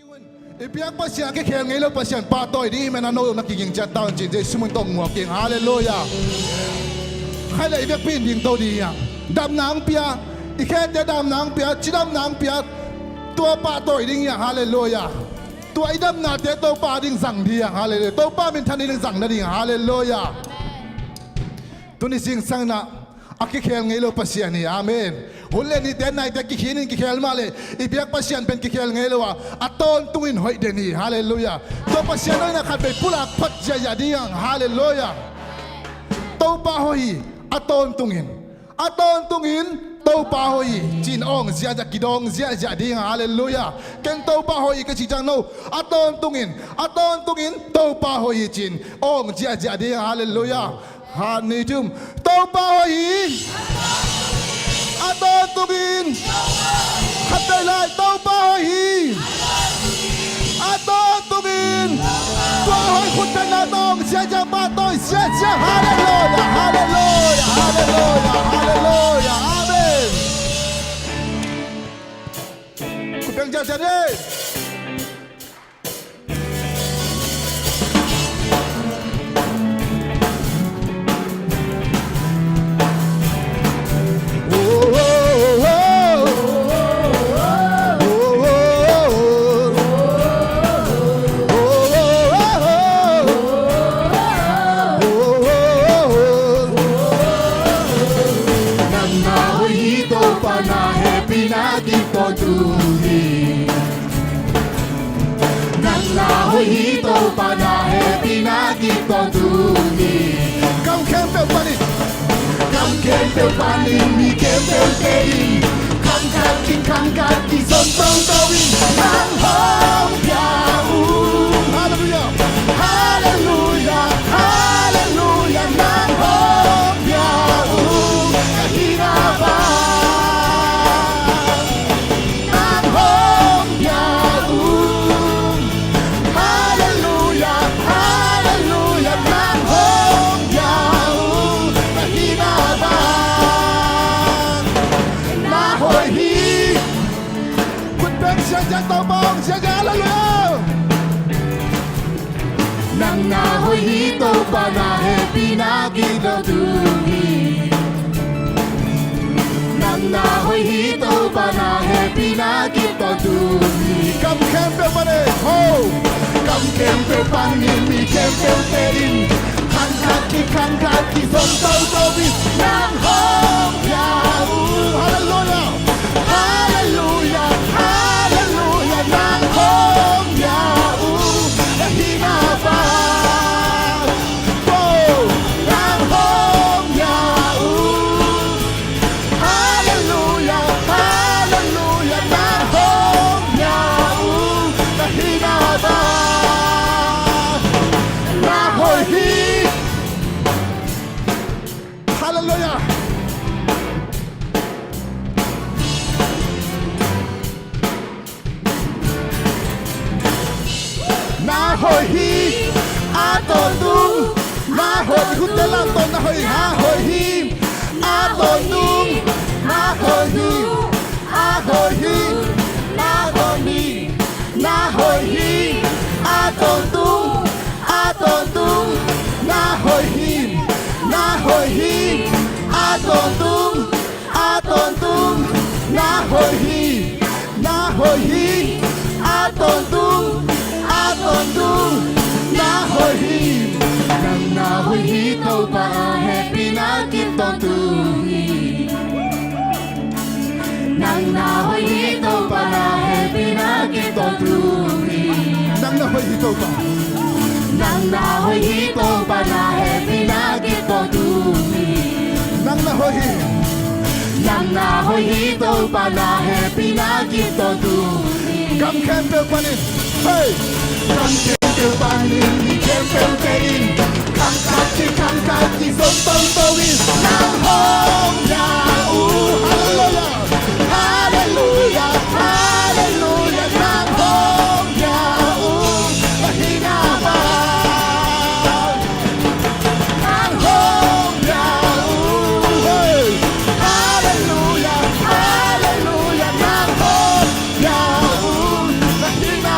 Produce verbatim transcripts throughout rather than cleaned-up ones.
I biak Pasian, a kikhel ngei lo Pasian pahtawi ding hi man a, no na kiging ciat ta un ci-in Jesu min tawh nguak ing. Halleluiah. Khaile i biakpi in dingto ding hi a, damna hong pia, i khete damna hong pia, cidamna hong pia, tua pahtawi ding hi a. Halleluiah. Tua i damnate Topa ding zang ding hi a. Halleluiah. Topa minthan ding zang nading hi a. Halleluiah. Tuni zingsang in ah a kikhel ngei lo Pasian hi. Amen. Hun le nite, naite kikhin in kikhel mah le, i biak Pasian pen kikhel ngei lo a, a tawntungin hoih den hi. Halleluiah. Tua Pasian hoihna khat vei pulak phot ziahziah ding hi hang. Halleluiah. Topa hoih hi. A tawntungin, a tawntungin Topa hoih hi ci-in awng ziahziah, kidawng ziahziah ding hi hang. Halleluiah. Ken Topa hoih hi ka cih ciang no, a tawntungin, a tawntungin Topa hoih hi ci-in awng ziahziah ding hi hang. Halleluiah. Khat, nih, thum. Topa hoih hi. A tawntungin. Khat vei lai, Topa hoih hi. A tawntungin. Tua hoih khut bengna tawh ziahziah pahtawi ziahziah. Halleluiah, halleluiah, halleluiah, halleluiah. Amen. Khut beng ziahziah ni. Nang na hoih hi, Topa na hehpihna kip tawntung hi. Nang na hoih hi, Topa na hehpihna kip tawntung hi. Gam khempeuh panin, gam khempeuh panin, mi khempeuhte in, khang khat kikhang khat kizom toto in, nang hong pia uh. Halleluiah. Halleluiah, halleluiah, nang hong pia uh. Ka hihna bang nang hong pia uh. Halleluiah, halleluiah, nang hong pia uh. Ka hihna bang na hoih hi. Khut beng ziahziah, Topa hong ziahziah. Halleluiah. Nang na hoih hi, Topa na hehpihna kip tawntung hi. Nang na hoih hi, Topa na hehpihna kip tawntung hi. Gam khempeuh panin, ho, gam khempeuh panin, mi khempeuhte in, khang khat kikhang khat kizom toto in, nang hong pia uh. Halleluiah. Halleluiah, halleluiah, nang hong pia uh. Ka hihna bang, oh, nang hong pia uh. Halleluiah, halleluiah, nang hong pia uh. Ka hihna bang na hoih hi. Halleluiah. Na hoih hi, a tawntung. Na hoih hi, khut lamto, na hoih hi, a tawntung. Na hoih hi, a hoih hi, a tawntung. Na hoih hi, a tawntung, a tawntung. Na hoih hi, na hoih hi, a tawntung, a tawntung. Na hoih hi, na hoih hi, a tawntung, a tawntung. Na hoih hi. Nang na hoih hi, Topa na hehpihna kip tawntung hi. Nang na hoih hi, Topa na hehpihna kip tawntung hi. Nang na hoih hi, Topa. Nang na hoih hi, Topa na hehpihna kip tawntung hi. Nang na hoih hi. Nang na hoih hi, Topa na hehpihna kip tawntung hi. Gam khempeuh panin, hey! Gam khempeuh panin, mi khempeuhte in, khang khat kikhang khat kizom toto in, nang hong pia uh. Halleluiah. Halleluiah, halleluiah, nang hong pia uh. Ka hihna bang nang hong pia uh. Hey! Halleluiah, halleluiah, nang hong pia uh. Ka hihna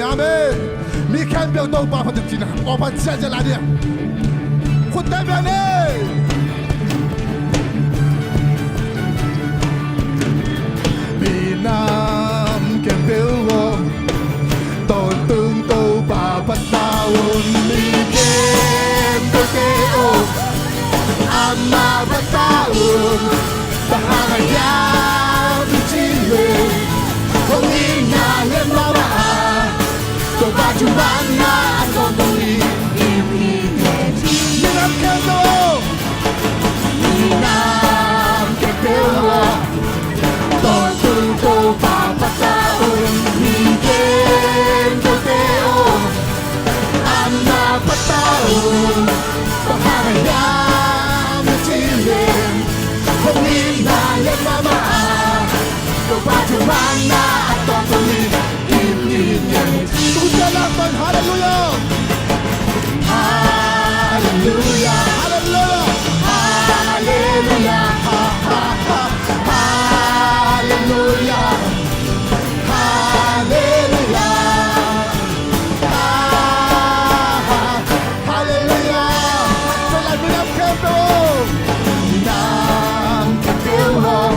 Amen. Mi khempeuh Topa phat un ci-in a, aw phat ziahziah lai ding. Khutte bia ni. Minam khempeuh aw, tawntung Topa phat ta un. Mi khempeuhte aw, amah phat ta un. Bang hang hiam i cih leh, hong itna lian mahmah a, Topa thumanna a tawntung in, in, in, in. Minam khempeuh aw, minam khempeuh aw, tawntung Topa phat ta un. Mi khempeuhte aw, amah phat ta un. Bang hang hiam i cih leh, hong itna lian mahmah a, Topa thumanna a tawntung in, in, in, in. Tung sia lak pan, halleluiah. Halleluiah. Halleluiah. Halleluiah. Ha, ha, ha. Halleluiah. Halleluiah. Ha, ha. Halleluiah. Tua lai minam khempeuh aw, minam khempeuh aw,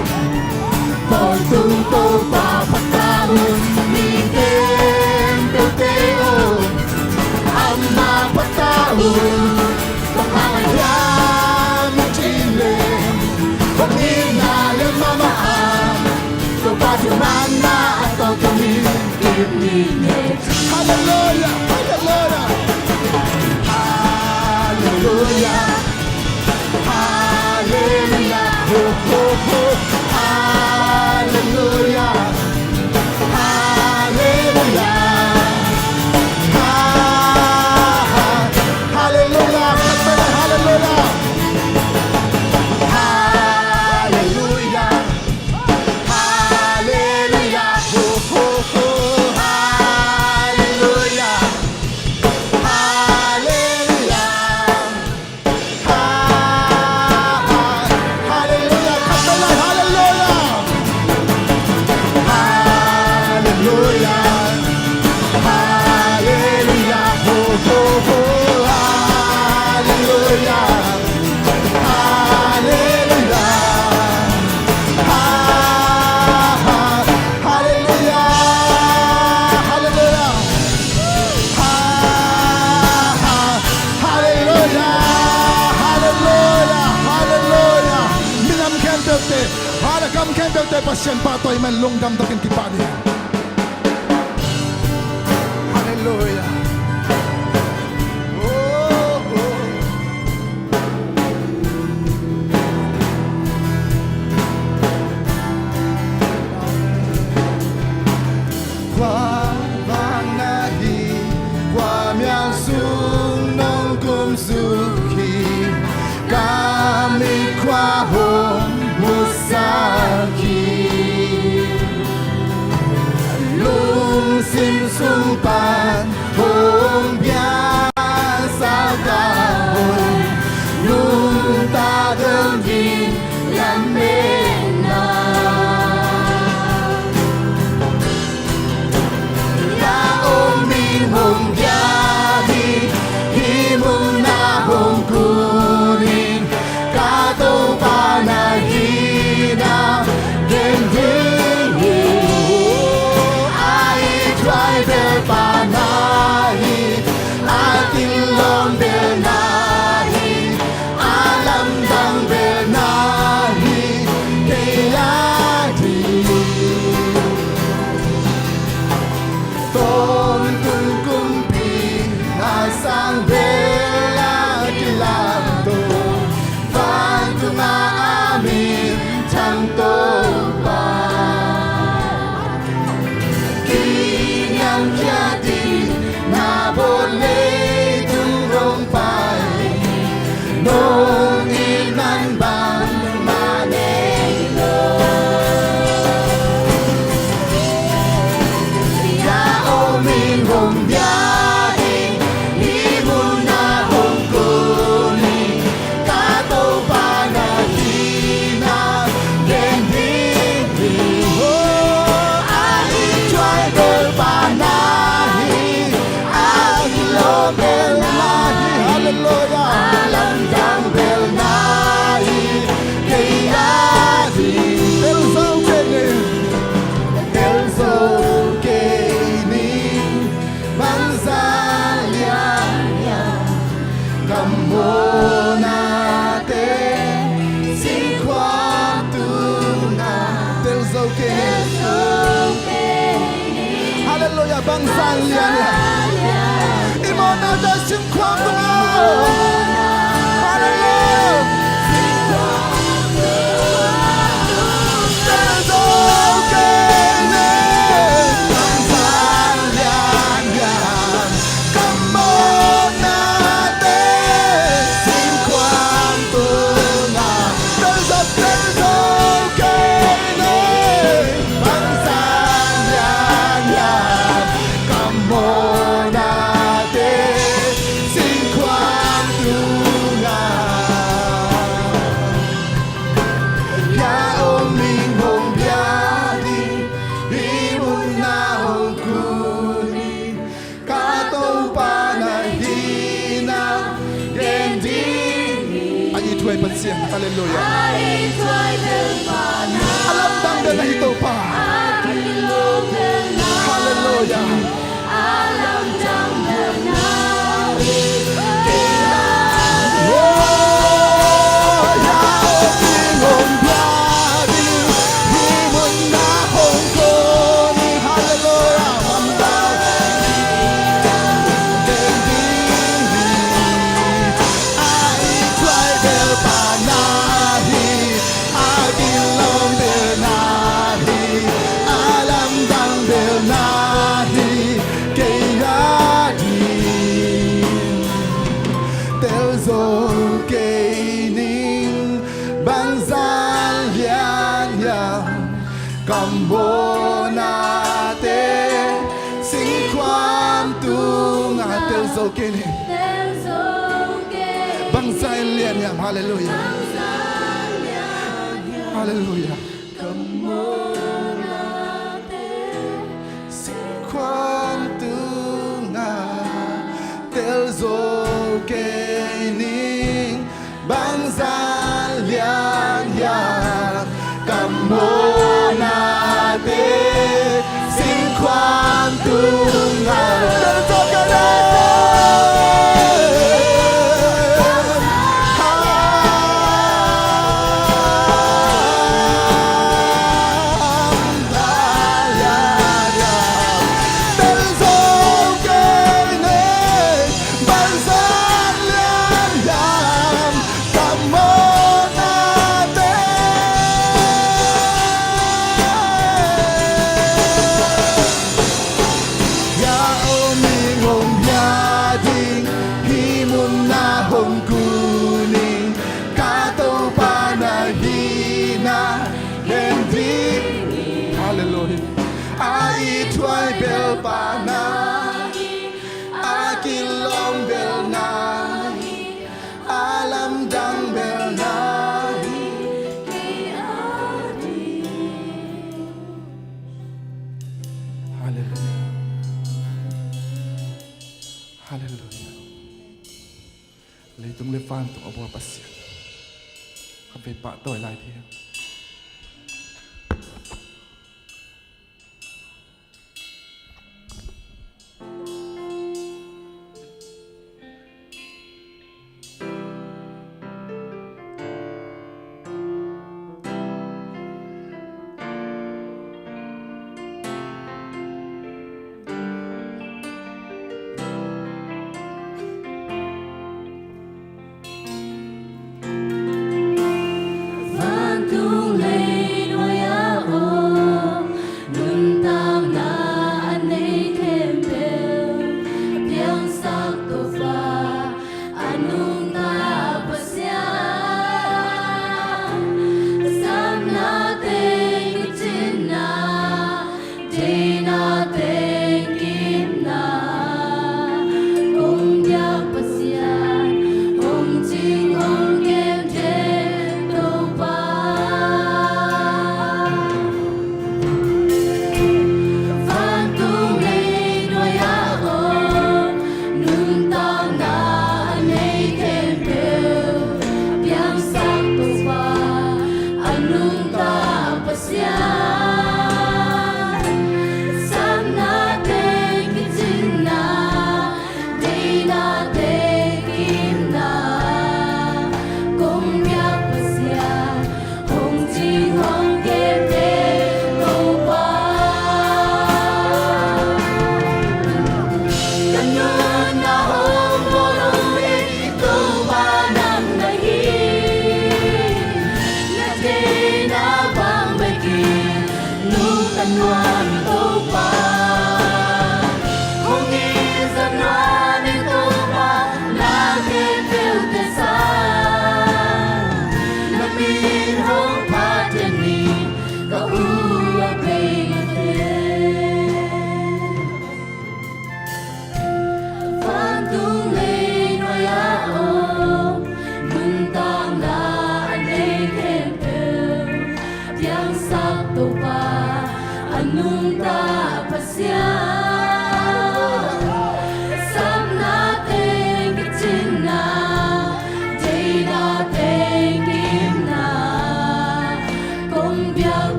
tawntung Topa phat ta un. Mi khempeuhte aw, amah phat ta un. Bang hang hiam i cih leh, hong itna lian mahmah a, Topa thumanna a tawntung in, in, in, in. Halleluiah, halleluiah. Halleluiah. Halleluiah. Ho, ho, ho. Halleluiah. Halleluiah. Ha, ha. Halleluiah. Halleluiah. Halleluiah. Halleluiah. Ho, ho, ho. Halleluiah. Halleluiah. Ha, ha. Halleluiah. Khat vei lai. Halleluiah. Halleluiah. Halleluiah. Ho, ho, ho. Halleluiah. Halleluiah. Ha, ha. Halleluiah. Halleluiah. Ha, ha. Halleluiah. Halleluiah. Halleluiah. Minam khempeuhte, ha, gam khempeuhte Pasian pahtawi man, lungdam takin kipah ni. Halleluiah. Oh, oh. Kua bang na hi, kua mial sung nong kum suk hi, ka mit khua hong musak hi. Lungsim sung pan hong piangsak ka hong, nungta dong ding lametna. Na om ding hong piak hi, hih mun na hong kun in, ka Topa na hihna gen ding hi. A it huai tel pa na Lian lian. I mawhnate singkhuam tung a. Halleluiah. Tel zo kei ning. Bangzah lian lian. Ka mawhnate singkhuam tung a. Tel zo, tel zo kei ning. Bangzah lian lian. Ka mawhnate singkhuam tung a. Hia om ing hong bia ding, hih mun ah hong kun ing. Ka Topa na hihna gen ding hi. A ithuai Pasian, halleluiah. A ithuai Topa na, a lamdang bel na hi Topa. Halleluiah. A kilawm bel na hi, a lamdang bel na hi, kei a ding. Tel zo kei ning, bangzah lian lian. Ka mawhnate singkhuam tung a. Tel zo kei ning. Bangzah lian lian. Halleluiah. Halleluiah. Ka mawhnate singkhuam tung a. Tel zo kei ning. Bangzah lian lian. Ka mawhnate singkhuam tung a. Tel zo kei ning. Hia om ing hong bia ding, hih mun ah hong kun ing. Ka Topa na hihna gen ding hi. Halleluiah. A ithuai bel pa na hi, a kilawm bel na hi, a lamdang bel na hi. Halleluiah. Halleluiah. Leitung le vantung a bawl Pasian, khatvei pahtawi lai ding.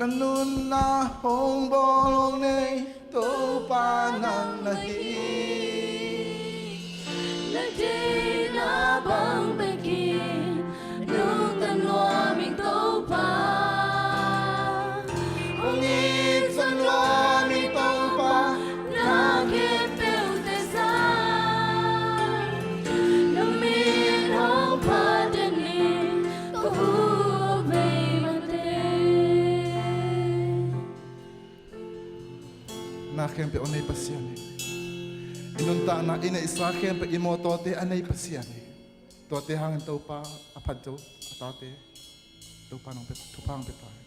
Ka nunna hong bawl hong nei Topa nang na hi. Na deihna bang bekin nungta nuam ing Topa. Hong it nuam ing Topa, na khempeuhte zang. Na min hong phat in, ka huk vei mate. Na khempeuh a nei Pasian hi. I nuntakna, i neihsa khempeuh, i mawtawte a nei Pasian hi. Tuate hangin Topa a phat zo a tate Topa nang pia, thupha hong pia ta hi.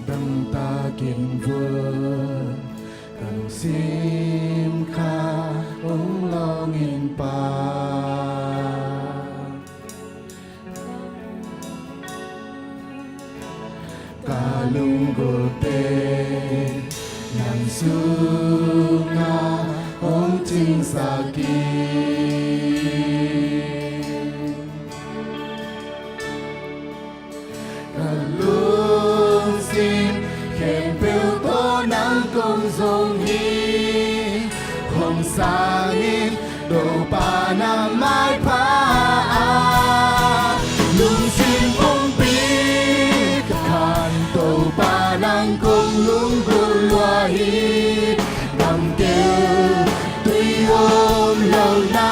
Dangtakin vua, ka lungsim kha hong lawng in Pa. Ka lunggulhte nang sungah hong cingsak in. Ka lungsim khempeuh tawh nang kong zong hi. Hong sang in Topa na maipha ah, lungsim pumpi ka khan Topa nang kong lunggulh lua hi. Gamkeu tui om lo na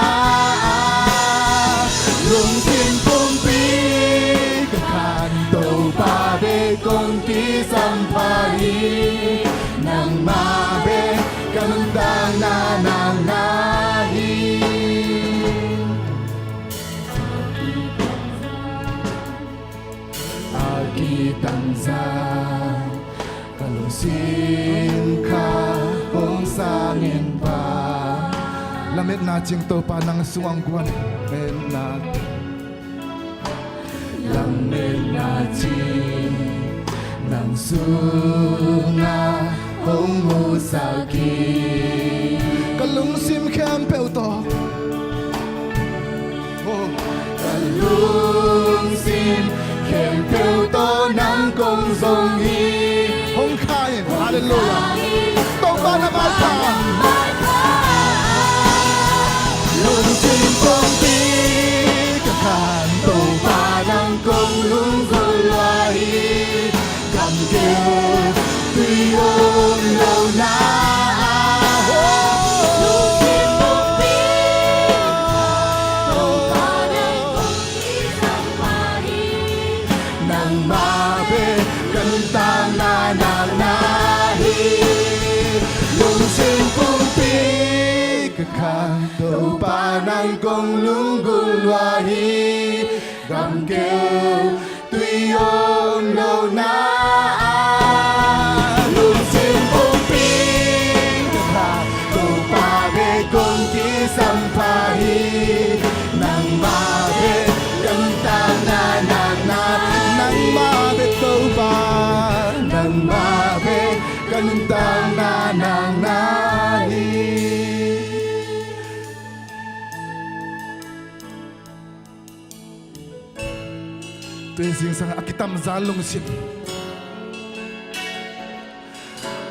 ah, lungsim pumpi ka khan Topa bek kong kisam pha hi. Nangmah bek ka nuntakna nang na hi. A kitangzan ka lungsim kha hong sang in Pa. Lametna cing Topa nang sungah guan. Lametna, lametna cing nang sungah hong musak hi. Ka lungsim khempeuh tawh. Oh. Ka lungsim khempeuh tawh nang kong zong hi. Hong kha in. Halleluiah. Topa na maipha. Lungsim pumpi ka khan Topa nang kong lunggulh lua hi. Gamkeu tui om lo na ah, oh. Lungsim pumpi ka khan Topa nang kong kisam pha hi. Nangmah bek ka nuntakna nang na hi. Lungsim pumpi ka khan Topa nang kong lunggulh lua hi. Gamkeu tui om lo na ah, lungsim pumpi ka khan Topa bek kong kisam pha hi. Nangmah bek ka nuntakna nang na, nangmah bek Topa, nangmah bek ka nuntakna nang na hi. Tui zingsang a kitamzan lungsim.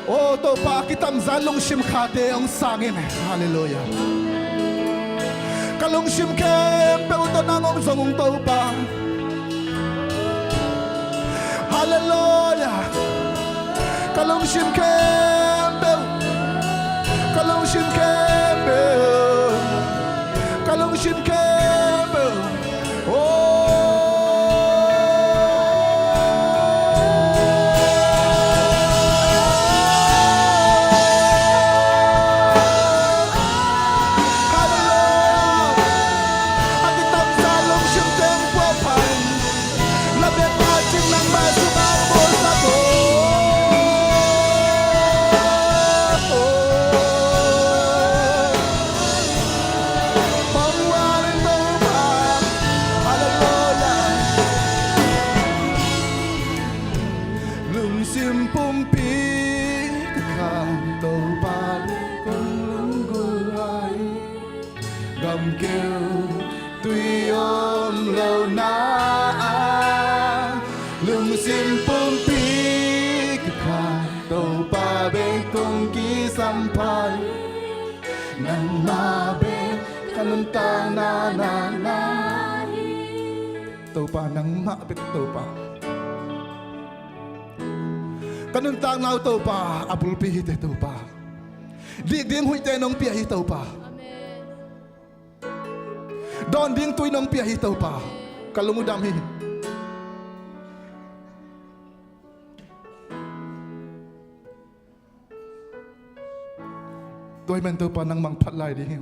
O Topa, a kitamzan lungsim khate hong sang in. Halleluiah. Ka lungsim khempeuh tawh nang hong zong ung Topa. Halleluiah. Ka lungsim khempeuh, ka lungsim khempeuh, ka lungsim khempeuh. Oh. Halleluiah. A kitamzan lungsim teng puaphan. Lametna Na a lungsim pumpi ka khan Topa bek kong kisam pha hi. Nangmah bek ka nuntakna na na hi. Topa nangmah bek Topa. Ka nuntakna uh Topa a bulpi hi teh Topa. Dik ding huihte nong pia hi Topa. Amen. Dawn ding tui nong pia hi Topa. Ka lung uh dam hi. Tua ahih man Topa nang mangphat lai ding hi.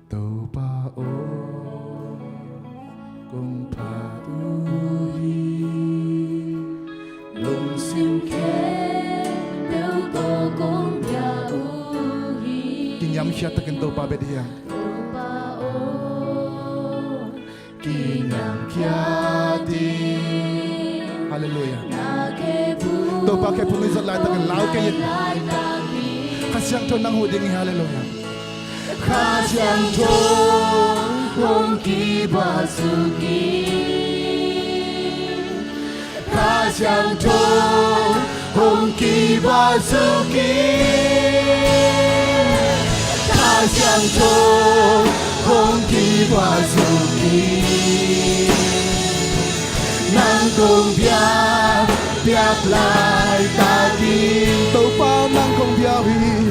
Topa aw, kong phat uh hi, lungsim khempeuh tawh kong bia uh hi. Kiniamkhiat takin Topa bia dih hiam? Topa aw, kiniamkhiat dih. Halleluiah. Topa khephung i zat laitakin lau kei in. Kha Siangtho nang huh ding hi. Halleluiah. Kha Siangtho hong kibasuk in. Kha Siangtho hong kibasuk in. Kha Siangtho hong kibasuk in. Nang kong biak, biak laitakin. Topa nang kong bia uh hi.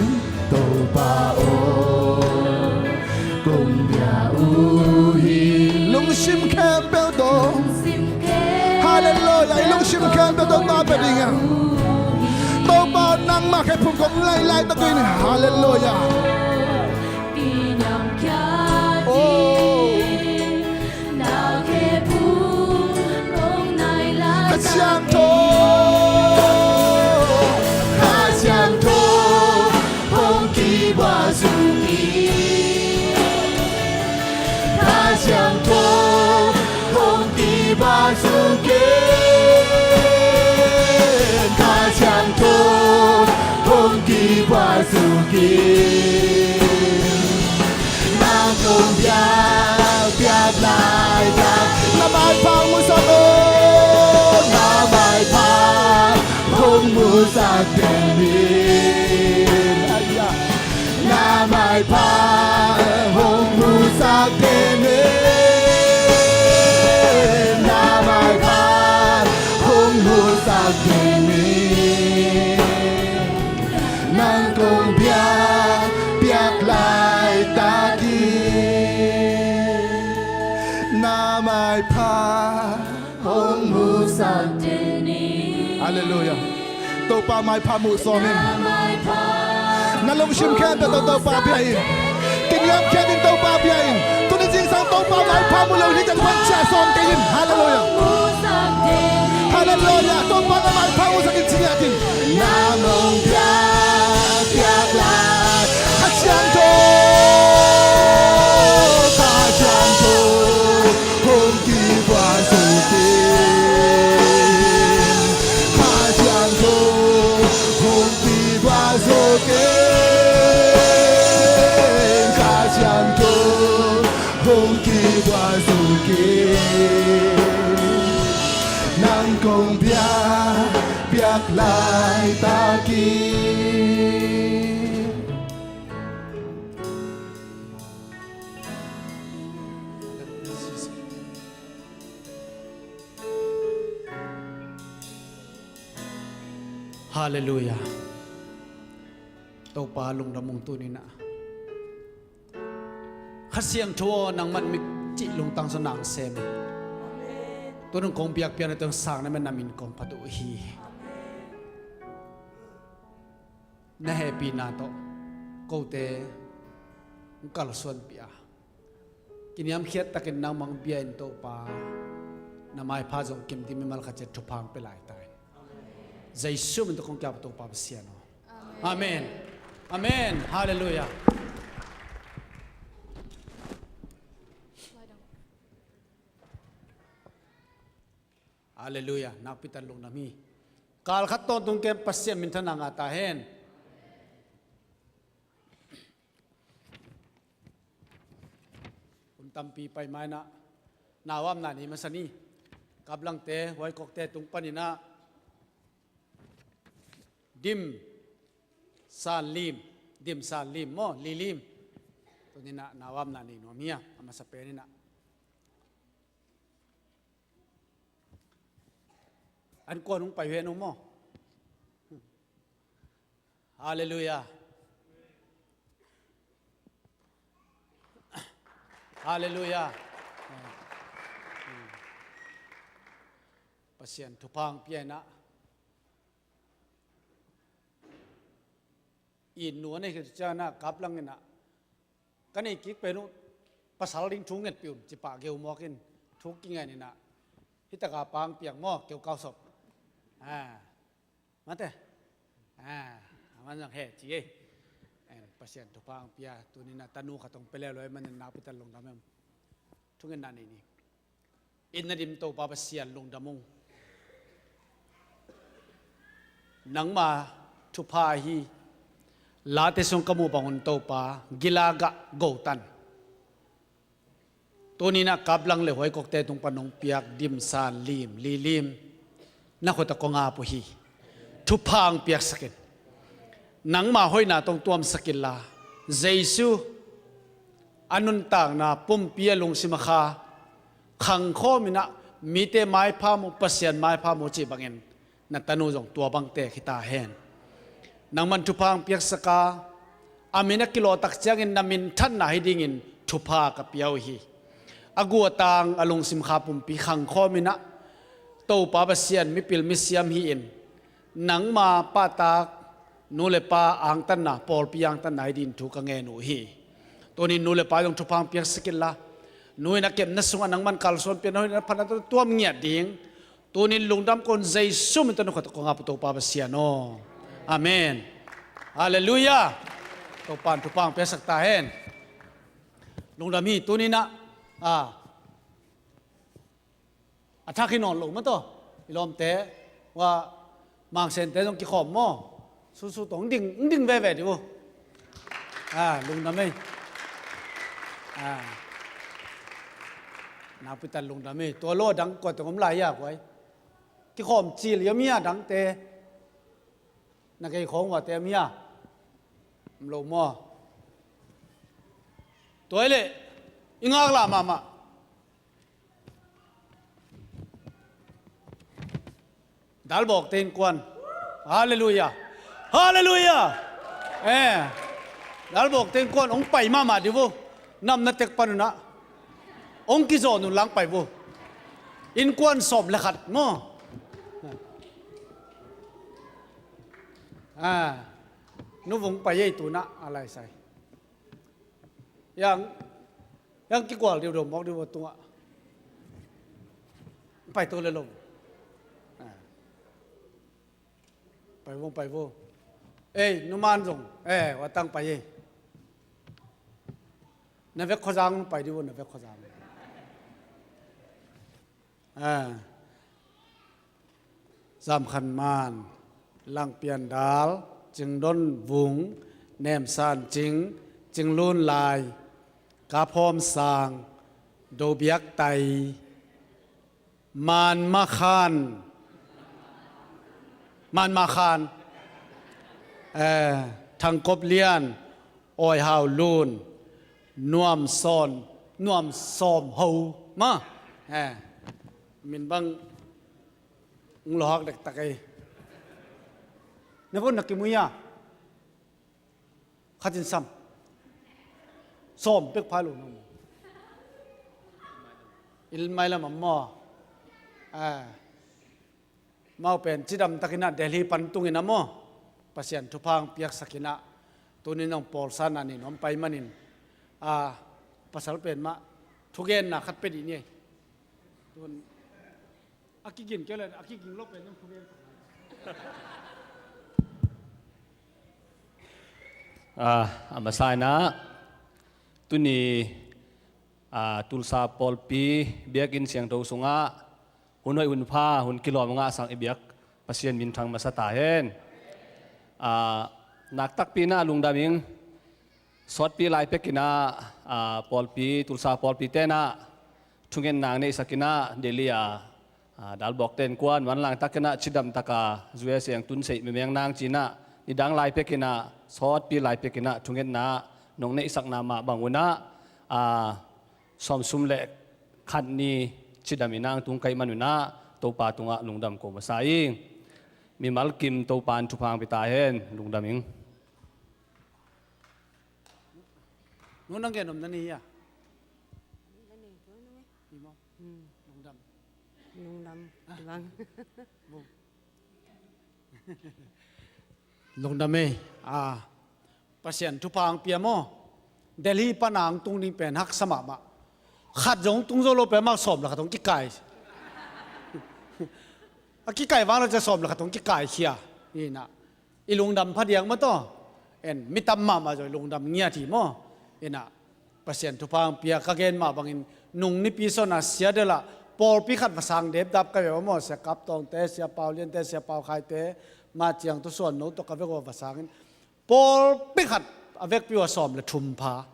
Topa aw, kong bia uh hi. Lungsim khempeuh tawh. Halleluiah. I lungsim khempeuh tawh Topa bia ding a. Topa nangmah khephung kong lailai takin. Halleluiah. Oh. Kha Siangtho, Kha Siangtho hong kibasuk in. Kha Siangtho hong kibasuk in. Kha Siangtho hong kibasuk in. Nang kong biak, biak laitak. Na maipha hong musak in. Na maipha hong musak den in. Na maipha hong musak den in. Na maipha hong musak den in. Nang kong biak, biak laitak in. Na maipha hong musak den in. Halleluiah. Topa maipha muh sawm in. Na maipha. Na lungsim khempeuh tawh Topa bia in. Kiniamkhiat in Topa bia in. Tuni zingsang Topa maipha muh lo hi ciang phan cia sawm kei in. Halleluiah. Halleluiah. Topa na maipha musak in ci ngiat in. Nang hong biak, biak lai. Kha Siangtho, Kha Siangtho hong kibasuk in. Kha Siangtho hong kibasuk in. Kha Siangtho hong kibasuk in. Nang kong biak, biak laitak in. Halleluiah. Topa lungdam ung. Tuni-in ah Kha Siangtho aw, nangman mi cih lungtang sung nang sem in. Tuni-in kong biakpiakna teng sang na min na min kong phat uh hi. Na hehpihna tawh kote hong kalsuanpih a, kiniamkhiat takin nangmah bia in Topa, na maipha zong kim ding mimal khat ciat thupha hong pia lai ta in. Jesu min tawh kong kiap Topa Pasian aw. Amen. Amen. Halleluiah. Halleluiah. Nakpi tak lungdam hi. Kal khat tawntung kem Pasian minthanna ngah ta hen. Hun tampi pai mainah nauamna ni masa ni. Kaplangte, huaikokte tung paninah dim san lim, dim san lim maw, lilim. Tuninah nauamna ni nuam hia, a masa peninah an kuan hong pai hen uh maw? Halleluiah. Halleluiah. Pasian thupha hong pia inah, i nu a nei khit cianah kaplang inah, ka nei kik pen uh pasal ding thu ngetpih un, cipah geu mawk in thu kingen inah, hitaka pang piak maw, keu kau sop. Ah. Mate. Ah, aman zang he ci ei. En, Pasian thupha hong pia, tuninah tanu khat hong pia leuleu ei manin nakpi tak lungdam em. Thungetna nei ni. Itna dim Topa Pasian lungdam ung. Nangma thupha hi. Late sung ka muh bangun Topa, gila gah gotan. Tuninah kaplang le huaikokte tung pan hong piak dim san lim, lilim, na khuta kong ap uh hi. Thupha hong piaksak in. Nangma hoihna tawh hong tuamsak inla, Jesu a nuntakna, pumpi a lungsim a kha khangkhawm inah, mite maipha mu, Pasian maipha mu cih bangin na tanu zong tua bangte khita hen. Nangman thupha hong piaksaka, a min a kilawhtak ciangin na minthanna hi dingin thupha ka pia uh hi. A guatang a lungsim kha pumpi khangkhawm inah, Topa Pasian mipil misiam hi-in, nangma pahtak, nu le pa angtanna, pawlpi angtanna hi dingin thu ka ngen uh hi. Tunin nu le pa zong thupha hong piaksak inla, nu in a kepna sungah nangman kalsuan pian, a hoihna phatna tawh tuam ngiat ding, tunin lungdam kong, Jesu min tawh na khuta kong ap uh Topa Pasian aw. Amen. Halleluiah. Topan thupha hong piasak ta hen. Lungdam hi. Tuninah, ah, a thak hi nawn lo mah tawh, i lawmte, wa, Mangsenhte zong kikhawm maw? Susu tawh hong ding, hong ding veve dih uh. Ah, lungdam ei. Ah. Nakpi tak lungdam ei. Tua lo a dang kua teng om lai hia, kuai? Kikhawm cil hiam hia dangte? Na kei khawng uate om hia? Om lo maw? Tua hi leh i ngaklah mahmah. Dalbawkte innkuan. Halleluiah. Halleluiah. Eh. Dalbawkte innkuan hong pai mahmah dih uh. Namna tek pan unah hong kizawn un lang pai uh. Innkuan sawm le khat maw? Ah. Nu Vung pai ei tunah a laisai. Yang, yang kikual deuh deuh mawk deuh tungah. Pai to le lo. Ah. Pai vo, pai vo. Ei, numan zong. Eh, watang pai ei. Na vek khuazang pai deuh, na vek khuazang. Ah. Zamkhan Man, Langpian Dal, Cingdon Vung, Nemsan Cing, Cinglun Lai, Kaphawm Sang, Dobiak Tai, Man Makhan, Man Makhan, eh, Thangkop Lian, Awi Hau Lun, Nuam Sawn, Nuam Sawm Ho, ma, eh, min bang ng lohak dektak ei. Na vun na kimui a. Khatin sam. Sawm pek phai lo na mu. Ilmai lam am maw. Eh. Mau pen cidam takinah Delhi pan tunginah maw, Pasian thupha hong piaksakinah, tunin hong pawlsanna ni nuam pai manin, a, pasal pen mah thugenna khat pia dih ni. Tun a kigin kei le a kigin lo pen hong thugen. A, a masa inah tuni, a, Tulsa pawlpi biakinn siangtho sungah hun hoih hun pha, hun kilawm ngahsak i biak Pasian minthang masa ta hen. Ah, naktakpi in ah lungdam ing. Sawtpi lai pek in ah, ah, pawlpi, Tulsa pawlpi ten ah thungetna neihsak in ah, Delhi ah, ah, dalbawkte innkuan manlang tak in ah cidam tak a U S A ang tun seih memeng nang ci in ah, nidang lai pek in ah, sawtpi lai pek in ah thungetna nong neihsakna mah bang un ah, ah, sawmsum le khat ni cidam in ah ang tung kaih man un ah, Topa tungah lungdam ko masa ing. Mimal kim Topa in thupha ang pia ta hen, lungdam ing. Nu nang gen om na ni hia? Lungdam. Lungdam. Lungdam ei. Ah, Pasian thupha ang pia maw. Delhi pan ang tung ding pen haksa mahmah. Khat zong tung zo lo pen mah sawm le khat hong kikai. A kikai vang lo cia sawm le khat hong kikai khia. Hi in ah. I lungdam phadiak maw taw. En, mi tam mahmah zong i lungdam ngiat hi maw. Hi in ah, Pasian thupha ang pia, ka gen mah bangin nung nipi sawn a Seattle ah pawlpi khat va sang depdap ka vek maw, Sia Kap Tawngte, Sia Pau Liante, Sia Pau Khaite, mah ciang tu suan no tawh ka vek uh va sangin pawlpi khat a vekpi uh a sawm le thum pha.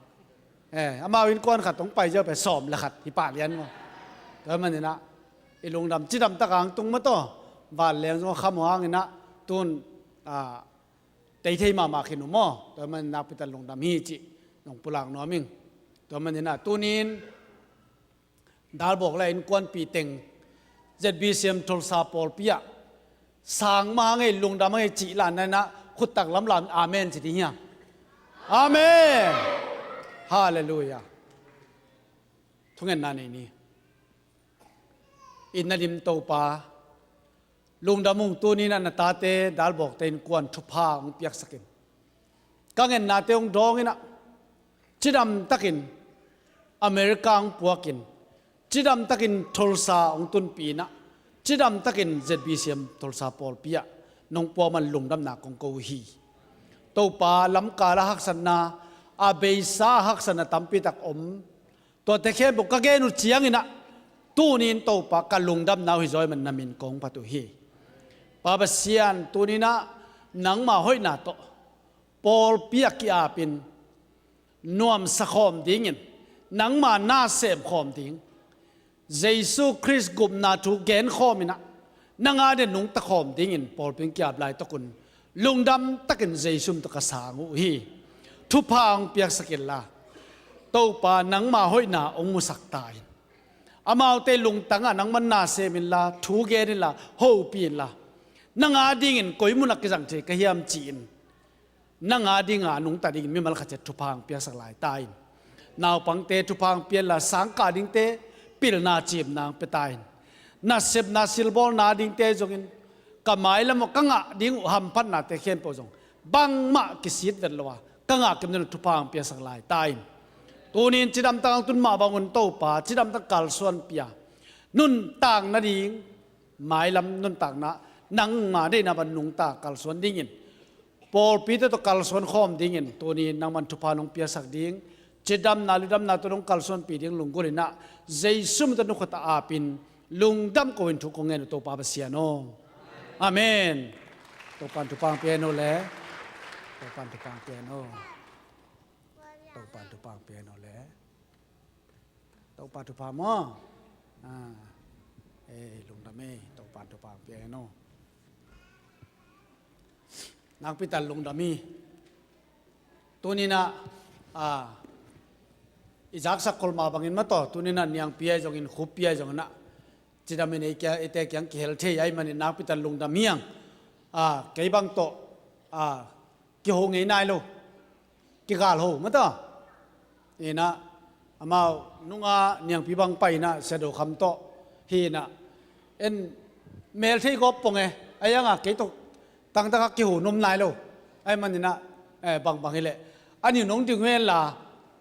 Eh, amau innkuan khat hong pai ziau pen sawm le khat hi pah lian maw. Tua hi man in ah i lungdam cidam tak ang tung maw taw. Vanleng zong a kham uh hang in ah tun, ah, tei thei mahmah khin uh maw. Tua hi man in nakpi tak lungdam hi cih nong pulak nuam ing. Tua hi man in ah tuni in dalbawk le innkuanpih teng Z B C M Tulsa pawlpi ah sang mah hang ei, lungdam hang ei cih lanna in ah khut tak lamlam amen ci ding hiam? Amen. Halleluiah. Thungetna nei ni. I na lim Topa, lungdam ung, tuni in ah na tate dalbawkte innkuan thupha hong piaksak in. Ka ngennate hong dawng in ah cidam takin America hong puak in, cidam takin Tulsa hong tunpih in ah, cidam takin Z B C M Tulsa pawlpi ah nong puak man lungdamna kong ko uh hi. Topa, lamkal ah haksatna, a beisa haksatna tampi tak om. Tuate khempeuh ka gen uh ciangin ah tuni in Topa ka lungdamna uh hi zaw hi man na min kong phat uh hi. Pa Pasian, tuni in ah nangma hoihna tawh pawlpi a ki-apin nuamsa khawm dingin, nangma na sem khawm ding, Jesu Khrist gupna thu gen khawm in ah nang a dingin nungta khawm dingin pawlpi hong ki-ap laitak un lungdam takin Jesu min tawh ka sang uh hi. Thupha hong piaksak inla, Topa, nangma hoihna hong musak ta in. Amaute lungtang ah nangman na sem inla, thu gen inla, hopih inla, nang a dingin koi mun ah kizang thei ka hiam ci-in nang a dinga nungta dingin mimal khat ciat thupha hong piaksak lai ta in. Naupangte thupha hong pia inla, sangkah dingte pilna cimna hong pia ta in. Nasepna silbawlna dingte zongin ka mailam uh ka ngah ding uh hamphatnate khempeuh zong bangmah kisit vet lo a ka ngah kim ding uh thupha hong piaksak lai ta in. Tuni in cidam tak hong tun mah bang un Topa, cidam tak kalsuanpih a nuntak nading, mailam nuntakna nangma deihna bang nungta kalsuan dingin, pawlpite tawh kalsuan khawm dingin tuni nangman thupha nong piaksak ding, cidamna ludamna tawh nong kalsuanpih ding lunggulh in ah Jesu min tawh nukhat a apin lungdam ko in thu kong ngen uh Topa Pasian aw. Amen. Topan thupha hong pia hen aw le. Topan thupha hong pia hen aw. Topan thupha hong pia hen aw le. Topa thupha maw. Ah, eh, lungdam ei, Topa thupha pia ei no. Nakpi tak lungdam hi. Tuni in ah, ah, i zaksak kholh mah bangin mah taw, tuni in ah niangpi ahi zongin, khuppi ahi zongin ah, cidam in ei kia, eite kiang kihel thei ahih manin nakpi tak lungdam hi hang. Ah, kei bang tawh, ah, kiho ngei nai lo, kigal ho mah ta. Inah, amau nunga niangpi bang pai inah, Sia Do Kham tawh hi inah, en mel thei gawp pong e, a ianga kei tawh tangtaka kiho nuam nai lo. Ahih man inah, eh, bangbang hileh a niu nong ding hen la,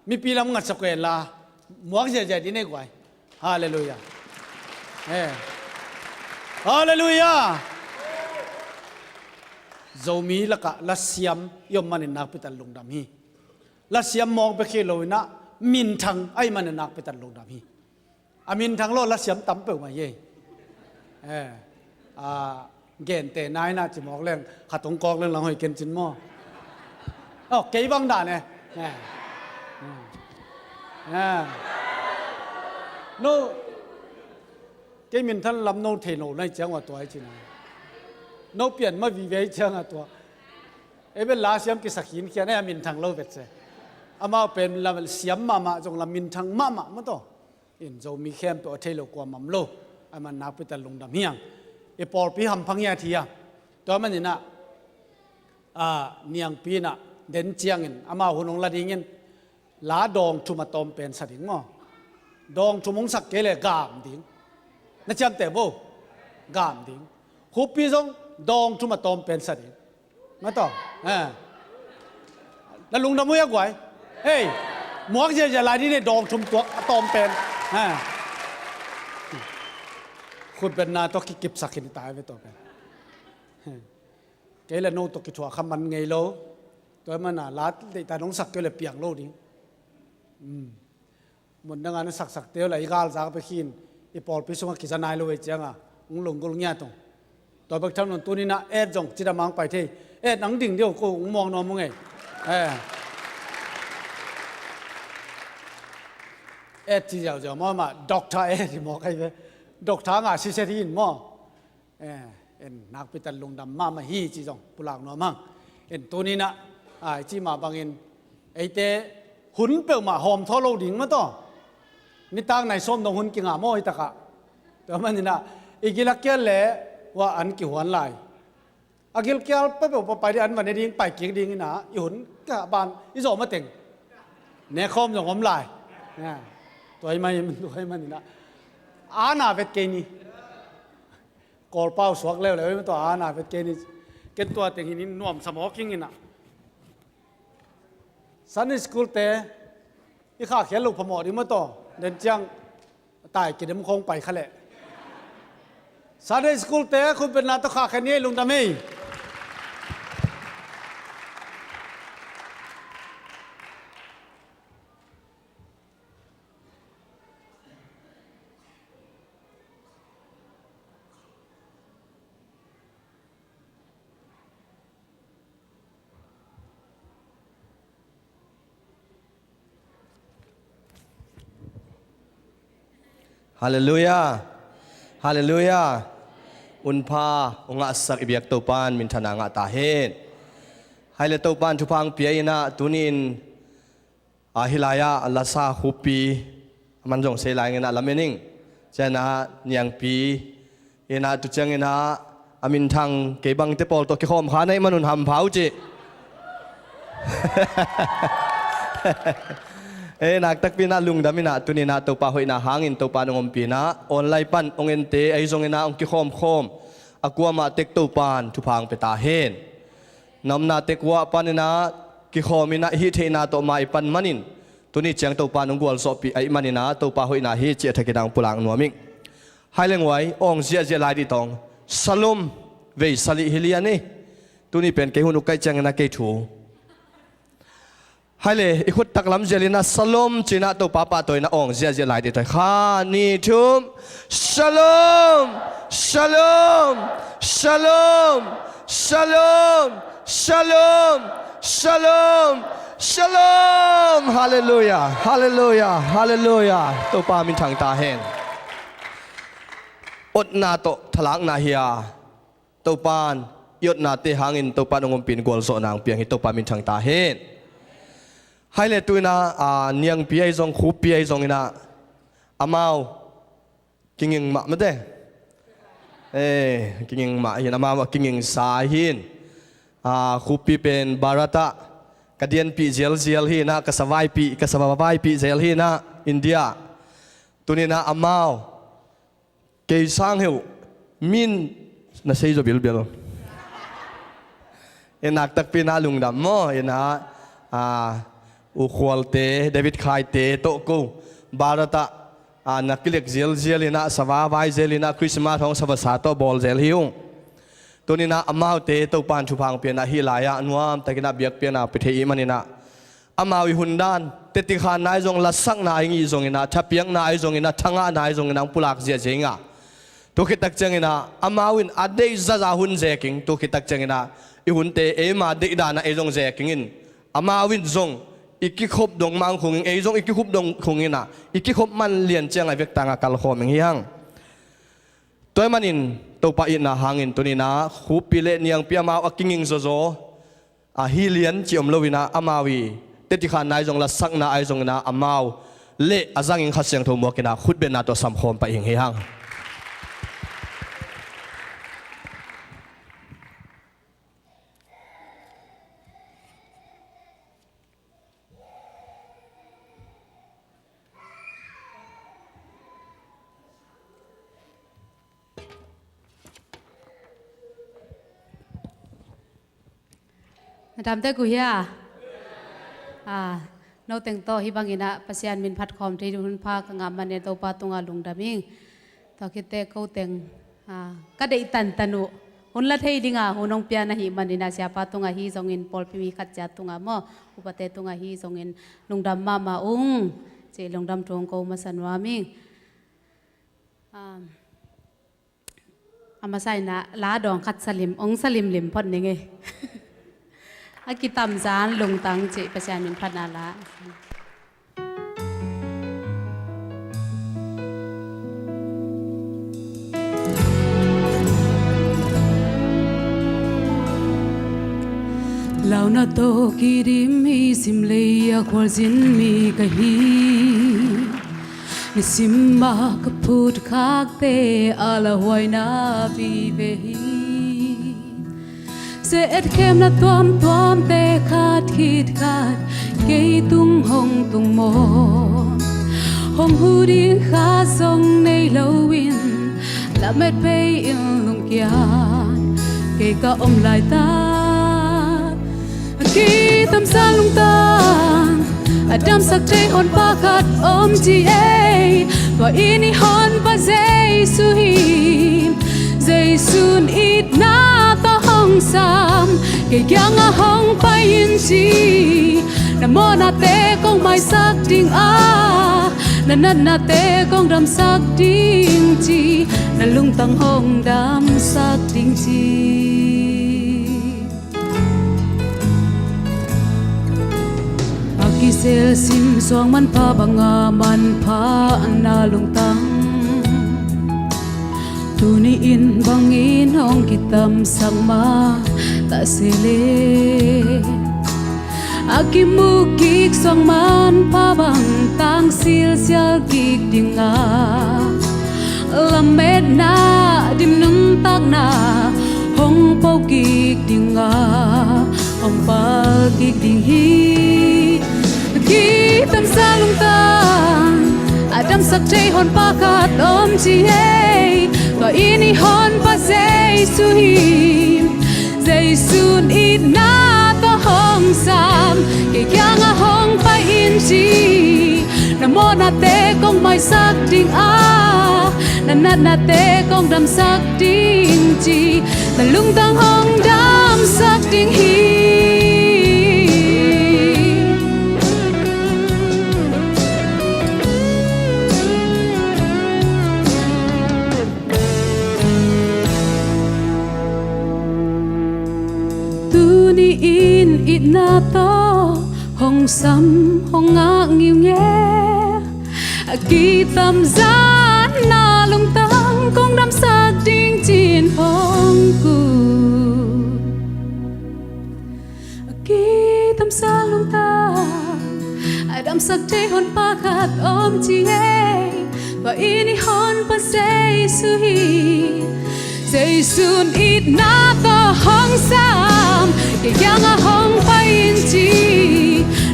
mipi lam ngatsak hen la, muak ziahziah ding nei guai. Halleluiah. Eh. Halleluiah. Zomi lakah lasiam i om manin nakpi tak lungdam hi. Lasiam mawk bek hi lo inah, minthang ahih manin nakpi tak lungdam hi. A minthang lo lasiam tam peuhmah hi. Eh. Ah, Gente nai na ci mawk leng, khat hong kawk leng lang hoih ken cin maw? Oh, kei bang dan e. Eh. Eh. No, kei minthan lam no thei no nai ciang ua tua i cina. No pian ma vive i ciang a tua. Ei ben la siam kisak hin khian ei a minthang lo vet se. Amau pen lam siam mahmah zong lam minthang mahmah ma tawh. In Zomi khempeuh a thei lo kua mam lo. A man nakpi tak lungdam hiang. I pawlpi hampha ngiat hi a. Tua maninah, a, niangpi inah den ciangin amau hun hong la dingin la dawng thum a tawm pen sa ding maw? Dawng thum hong sak kei le gam ding. Na ciamteh bo. Gam ding. Khupi zong dawng thum a tawm pen sa ding. Mataw. Eh. Na lungdam uh a guai. Hei. Muak ziazia lai ni ne dawng thum tuak a tawm pen. Eh. Khutbetna tawh kikipsak khin ta ve tawh pen. Kei le no tawh kithuah kha man ngei lo. Tua mana la deihta nong sak kei le piang lo ding. Mun danga na saksak teu la i galzak pekhin i pawlpi sungah kiza nai lo ei cianga hong lunggulh ngiat ung. Tua bek tham nun tuninah et zong cidam ang pai thei. Et nang ding deuh ko hong muang nuam ung ei. Eh. Et ci ziauziau maw mah doctor et hi maw kai ve. Doctor ngah siset hi in maw? Eh, en nakpi tak lungdam mahmah hi ci zong pulak nuam hang. En tuninah, a, i cih mah bangin eite hun peuhmah hawm thaw lo ding mataw. Nitak nai sawm dong hun kingah maw hi takah. Tua maninah i gil a kial le hua an kihuan lai. A gilkial peuhpeuh papai ding an va ne ding pai kik dinginah i hun kah ban i zawh mateng. Ne khawm zong om lai. Eh, tua i mai, tua i maninah. A na vet kei ni. Kawlpau suak leuleu in tua a na vet kei ni. Ken tua teng hi nin nuamsa mawk ing inah. Sunday school te i khahkhiat lo phamawh ding maw taw. Den ciang tai kidem khawng pai kha leh. Sunday school te khutbetna tawh khahkhiat ni ei lungdam ei. Halleluiah. Halleluiah. Unpha hong ngahsak i biak Topan minthana ngah ta hen. Hai le Topan thupha hong pia inah tuni-in, a, hih lai-ah a lasa Khupi a man zong sei lai nginah lamen ing. Cianah Niangpi inah tu cianginah a minthang kei bangte pawl tawh kikhawm kha na ih manun hampha uh cih. E, naktakpi inah lungdam inah tuninah Topa hoihna hangin Topa nong ompinah online pan hong ente ahi zonginah hong kikhawmkhawm a kuamah tek Topan thupha hong pia ta hen. Na omna tek uah paninah kikhawm inah i hih theihna tawh mah i pan manin tuni ciang Topa nong gualzawhpih ahih maninah Topa hoihna hi cih a thakinah hong pulak nuam ing. Hai le nguai awng ziahziah lai dih tawng Shalom vei salih hi lian hi. Tuni pen kei hun uk kaih cianginah kei thu. Hai le i khut taklam zialinah Shalom cinah Topa pahtawinah awng ziahziah lai dih tawi. Kha ni thum. Shalom. Shalom. Shalom. Shalom. Shalom. Shalom. Shalom. Halleluiah. Halleluiah. Halleluiah. Topa minthang ta hen. Otna tawh thalakna hi a Topan i otnate hangin Topan hong ompin gualzawhna hong piang hi. Topa minthang ta hen. Hai le tuinah, a, Niangpi ahi zong Khupi ahi zonginah amau kinging mah mate. E, kinging mah hin amau a kingingsa ahin. A, Khupi pen Bharat ah ka dianpih zialzial hinah ka savaipih, ka savavaipih zel hinah India. Tuninah amau kei sang heuh min na sei zaw bilbil. Inah takpi inah lungdam maw inah, a, U Khualte, David Khaite tawh ko Bharat ah, a, na kilek zialzial inah sava vai zel inah Christmas hong savasa tawh bawl zel hi ung. Tuninah amaute Topan thupha hong pianah hih lai-ah nuamtakinah biakpiakna pia thei ih maninah amau i hundan tetikhanna ahi zong, lasakna ahi zongin ah, thapiakna ahi zongin ah, thangahna ahi zongin ah hong pulak ziahziah ing a. Tu khit tak ciangin ah amau in a deih zaza hun zekin, tu khit tak ciangin ah i hunte eima deih dan ah ei zong zekin in, amau in zong i kikhop dong mang khungin, ei zong i kikhop dong khungin ah i kikhop man lian ciang a i vekpi tangah kalkhawm ing hi hang. Tua ahih manin Topa itna hangin tuni-in ah khup pi le niangpi amau a kinging zawzaw, a hi lian cih om loin ah amau i teci khanna ahi zong, lasakna ahi zongin ah amau le a zangin Kha Siangtho muakin ah khutbetna tawh samkhawm pah ing hi hang. Na dam tek uh hia? Ah, no teng tawh hih bangin ah Pasian min phat khawm thei ding hun pha ka ngah manin Topa tungah lungdam ing. Tua khit teh ko teng, ah, ka deih tantan uh hun la thei ding a hun hong pia na hih manin ah siapa tungah hi zongin, pawlpi mi khat ciat tungah maw, upate tungah hi zongin lungdam mahmah ung cih lungdam thu hong ko masa nuam ing. Ah, a masa in ah la dawng khat sa lim, hong sa limlim phot ning ei. A kitamzan lungtang cih Pasian min phatna la. Launa tawh kidim hi, simlei a khualzin mi ka hi. Nisim a ka phutkhakte a lauhuaina vive hi. Ze-et khemna tuamtuamte khat khit khat kei tung hong tung mawk. Hong huh ding kha zong nei loin lamet pei-in lungkiat kei ka om laitak. A kitamzan lungtang a damsak thei honpa khat om ci ei. Tua in i honpa Jesu hi. Jesu in itna tawh hong sam, kei kiangah hong pai in ci. Na mawhnate kong maisak ding a, na natnate kong damsak ding ci. Na lungtang hong damsak ding ci. A kiselsim suang manpha banga manpha na lungtang, tuni in bangin hong kitamsak mah ta se le. A kimu kik suang manpha bang tang silsial kik ding a, lametna dim nuntakna hong po kik ding a, hong pal kik ding hi. Kitamzan lungtang a damsak thei honpa khat om ci ei. Tua in i honpa Jesu hi. Jesu in itna tawh hong sam, kei kiangah hong pai in ci. Na mawhnate kong maisak ding a, na natnate kong damsak ding ci. Na lungtang hong damsak ding hi. Tuni in itna tawh hong sam hong ngak ngiungeu. A kitamzan na lungtang kong damsak ding ci-in hong kut. A kitamzan lungtang a damsak thei honpa khat om ci ei. Tua in i honpa Jesu hi. Jesu in itna tawh hong sam, kei kiangah hong pai in ci.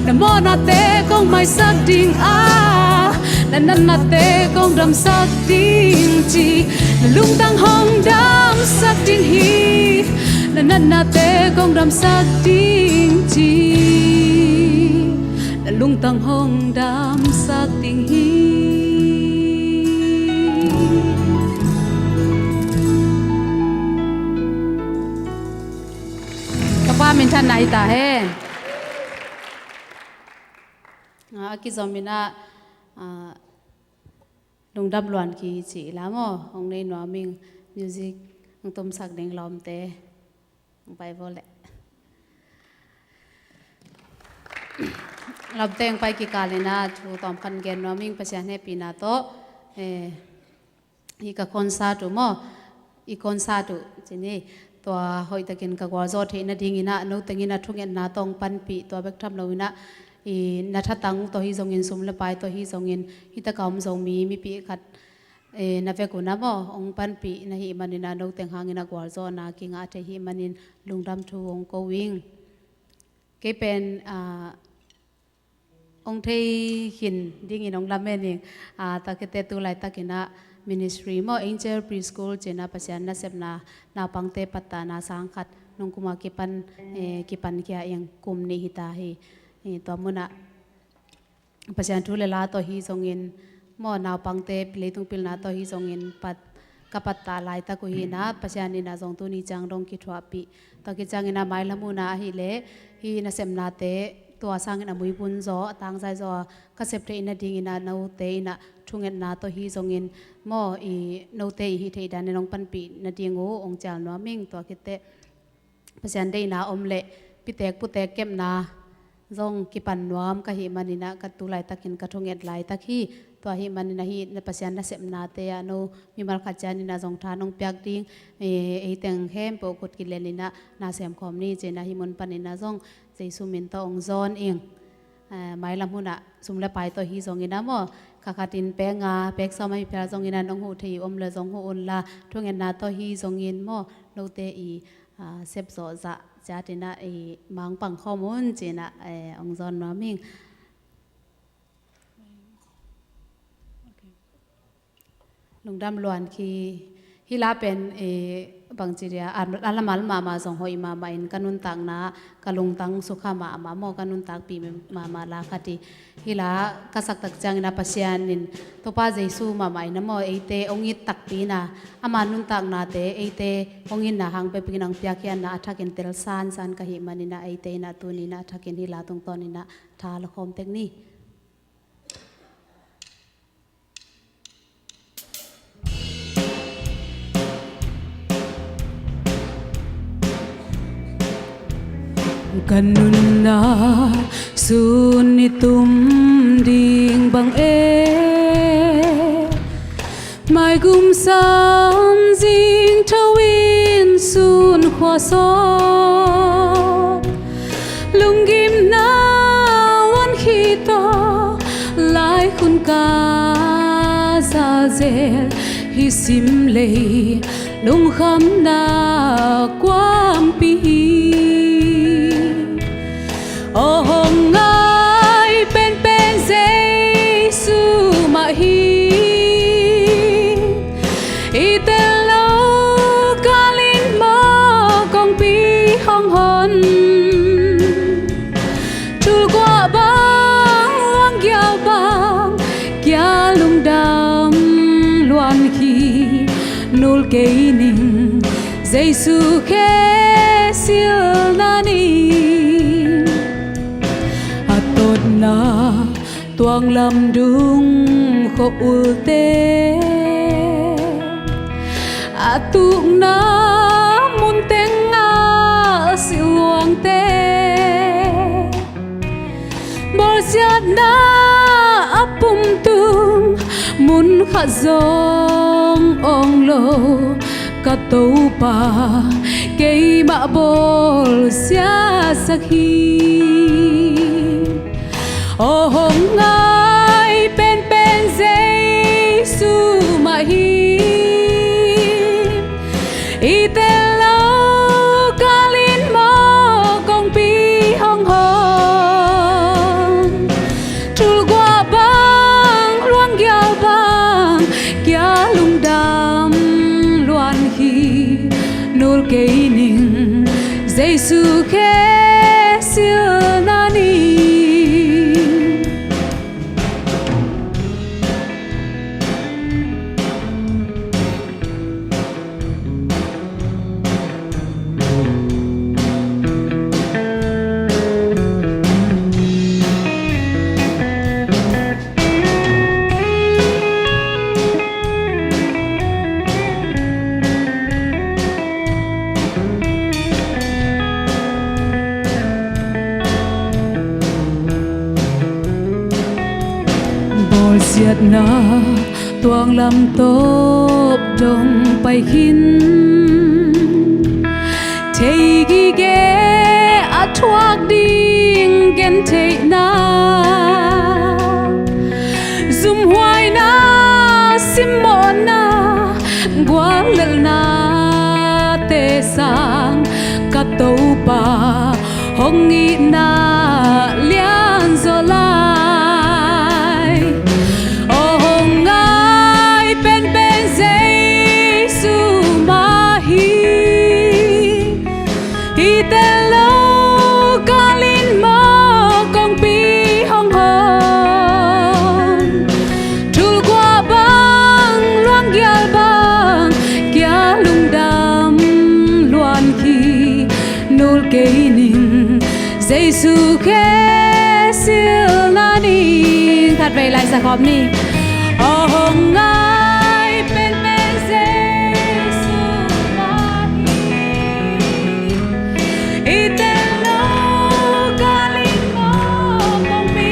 Na mawhnate kong maisak ding a, na natnate kong damsak ding ci. Na lungtang hong damsak ding hi. Na natnate kong damsak ding ci. Na lungtang hong damsak ding hi. Ka Pa minthanna hi ta hen. Ah, a kizom in ah, ah, Lungdam luan ki ci la maw, hong nei nuam ing. Music hong tumsak ding lawmte, hong pai vo leh. Lawmte hong pai kikal in ah thu tawmkhat gen nuam ing, Pasian hehpihna tawh. Eh, hi ka concert uh maw, i concert uh ci ni. Tua hoihtakin ka gualzawh theih nadingin ah, no tengin ah thungetna tawh hong panpih, tua bek tham loin ah, i na thatang tawh hi zongin, sum le pai tawh hi zongin, hi taka om Zomi mipi khat, eh, na vek un ah maw, hong panpih na hih manin ah, no teng hangin ah gualzawhna kingah thei hih manin lungdam thu hong ko ing. Kei pen, ah, hong thei khin dingin hong lamen ing. Ah, tua khit teh tu laitakin ah ministry maw, Angel Preschool ci-in ah Pasian nasepna naupangte pattahna sang khat nung kum a kipan, eh, kipan khia ing, kum nih hi ta hi. Eh, tua mun ah Pasian thu le la tawh hi zongin maw, naupangte leitung pilna tawh hi zongin pat, ka pattah laitak uh hi in ah, Pasian in ah zong tuni ciang dong kithuahpih. Tua khit ciangin ah mailam hun ah ahih leh, hih nasepnate tua sangin a muibun zaw, a tangzai zaw a ka sep theih nadingin ah, note in ah thungetna tawh hi zongin maw, i note i hih theih danin hong panpih nading uh hong cial nuam ing. Tua khit teh Pasian deihna om leh pitek putek kepna zong kipan nuam ka hih manin ah, ka tu laitakin ka thunget laitak hi. Tua hih manin ah hih na Pasian nasepnate ah no mimal khat cianin ah zong tha nong piak ding, eh, ei teng khempeuh khut kilel in ah na sem khawm ni ci-in ah hih mun panin ah zong Jesu min tawh hong zawn ing. Eh, mailam hun ah sum le pai tawh hi zongin ah maw, kha khatin pek nga, pek sawm ahi phial zongin ah nong huh thei uh om leh zong huh un la, thungetna tawh hi zongin maw, note i, ah, sep zawh zah ciat in ah i mangpang khawm un ci-in ah, eh, hong zawn nuam ing. Lungdam luan ki. Hih la pen, eh, bangci dia, a, a lamal mahmah zong hoih mahmah in ka nuntakna, ka lungtang sukha mahmah maw, ka nuntakpih mahmah la khat hi. Hih la ka sak tak ciangin ah Pasian in, Topa Jesu mahmah in ah maw, eite hong it takpi in ah, ama nuntaknate eite hong itna hang peuh bek in hong piakhiatna a thakin tel sansan ka hih manin ah, eite in ah tuni in ah a thakin hih la tungtawnin ah tha la khawm tek ni. Ka nunna sun i tum ding bang e, maigum san zing tho in sun khua sawt, lunggimna wan khit tawh lai khun ka za zel, hih sim lei lungkhamna kuampi hi. Aw hong ngai penpen Jesu mah hi. I tel lo kalin maw kongpi hong hon. Thulguah bang, luanggial bang, kia lungdam luan hi. Nul kei ning, Jesu khe silna ning. A totna tuang lam dung khua ulte, a tukna mun tengah silluangte, bawlsiatna a pum tung mun khat zong awng lo, ka Topa keimah bawlsiasak hi. Aw hong ngai penpen Jesu mah hi. I tel lo kalin maw kongpi hong hon. Thulguah bang, luanggial bang, kia lungdam luan hi. Nul kei ning, Jesu khe silna ning. Ciatna tuanglam tawp dong pai khin, thei gige a thuak ding gentheihna, zumhuaina, simmawhna, guallelhnate sang ka Topa hong itna lianzaw lai. Aw hong ngai penpen Jesu mah hi. I tel lo galin maw kongpi hong hawm. Thulgua bang luanggial bang kia lungdam luan hi. Nul kei ning Jesu khe silna ning. Khatvei lai sa khawm ni. Aw hong ngai penpen Jesu mah hi. I tel lo galin maw kongpi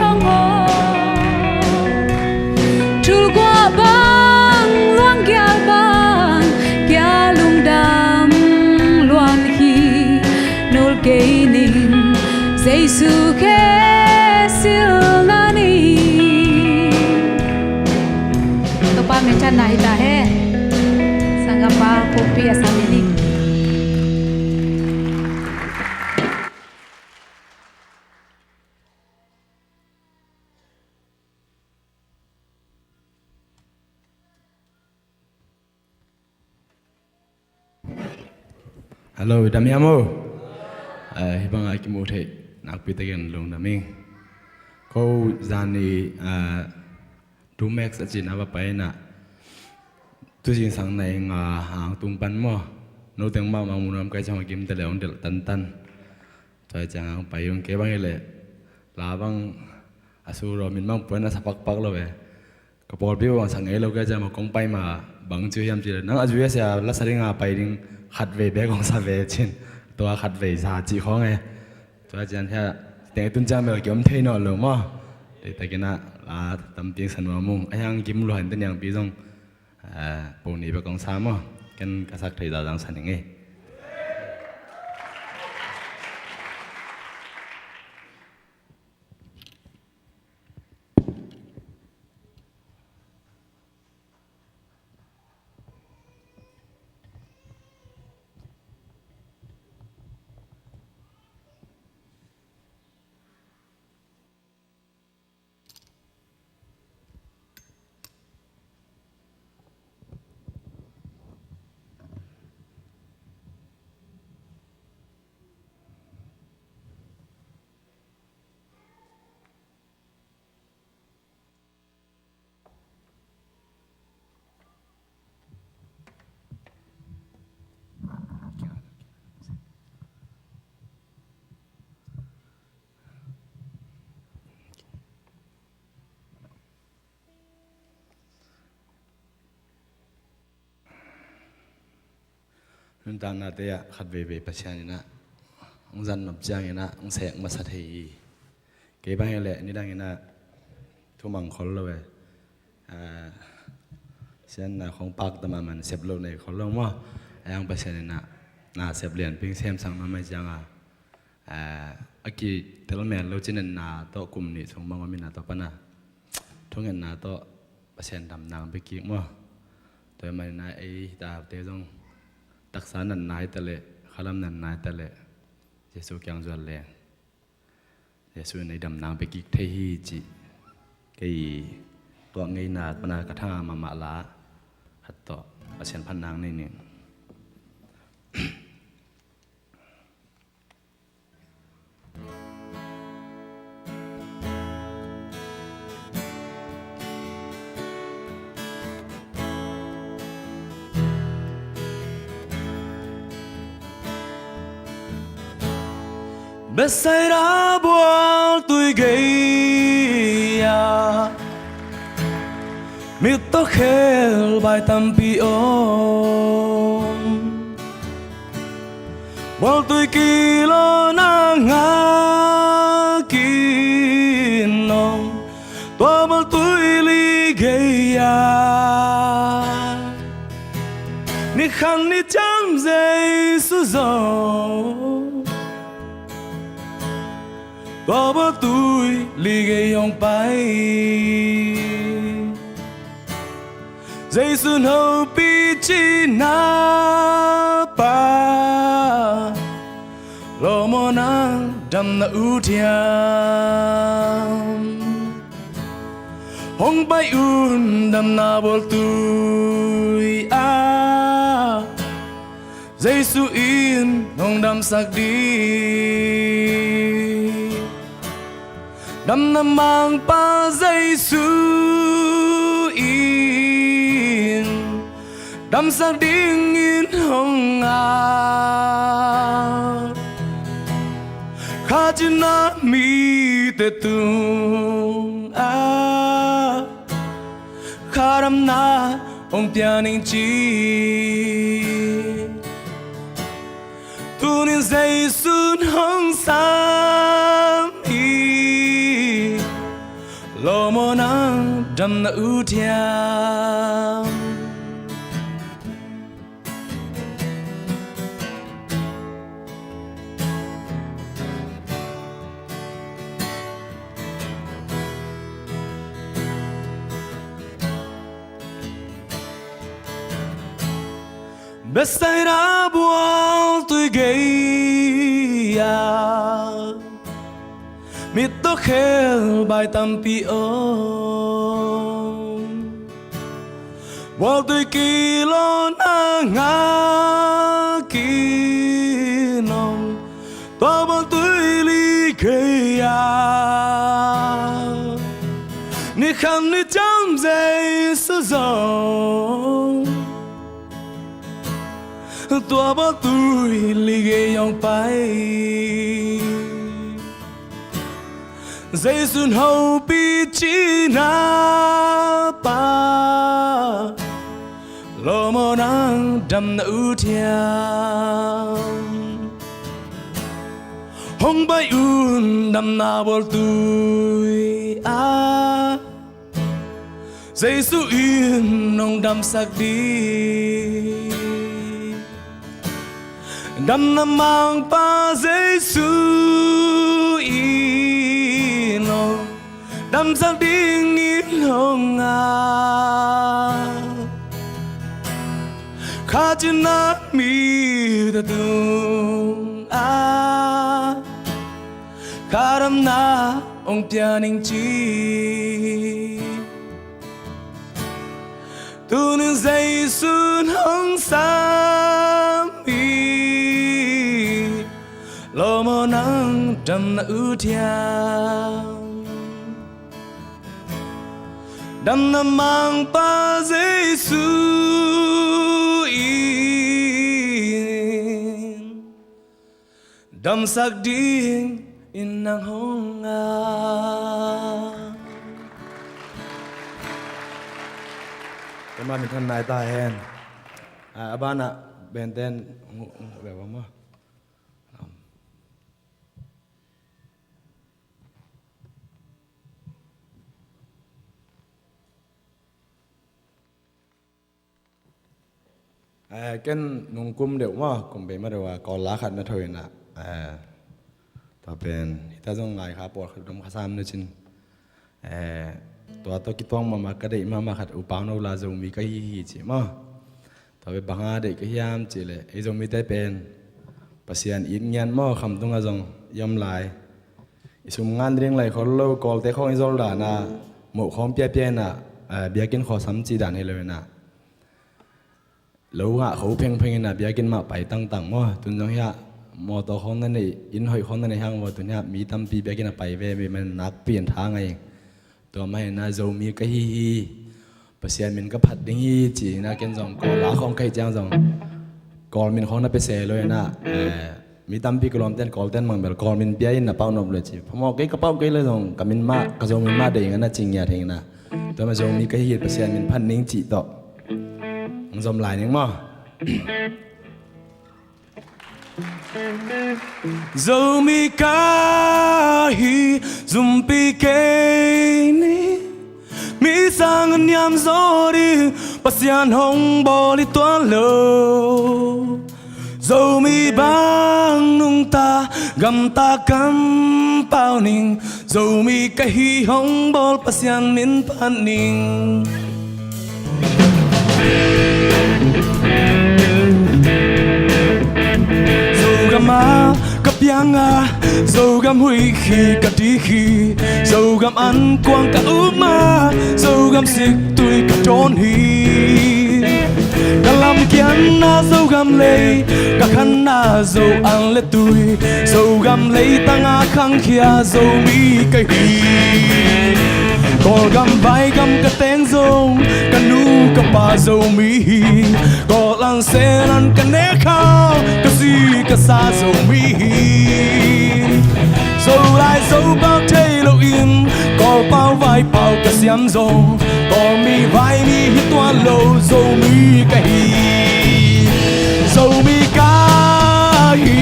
hong hawm. Thulgua bang luanggial bang kia lungdam luan hi. Nul kei ning Jesu khe silna ning. Topa minthanna hi ta hen. Sanggam pa pumpi a sa ni ning. Hello, dam hiam o? Eh, hih bangah kimu theih nakpi takin lungdam ing. Ko zan ni, ah, Dumex a cihna va pai inah, tu zingsang nai nga hang tung pan maw, no teng mahmah mu nuam kai ciang a kim te le hong delh tantan. Tua ciang hong pai hong kei bang hi leh la bang a su raw min bang puan a sa pakpak lo ve. Ka pawlpi bang sa ngei lo kei ciang maw kong pai ma bang ciu hiam ci le nang a zui a sia la sa ding a pai ding khatvei bek hong sa ve cin. Tua khatvei sa cih khawng e. Tua ciang hia teng tun ciang bel ki om thei nawn lo maw. Tei takin ah la tampi sa nuam ung a hiang kim luan te niangpi zong, eh, po ni bek kong sa maw. Ken ka sak thei zazang sa ning e. Nuntaknate ah khat veivei Pasian in ah hong zat nop ciangin ah hong sek masa thei hi. Kei bang hi leh nidang in ah thumang khol lo e. Ah, sianna khong pakta mahmah in sep loh nei khol lo maw. A yang Pasian in ah na sep lianpi hong semsak mahmah hi ciang a, ah, a kitelmel lo cinenna tawh kum nih sung bang om in ah tua pan a thungetna tawh Pasian damna hong pia kik maw. Tua ahih manin ah ei hitaute zong taksa natna hi ta leh, khalam natna hi ta leh, Jesu kiang zuan leng Jesu in ei damna hong pia kik thei hi cih kei tuak ngeina pan a ka thang mahmah la khat tawh Pasian phatna hong nei ning. Bethsaida bualtui gei-ah mit tawh khelbai tampi om. Bualtui kilawhna ngak in om. Tua bualtui Ni khat ni ciang Jesu zong tua bawltui li gei hong pai. Jesu hopih cihna pa, lawm aw nang damna ut hiam? Hong pai un damna bawltui ah, Jesu in hong damsak ding. Damna mangpa Jesu in damsak dingin hong ngak. Kha cina mite tungah kha damna hong pia ning ci. Tunin Jesu in hong sam hi. Lawm aw nang damna ut hiam? Bethsaida bawltui gei-ah mittaw khelbai tampi om. Bawltui kilawhna ngakin om tua bawltui li gei-ah, ni khat ni ciang Jesu zong tua bawltui li gei hong pai. Jesu in hopih cihna pa, lawm aw nang damna ut hiam? Hong pai un damna bawltui ah, Jesu in hong damsak ding. Damna mangpa Jesu in hong damsak dingin hong ngak. Kha cina mite tungah kha damna hong pia ning ci. Tunin Jesu in hong sam hi. Lawm aw nang damna ut hiam? Damna mangpa Jesu in damsak dingin nang hong ngak. Keima min than nai ta hen. A, a banah band ten hong, hong, hong, hong, hong, hong. Eh, ken nungkum deuh maw, kum bei mah deuh a, Kawl la khat na tho inah, eh, tua pen hita zong ngai kha, pawl khat dom kha sam na cin. Eh, tua tawh kituang mahmah ka deih mahmah khat, U Pau No la Zomi ka hi hi ci maw. Tua pen bang a deih ka hiam cih leh, ei Zomite pen Pasian it ngiat maw, khamtung ah zong i om lai. I sum ngan ding lai khol lo, Kawlte khawng i zol dan a, moh khawng piapia inah, eh, biakinn khaw sam cih dan hi lo inah, lo ngah kho phengpheng inah biakinn mah pai tangtang maw. Tun zong hiah mawtaw khawng na nei, inn hoih khawng na nei hang maw, tun hiah mi tampi biakinn a pai ve, mi man nakpi in tha ngai. Tua mah inah Zomi ka hi hi, Pasian min ka phat ding hi ci inah, ken zong Kawl la khawng ka hih ciang zong Kawl min khawng na pia se lo inah, eh, mi tampi ka lawmte'n Kawlte'n mang bel Kawl min pia in na pau nop lo ci. Phamawh kei, ka pau kei lo zong ka min mah, ka Zo min mah deih ing a na ci ngiat hi inah. Tua mah Zomi ka hi hi, Pasian min phat ning cih tawh hong zom lai ning maw. Zomi ka hi, zumpi kei ni, mi Sang niam zaw ding Pasian hong bawl hi tuan lo. Zomi bang nungta, gamta kampau ning. Zomi ka hi hong bawl Pasian min phat ning. Zogam ah ka piang a, Zogam huih khi ka dih hi. Zogam ankuang ka um a, Zogam siktui ka dawn hi. Ka lamkianna Zogam lei, ka khanna Zo an le tui. Zogam leitang a khangkhia Zomi ka hi. Kawlgam vaigam ka teng zong, ka nu ka pa Zomi hi. Kawl an sen an ka nek khau, ka si ka sa Zomi hi. Zolai Zopau thei loin, Kawlpau vaipau ka siam zong, Kawlmi vaimi hi tuan lo, Zomi ka hi. Zomi ka hi,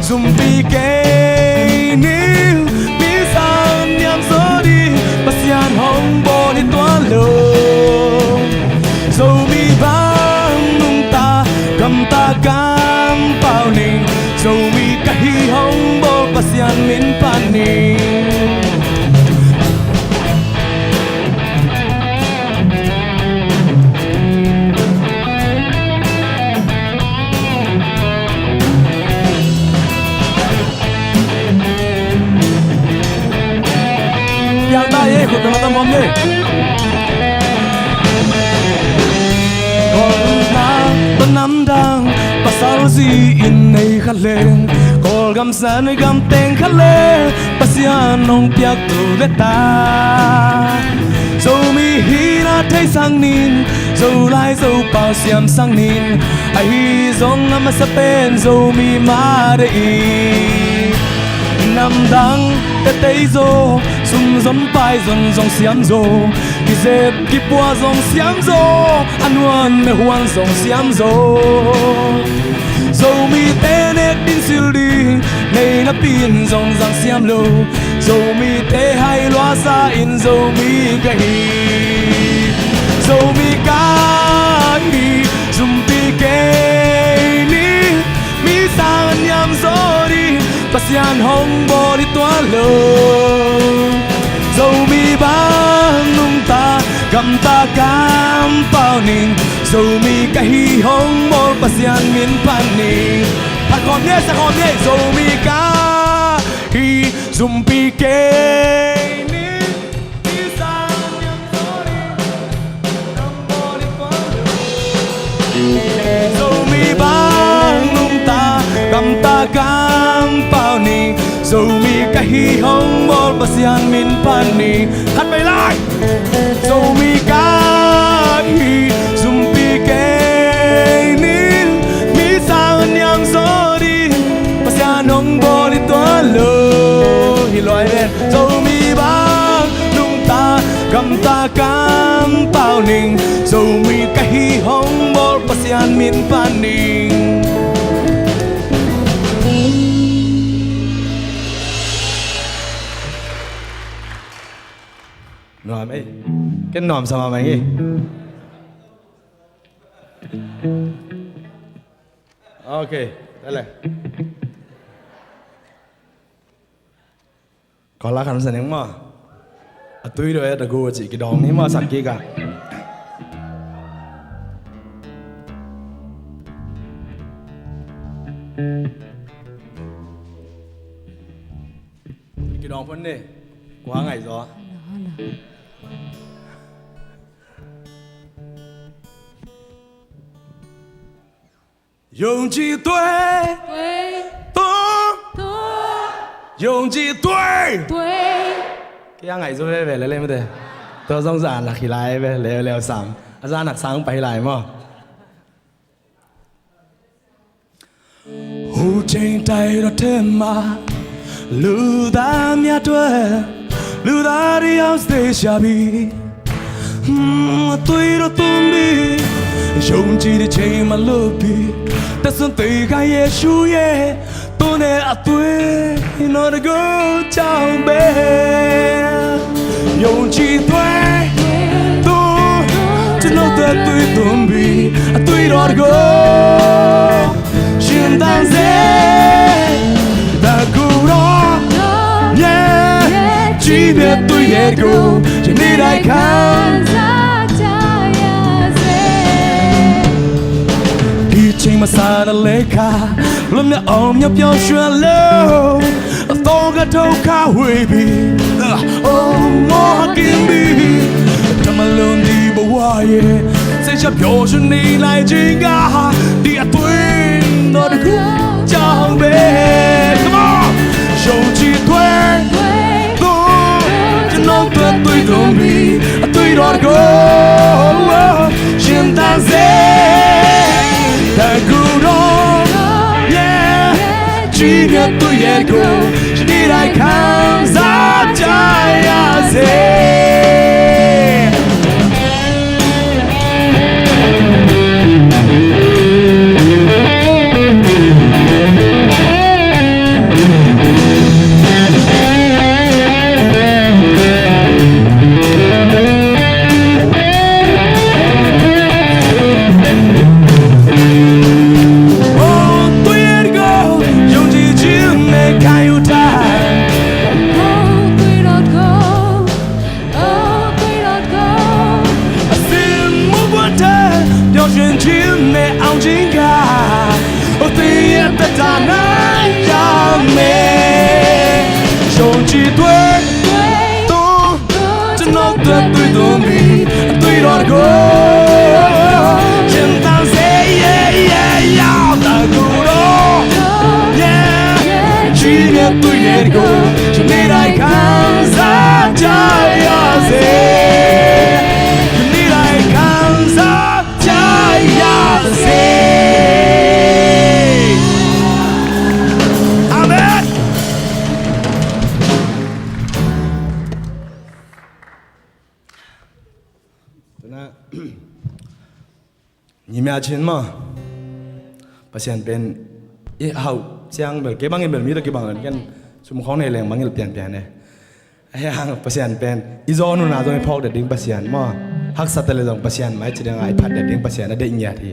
zumpi kei ning. Mi sang niam zaw ding Pasian hong bawl hi tuan lo. Zomi bang nungta, gamta kampau ning. Zomi ka hi hong bawl Pasian min phat ning. Piang ta ei, khut na mata mom ni. Kawlna, namdang pasal zi in nei kha leng, Kawlgam Sangam teng kha leng, Pasian hong piak tu le ta. Zomi hina thei sang ning, Zolai Zopau siam sang ning. Ahi zong a masa pen Zomi mah deih. Namdang tei tei zaw, sum zon pai zon zong siam zaw, kizep kipua zong siam zaw, a nuan me huan zong siam zaw. Zomite nek ding sil ding, nei napi in zong zang siam lo. Zomite hai lua sa in Zomi ka hi. Zomi ka hi, zumpi kei ning. Mi sang niam zaw ding Pasian hong bawl hi tuan lo. Zomi bang nungta, gamta kampau ning. Zomi ka hi hong bawl Pasian min phat ning. Phat khawm ni, sa khawm ni. Zomi ka hi, zumpi kei ning. Zomi bang nungta, gamta kampau ning. Zomi ka hi hong bawl Pasian min phat ning. Khat vei lai. Zomi ka hi, zumpi kei ning. Mi sang niam zaw ding Pasian hong bawl hi tuan lo. Hi luai ven. Zomi bang nungta, gamta kampau ning. Zomi ka hi hong bawl Pasian min phat ning. Nuam ei. Ken nuam sa mahmah ing ei. Ok, tale. Kawla khan sa ning maw. A tui do e, a gu a cih kidawng ni maw, sak kik a. Kidawng phot ni. Kua ngaih zaw. 勇气对，对，动，动，勇气对，对。 Kei a ngaih zaw veve le le mate. Tua zong zan lak hi lai ve, leuleu sam. A zan lak sang pai hi lai maw. ဦးထိန်တိုက်တော်ထဲမှာ လူသားများအတွက် လူသားတစ်ယောက်သေရှာပြီ။ ဟွန်း အသွေးတော်သွန်းပြီး ယုံကြည်တဲ့ချိန်မှာလွတ်ပြီ။ တဆံသေးကယေရှုရဲ့သွေးနဲ့အသွေး ကျွန်တော်တကူကြောင့်ပဲ ယုံကြည်သွေးသွ အသွေးသွန်ပြီး အသွေးတော်တကော ရှင်သန်စေ တကူတော်ရဲ့ ကြီးမြတ်သွေးရဲ့တကူ ယနေ့တိုင်းခံစားကြရစေ။ ဒီချိန်မှာ စားတဲ့လက်ခါ လွတ်မြောက်အောင် မြောက်ပျော်ရွှင်လို့ အသောကဒုက္ခဝေးပြီ။ အိုး မောဟကင်းပြီ။ တမလွန်ဒီဘဝရဲ့ စိတ်ချပျော်ရွှင်နေနိုင်ခြင်းက ဒီအသွေးတော်တကူကြောင့်ပဲ။ Come on! ယုံကြည်သွေးသွန် ကျွန်တော်သွေးသွေးသွန်ပြီ။ အသွေးတော်တကူ ရှင်သန်စေ တကူတော်ရဲ့ ကြီးမြတ်သွေးရဲ့တကူ ယနေ့တိုင်းခံစားကြရစေ။ သွေးတော်တကူ ယုံကြည်ခြင်းနဲ့ ခံယူထား။ သွေးတော်တကူ အစင်မူပွတ်တဲ့ ပျော်ရွှင်ခြင်းနဲ့ အောင်ခြင်းက သင်ရဲ့အသက်တာ နိုင်ရမယ်။ ယုံကြည်သွေးသွန် ကျွန်တော်သွေးသွေးသွန်ပြီ။ အသွေးတော်တကူ ရှင်သန်စေ yeah, yeah, yeah. တကူတော်ရဲ့ ကြီးမြတ်သွေးရဲ့တကူ ယနေ့တိုင်းခံစားကြရစေ။ ယနေ့တိုင်းခံစားကြရစေ။ အာမင်။ ညီမျှခြင်းမ၊ Pasian pen i hauh ciang bel, kei bangin bel mi tawh kibang lo, ken sum khawng nei leng bangin pianpian e. Ahi hang Pasian pen i zawn hun ah zong i phawk det ding Pasian maw, haksa ta leh zong Pasian mai ci ding a i phat det ding Pasian a deih ngiat hi.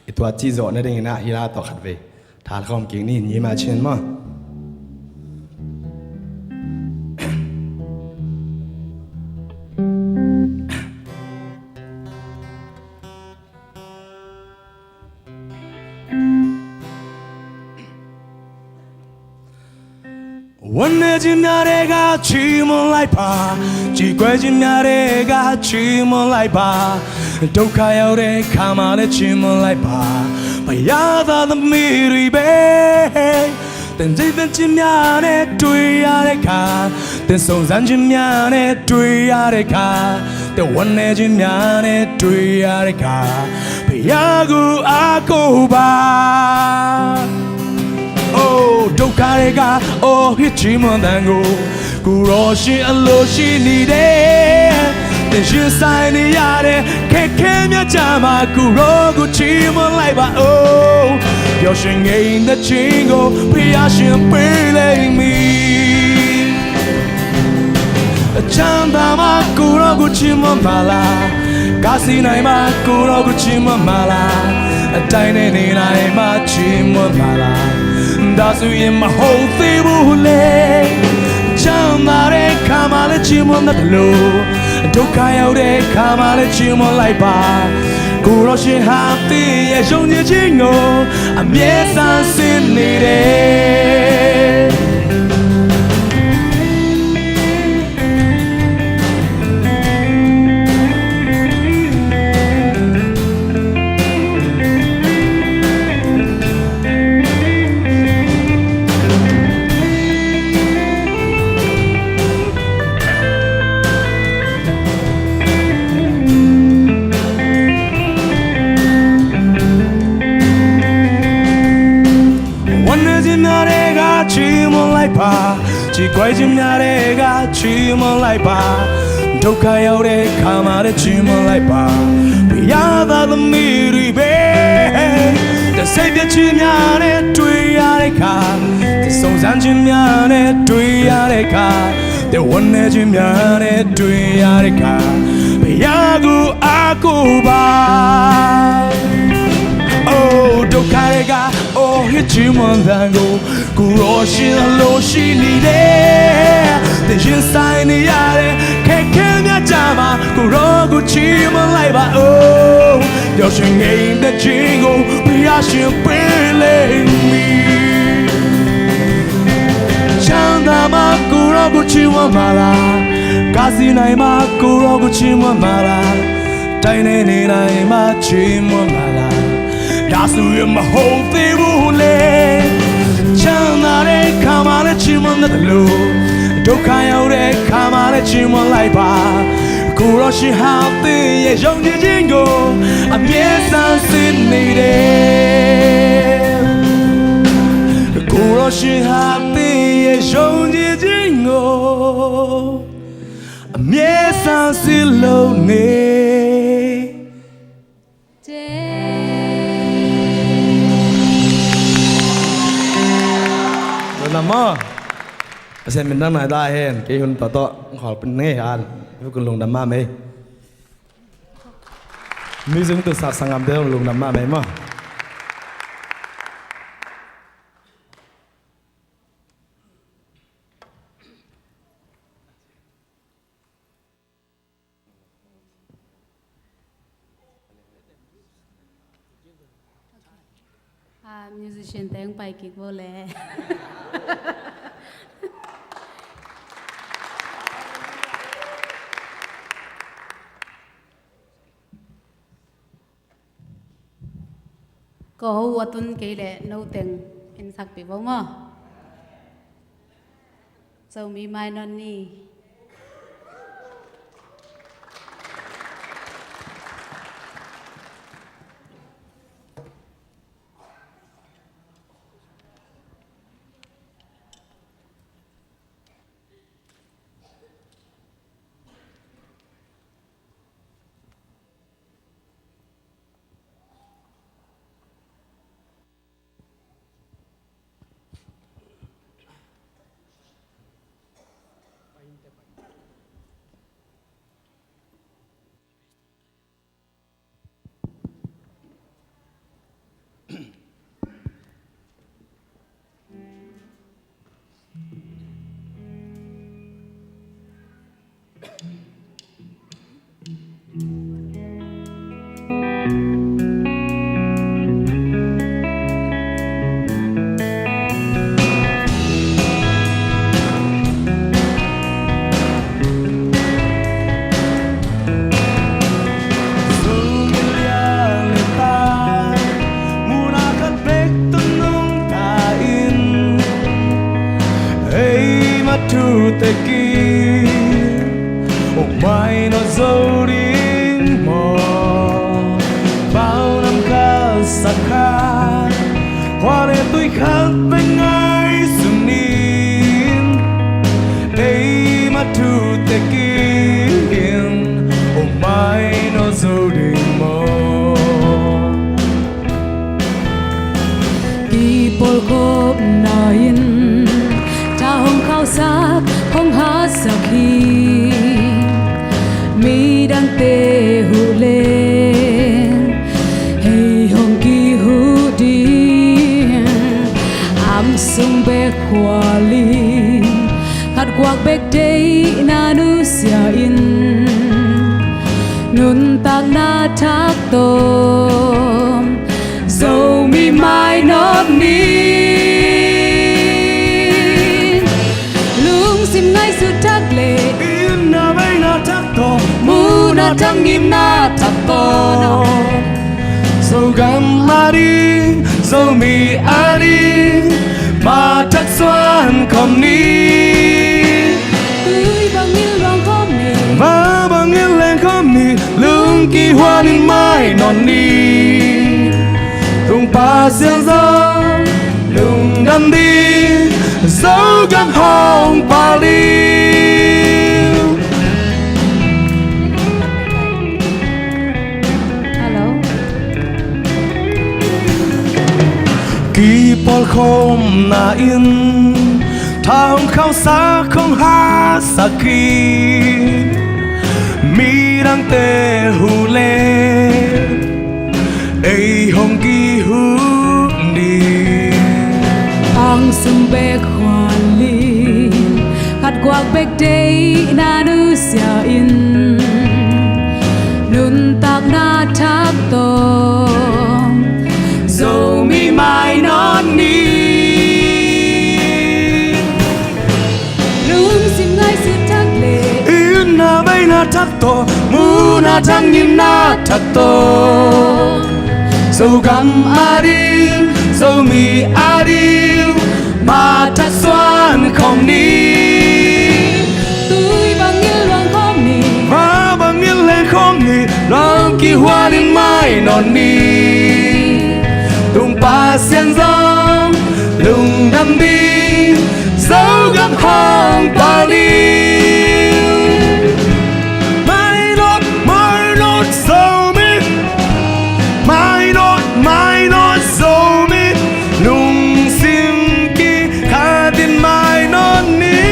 I tua cih zawh nadingin ah hih la tawh khatvei thalkhawm kik ni. Nyi mah chin maw. One legend ချီးမွမ်းလိုက်ပါ။ ကြေကွဲခြင်းများထဲက ချီးမွမ်းလိုက်ပါ။ ဒုက္ခရောက်တဲ့အခါမှာလည်း ချီးမွမ်းလိုက်ပါ။ ဘုရားသားသမီးတွေပဲ။ သင်စိတ်သက်ခြင်းများနဲ့ တွေ့ရတဲ့အခါ၊ သင်စုံစမ်းခြင်းများနဲ့ တွေ့ရတဲ့အခါ၊ သင်ဝမ်းနည်းခြင်းများနဲ့ တွေ့ရတဲ့အခါ၊ ဘုရားကို အားကိုးပါ။ အိုး ဒုက္ခတွေက အော်ဟစ်ချီးမွမ်းသံကို ကိုယ်တော်ရှင် အလိုရှိနေတယ်။ သင်ရင်ဆိုင်နေရတဲ့ ခက်ခဲများကြားမှာ ကိုယ်တော်ကို ချီးမွမ်းလိုက်ပါ။ အိုး ပျော်ရွှင်ငြိမ်သက်ခြင်းကို ဘုရားရှင် ပေးလိမ့်မည်။ ချမ်းသာမှ ကိုယ်တော်ကို ချီးမွမ်းပါလား။ ကားစီးနိုင်မှ ကိုယ်တော်ကို ချီးမွမ်းပါလား။ အတိုင်းနဲ့ နေနိုင်မှ ချီးမွမ်းပါလား။ ဒါဆိုရင် မဟုတ်သေးဘူးလေ။ ချမ်းသာတဲ့အခါမှာလည်း ချီးမွမ်းတတ်တယ်လို့၊ ဒုက္ခရောက်တဲ့အခါမှာလည်း ချီးမွမ်းလိုက်ပါ။ ကိုယ်တော်ရှင်ဟာ သင်ရဲ့ယုံကြည်ခြင်းကို အမြဲဆန်းစစ်နေတယ်။ One legend ချီးမွမ်းလိုက်ပါ။ ကြေကွဲခြင်းများထဲက ချီးမွမ်းလိုက်ပါ။ ဒုက္ခရောက်တဲ့အခါမှာလည်း ချီးမွမ်းလိုက်ပါ။ ဘုရားသားသမီးတွေပဲ။ သင်စိတ်ပျက်ခြင်းများနဲ့ တွေ့ရတဲ့အခါ၊ သင်စုံစမ်းခြင်းများနဲ့ တွေ့ရတဲ့အခါ၊ သ 내 원하지 않아 돼. ဘုရားကို အားကိုးပါ။ အိုး ဒုက္ခတွေက အိုး ချီးမွမ်းသံကို ကိုယ်တော် ရှင် အလိုရှိနေတယ်။ သင်ရင်ဆိုင်နေရတဲ့ ခက်ခဲများကြားမှာ ကိုယ်တော်ကို ချီးမွမ်းလိုက်ပါ။ အိုး ပျော်ရွှင်ငြိမ်သက်ခြင်းကို ဘုရားရှင် ပေးလိမ့်မည်။ ချမ်းသာမှ ကိုယ်တော်ကို ချီးမွမ်းမှာလား။ ကားစီးနိုင်မှ ကိုယ်တော်ကို ချီးမွမ်းမှာလား။ တိုင်းနေနေနိုင်မှ ချီးမွမ်းမှာလား။ ဒါဆိုရင် မဟုတ်သေးဘူးလေ။ ချမ်းသာတဲ့အခါမှာလည်း ချီးမွမ်းတတ်သလို၊ ဒုက္ခရောက်တဲ့အခါမှာလည်း ချီးမွမ်းလိုက်ပါ။ ကိုယ်တော်ရှင်ဟာ သင်ရဲ့ယုံကြည်ခြင်းကို အမြဲဆန်းစစ်နေတယ်။ ကိုယ်တော်ရှင်ဟာ သင်ရဲ့ယုံကြည်ခြင်းကို အမြဲဆန်းစစ်လို့နေတယ်။ လင်မၢ် အဆင်မတန်နိုင်တာဟဲ ကဲ ဟိုတတော် ခေါ်ပနေရ ဘုကလုံဓမ္မမေး မီးစင်းသူ စာဆံငမ်တဲ လုံဓမ္မမေးမၢ်။ Musician teng pai kik bo le. Ko ho a tun kei leh no teng en sakpih bo maw. Zomi mainawt ni. Zomi lian le pai, muna khat bek tawh nungta in, eima thute kim, oh mainawt zo ding maw. Paunam khat sa khat, khua le tui khat bek ngaihsun in, eima thute kim, oh mainawt zo ding maw. Kipawlkhopna in tha hong khauhsak, hong hatsak hi. Midangte huh leng hei hong kihuh ding. Am sung bek khual in khat guak bek deihna nusia in, nuntakna thak tawm Zomi mainawt ni. Lungsim ngaihsut thak le itna beina thak tawh, muhna thak, ngimna thak tawh, Zogam ading, Zomi ading, mah thak suan khawm ni. Tui bangin luang khawm ni, mah bangin leng khawm ni. Lungkihuan in mainawt ni. Tung Pasian zong lungdam ding, Zogam hong pal ding. Hello. Kipawlkhopna in Thaum khauhsak khong hahsak hi, midangte huh le ei hong kihuk ding. Tang sung bek khualin, khat guak bek deihna nusia in, nuntakna thak tawh Zomi mainawt ni. Lungsim ngaihsut thak le itna veina thak tawh, muhna thak ngimna thak tawh, Zogam ading, Zomi ading, mah thak suan khong ni. Tui bang ngil luang khong ni, mah bang ngil leng khong ni, lungkihua ding mainawt ni. Tung Pasian zong lungdam ding, Zogam hong pal ding. Mainawt, mainawt Zomi, mainawt, mainawt Zomi, lungsim kikhatin mainawt ni.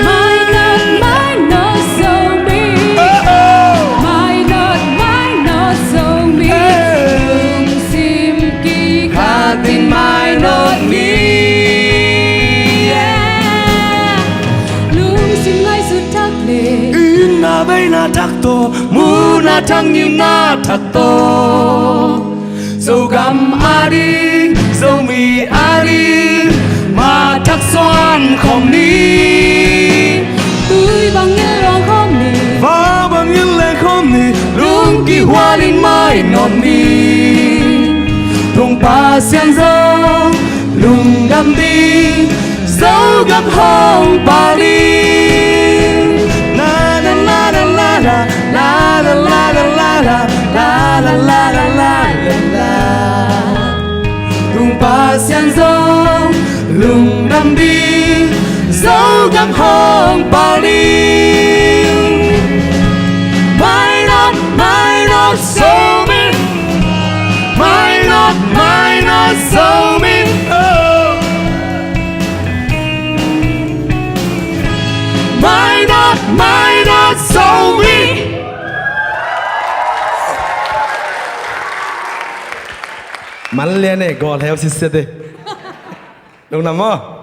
Mainawt, mainawt Zomi. Oh, oh. Mainawt, mainawt Zomi. Hey. Lungsim kikhatin mainawt ni. Yeah. Lungsim ngaihsut thak le itna veina thak tawh, muhna thak ngimna thak tawh, Zogam ading, Zomi ading, mah thak suan khong ni. Tui bang ngil luang khong ni, mah bang ngil leng khong ni, lungkihua ding mainawt ni. Tung Pasian zong lungdam ding, Zogam hong pal ding. La la la la la la. Tung Pasian zong lungdam ding, Zogam hong pal ding. Mainawt, mainawt Zomi. Mainawt, mainawt Zomi. Oh. Mainawt, mainawt Zomi. Man lian e, gawl heu sitset e. Lungdam maw?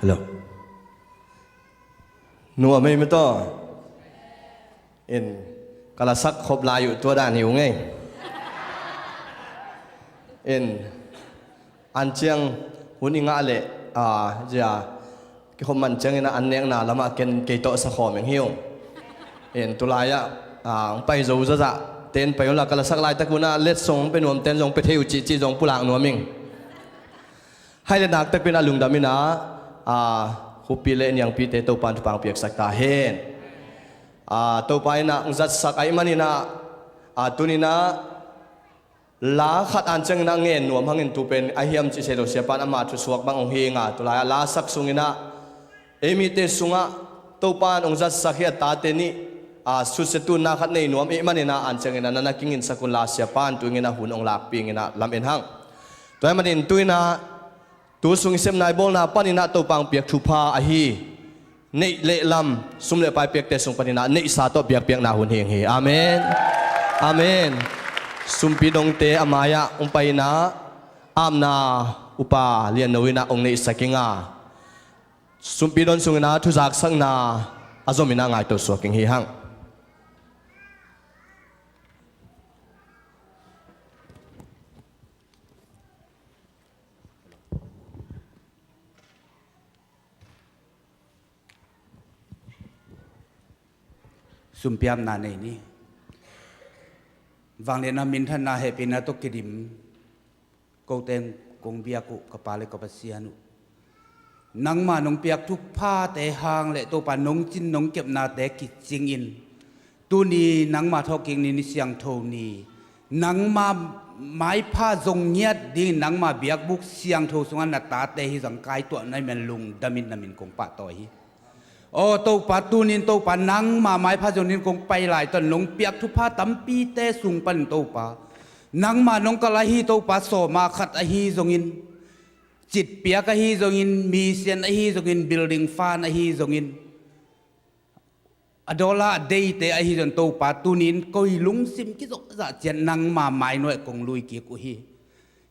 Hello. Nuam ei mataw. In, ka lasak khop lai uh tua dan hi ung ei. In, an ciang hun i ngah leh, a, zia, kikhop man ciangin a an nekna lamah ken kei tawh sa khawm ing hi ung. In, tulai-ah, a, hong pai zo zazah ten pai unla, ka lasak laitak unah letsong hong pia nuam ten zong pia thei uh cihcih zong pulak nuam ing. Hai le nak takpi inah lungdam inah, a, khuapi le niangpite Topa in thupha hong piaksak ta hen. A, Topa inah hong zatsak ahih man inah, a, tuni inah la khat an ciang inah ngen nuam hangin tu pen ahi hiam cih sei lo, siapa in ama thusuak bang hong hi inga, tulai-ah la sak sung inah ei mite sungah Topa in hong zatsak hi a tate nih, a, susia tunna khat nei nuam ahih man inah an ciang inah na na kingin sak unla, siapa in tu ing inah hun hong lakpih ing inah lam en hang. Tua ahih manin tu inah tu sung i sepna i bawlna pan inah Topa hong piak thupha ahi neih le lam, sum le pai piakte sung pan inah neihsa tawh piakpiakna hun hi ing hi. Amen. Amen. Sumpi dongte a mai-ah hong pai inah apna upa Lian No inah hong neihsak inga, sumpi don sung inah thuzaksakna a zom inah ngaito suak ing hi hang. Sumpiamna nei ni. Vangliatna minthanna hehpihna tawh kidim, ko teng kong biak uh ka Pa le ka Pasian uh, Nangma nong piak thuphate hang le Topa nong cin nong kepnate kicingin, tuni nangma thawhkik ni, ni siangtho ni, nangma maipha zong ngiat dingin nangma biakbuk siangtho sungah na tate hi zong kaituah na hi man lungdamin na min kong pahtawi hi. Aw Topa, tunin Topa nangma maipha zong dingin kong pai lai tawh nong piak thupha tampite sung panin Topa, nangma nong kal ahi Topa, sawma khat ahi zongin, citpiak ahi zongin, misian ahi zongin, building fund ahi zongin, a dollar a deite ahi zong Topa, tunin koi lungsim kizawhzah ciat nangma mainuai kong lui kik uh hi.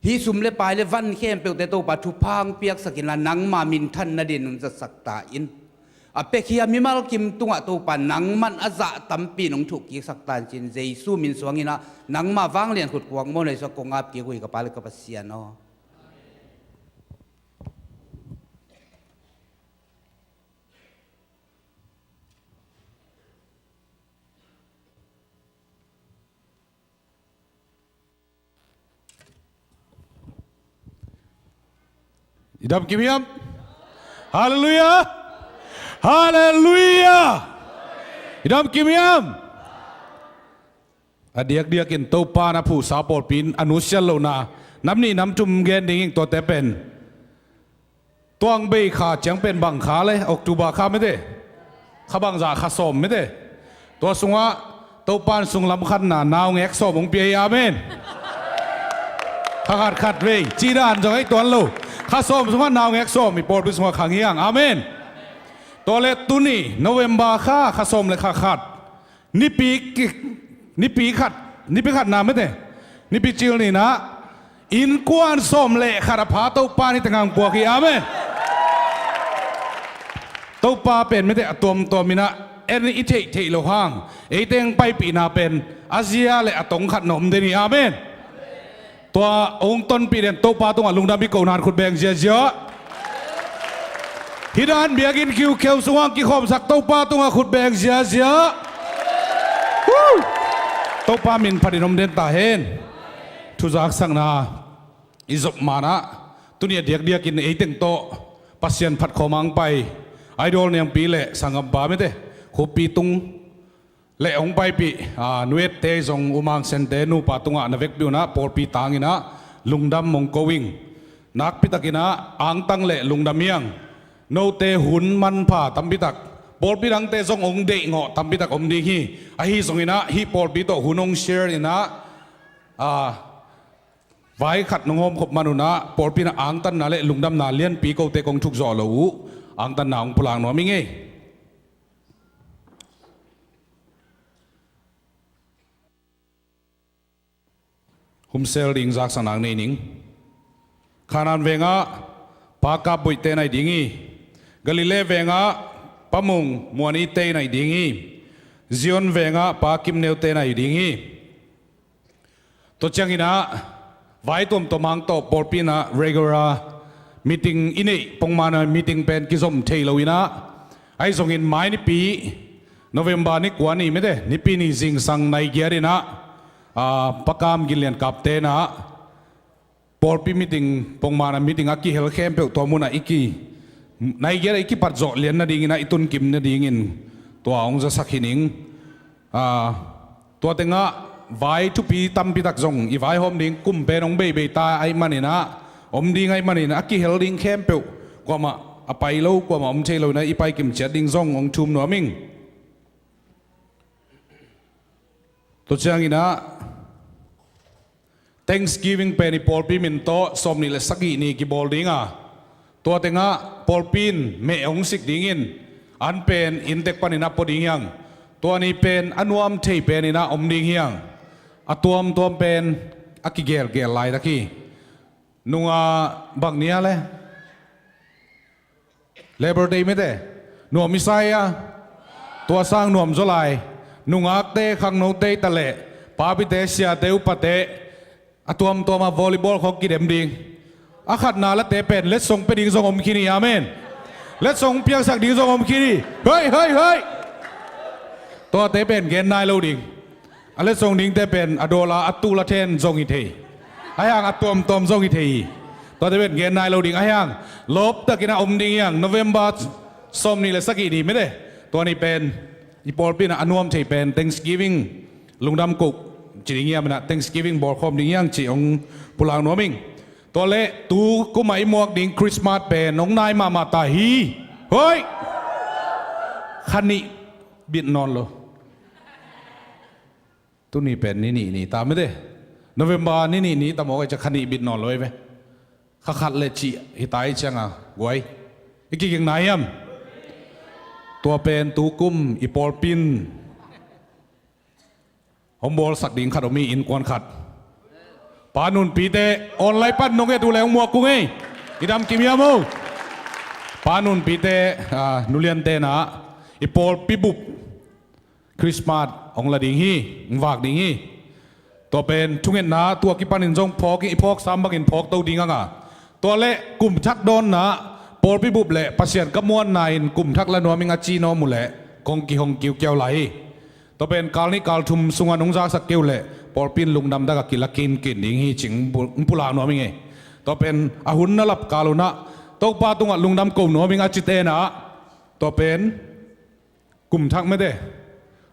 Hih sum le pai le van khempeuhte Topa thupha hong piaksak inla nangma minthan nadin hong zatsak ta in. A piakhia mimal kim tungah Topa nangman a zah tampi nong thuh kiksak ta in ci-in Jesu min suang inah nangma vanglian khut kuak mawh na Jesu kong ap kik uh hi ka Pa le ka Pasian aw. I dam kim hiam? Halleluiah! Halleluiah! I dam kim hiam? A diakdiakin Topa na phuhsa pawlpi in a nusiat lohna nam nih nam thum gen ding ing. Tuate pen tuang bei kha ciang pen bang kha le, October kha mete, kha bangzah, kha sawm mete. Tua sungah Topa in sunglam khatna naungek sawm hong pia hi. Amen. Kha khat khat vei cih dan zong ei tuan lo. Kha sawm sungah naungek sawm i pawlpi sungah khang hi hang. Amen. Tua le tuni November kha, kha sawm le kha khat, nipi ki, nipi khat, nipi khatna mete, nipi cil ninah innkuan sawm le khat a pha Topa in hih tengah hong puak hi. Amen. Topa pen mete a tuamtuam inah en i theihtheih loh hang, ei teng paipihna pen a zia le a tong khat na om den hi. Amen. Tua hong tonpih den Topa tungah lungdam i kohna in khut beng ziazia. Hih dan biakinn kiukheu sungah kikhawmsak Topa tungah khut beng ziazia. Woo! Topa min phatin om den ta hen. Thuzaksakna i zop manah tuni a diakdiakin ei teng tawh Pasian phat khawm hong pai Idol Niangpi le sanggampa mete, Khupi tung le hong paipih, a, nuette zong, U Mang Sente nupa tungah na vekpi unah pawlpi tanginah lungdam hong ko ing. Nakpitakinah angtang le lungdam hiang. Note hun manpha tampitak, pawlpi dangte zong hong deihngawh tampitak om ding hi. Ahi zonginah hih pawlpi tawh hun hong share inah, a, vai khat nong hawmkhop man unah pawlpi inah angtanna le lungdamna lianpi kote kong thukzawh lo uh angtanna hong pulak nuam ing ei. Humsel ding zaksak nak nei ning. Kanaan vengah Pa Kapbuihte nai ding hi. Galilee vengah Pa Mung Muanite nai ding hi. Zion vengah Pa Kimneute nai ding hi. Tua cianginah vai tuamtuam hang tawh pawlpi inah regular meeting i neih pongmana meeting pen kizom thei lo inah, ahi zongin mai nipi November ni kua ni mete, nipi ni zingsang nai giat inah, a, Pa Kam Gin Lian Kapte inah pawlpi meeting, pongmana meeting a kihel khempeuh tua munah i ki, nai giat a i kipat zawh lian nadinginah i tunkim nadingin tua hong zasak hi ning. A, tua tengah vai thupi tampitak zong i vaihawm ding kum pen hong beibei ta ahih maninah, om ding ahih maninah a kihel ding khempeuh kuamah a pai lo, kuamah om thei lo inah i paikim ciat ding zong hong thum nuam ing. Tua cianginah Thanksgiving pen i pawlpi min tawh sawmnih le sagih ni kibawl dinga, tua tengah pawlpi in meh hong sik dingin an pen inntek panin a pua ding hiang. Tua ni pen a nuam thei peninah om ding hiang. A tuamtuam pen a kigelgel laitak hi. Nunga bang nia le Labor Day mete, nuam i sa hi a, tua sang nuam zaw lai. Nungakte, khangnote i ta leh, papite, siate, upate, a tuamtuam a volleyball khawng kidem ding. A khatna late pen letsong pia ding zong om khin hi. Amen. Letsong piangsak ding zong om khin hi. Hei, hei, hei. Tuate pen gen nai lo ding. A letsong dingte pen a dollar a tul a then zong hi thei. Ahi hang a tuamtuam zong hi thei hi. Tuate pen gen nai lo ding ahi hang, lawptakin a om ding hi hang, November sawmnih le sagih ni mete. Tua ni pen i pawlpi in a nuam thei pen Thanksgiving, lungdam koh ci ding hiam, ina Thanksgiving bawlkhawm ding hi hang ci hong pulak nuam ing. Tua leh tu kum a i muak ding Christmas pen hong nai mahmah ta hi. Hoi! Kha nih bit nawn lo. Tuni pen ni nih ni ta mete. November ni nih ni ta mawk a, i ciah kha nih bit nawn lo hi ve. Kha khat le cih hi ta i cianga guai, i kiging nai hiam? Tua pen tu kum i pawlpi in hong bawlsak ding khat om hi, innkuan khat. Pa nunpite online pan nong et uh leh hong muak kung ei. I dam kim hiam o? Pa nunpite, ah, nuliante na i pawlpi bup Christmas hong la ding hi, hong vak ding hi. Tua pen thungetna, tua kipanin zong phawk, i phawk sam bangin phawk to ding anga. Tua leh kum thak dawnna, pawlpi bup le Pasian ka muanna in kum thak la nuam ing a ci nuam uh leh kong kihong kiukiau lai hi. Tua pen kal nih kal thum sungah nong zaksak kei uh leh pawlpi in lungdam tak a kila kinkin ding hi ci-in hong pulak nuam ing ei. Tua pen a hun na lap kal un ah Topa tungah lungdam ko nuam ing a cite na, tua pen kum thak mete,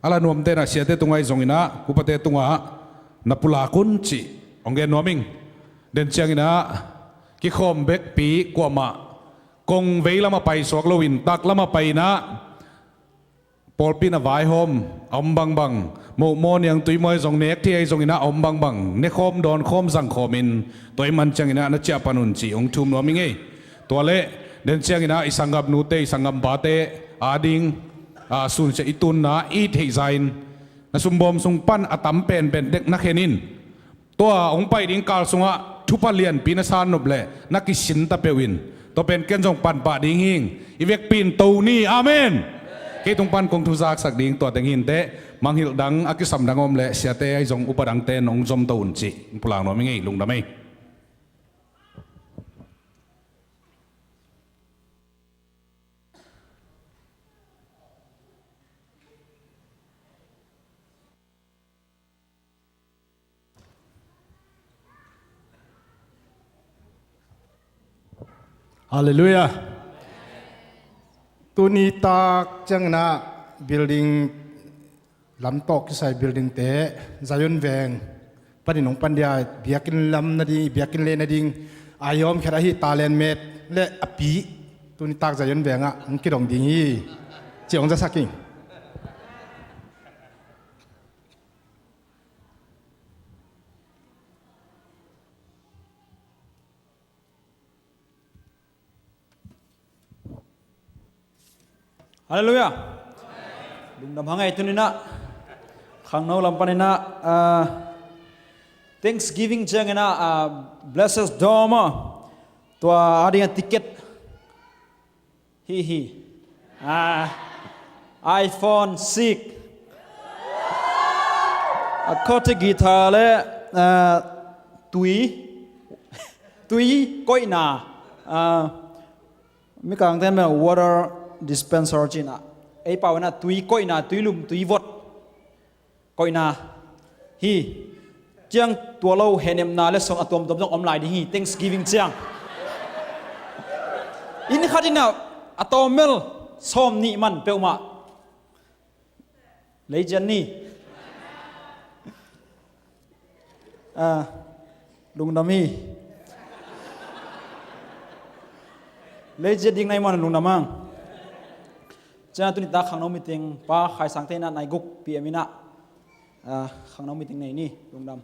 a la nuamte na siate tungah ahi zongin ah upate tungah na pulak un cih hong gen nuam ing. Den ciangin ah kikhawm bekpi kuamah kong vei lamah paisuak loin tak lamah pai-in ah pawlpi in a vaihawm a om bangbang, mohmaw niangtui mawi zong nek thei ahi zongin ah a om bangbang nekhawm, dawnkhawm, zangkhawmin tua ahih man ciangin ah na ciah pan un cih hong thum nuam ing ei. Tua leh den ciangin ah i sanggamnute, i sanggampate ading, ah, sunsia i tunna i theihsa in na sumbawm sung pan a tam penpen dek na khen in. Tua hong pai ding kal sungah thupha lianpi na san nop leh na kisin ta peuh in. Tua pen ken zong panpah ding hing. I vekpi in to ni. Amen. Kei tung pan kong thuzaksak ding tua teng hi inteh. Mangngilh dang, a kisam dang om leh siate ahi zong upa dangte nong zom to un cih hong pulak nuam ing ei. Lungdam ei. Halleluiah. Tuni tak ciangin ah building lam tawh kisai buildingte, Zion veng panin hong pan dia, biakinn lam nading, biakinn lei nading a i om khat ahi talent met le a pi tuni tak Zion veng ah hong kidong ding hi ci hong zasak ing. Halleluiah. Lungdam hang ei. Tuni-in ah khangno lam panin ah, ah, Thanksgiving ciangin ah, ah, Blessed Dome, ah, tua ading a ticket hi hi. Ah, iPhone six, acoustic guitar le, ah, tui, tui koihna, ah, Mikangte in water dispenser ci-in ah, ei pau in ah tui koihna, tui lum, tui vot koihna hi. Ciang tua lo hehnepna le song a tuamtuam zong om lai ding hi, Thanksgiving ciang. Inn khat in ah a tawm bel sawmnih man peuhmah. Lei ciat ni. Ah, lungdam hi. Lei ciat ding na hih man lungdam hang. Ciang tuni tak khangno meeting, Pa Khai Sangte in ah nai guk P M in ah, ah, khangno meeting nei ni. Lungdam.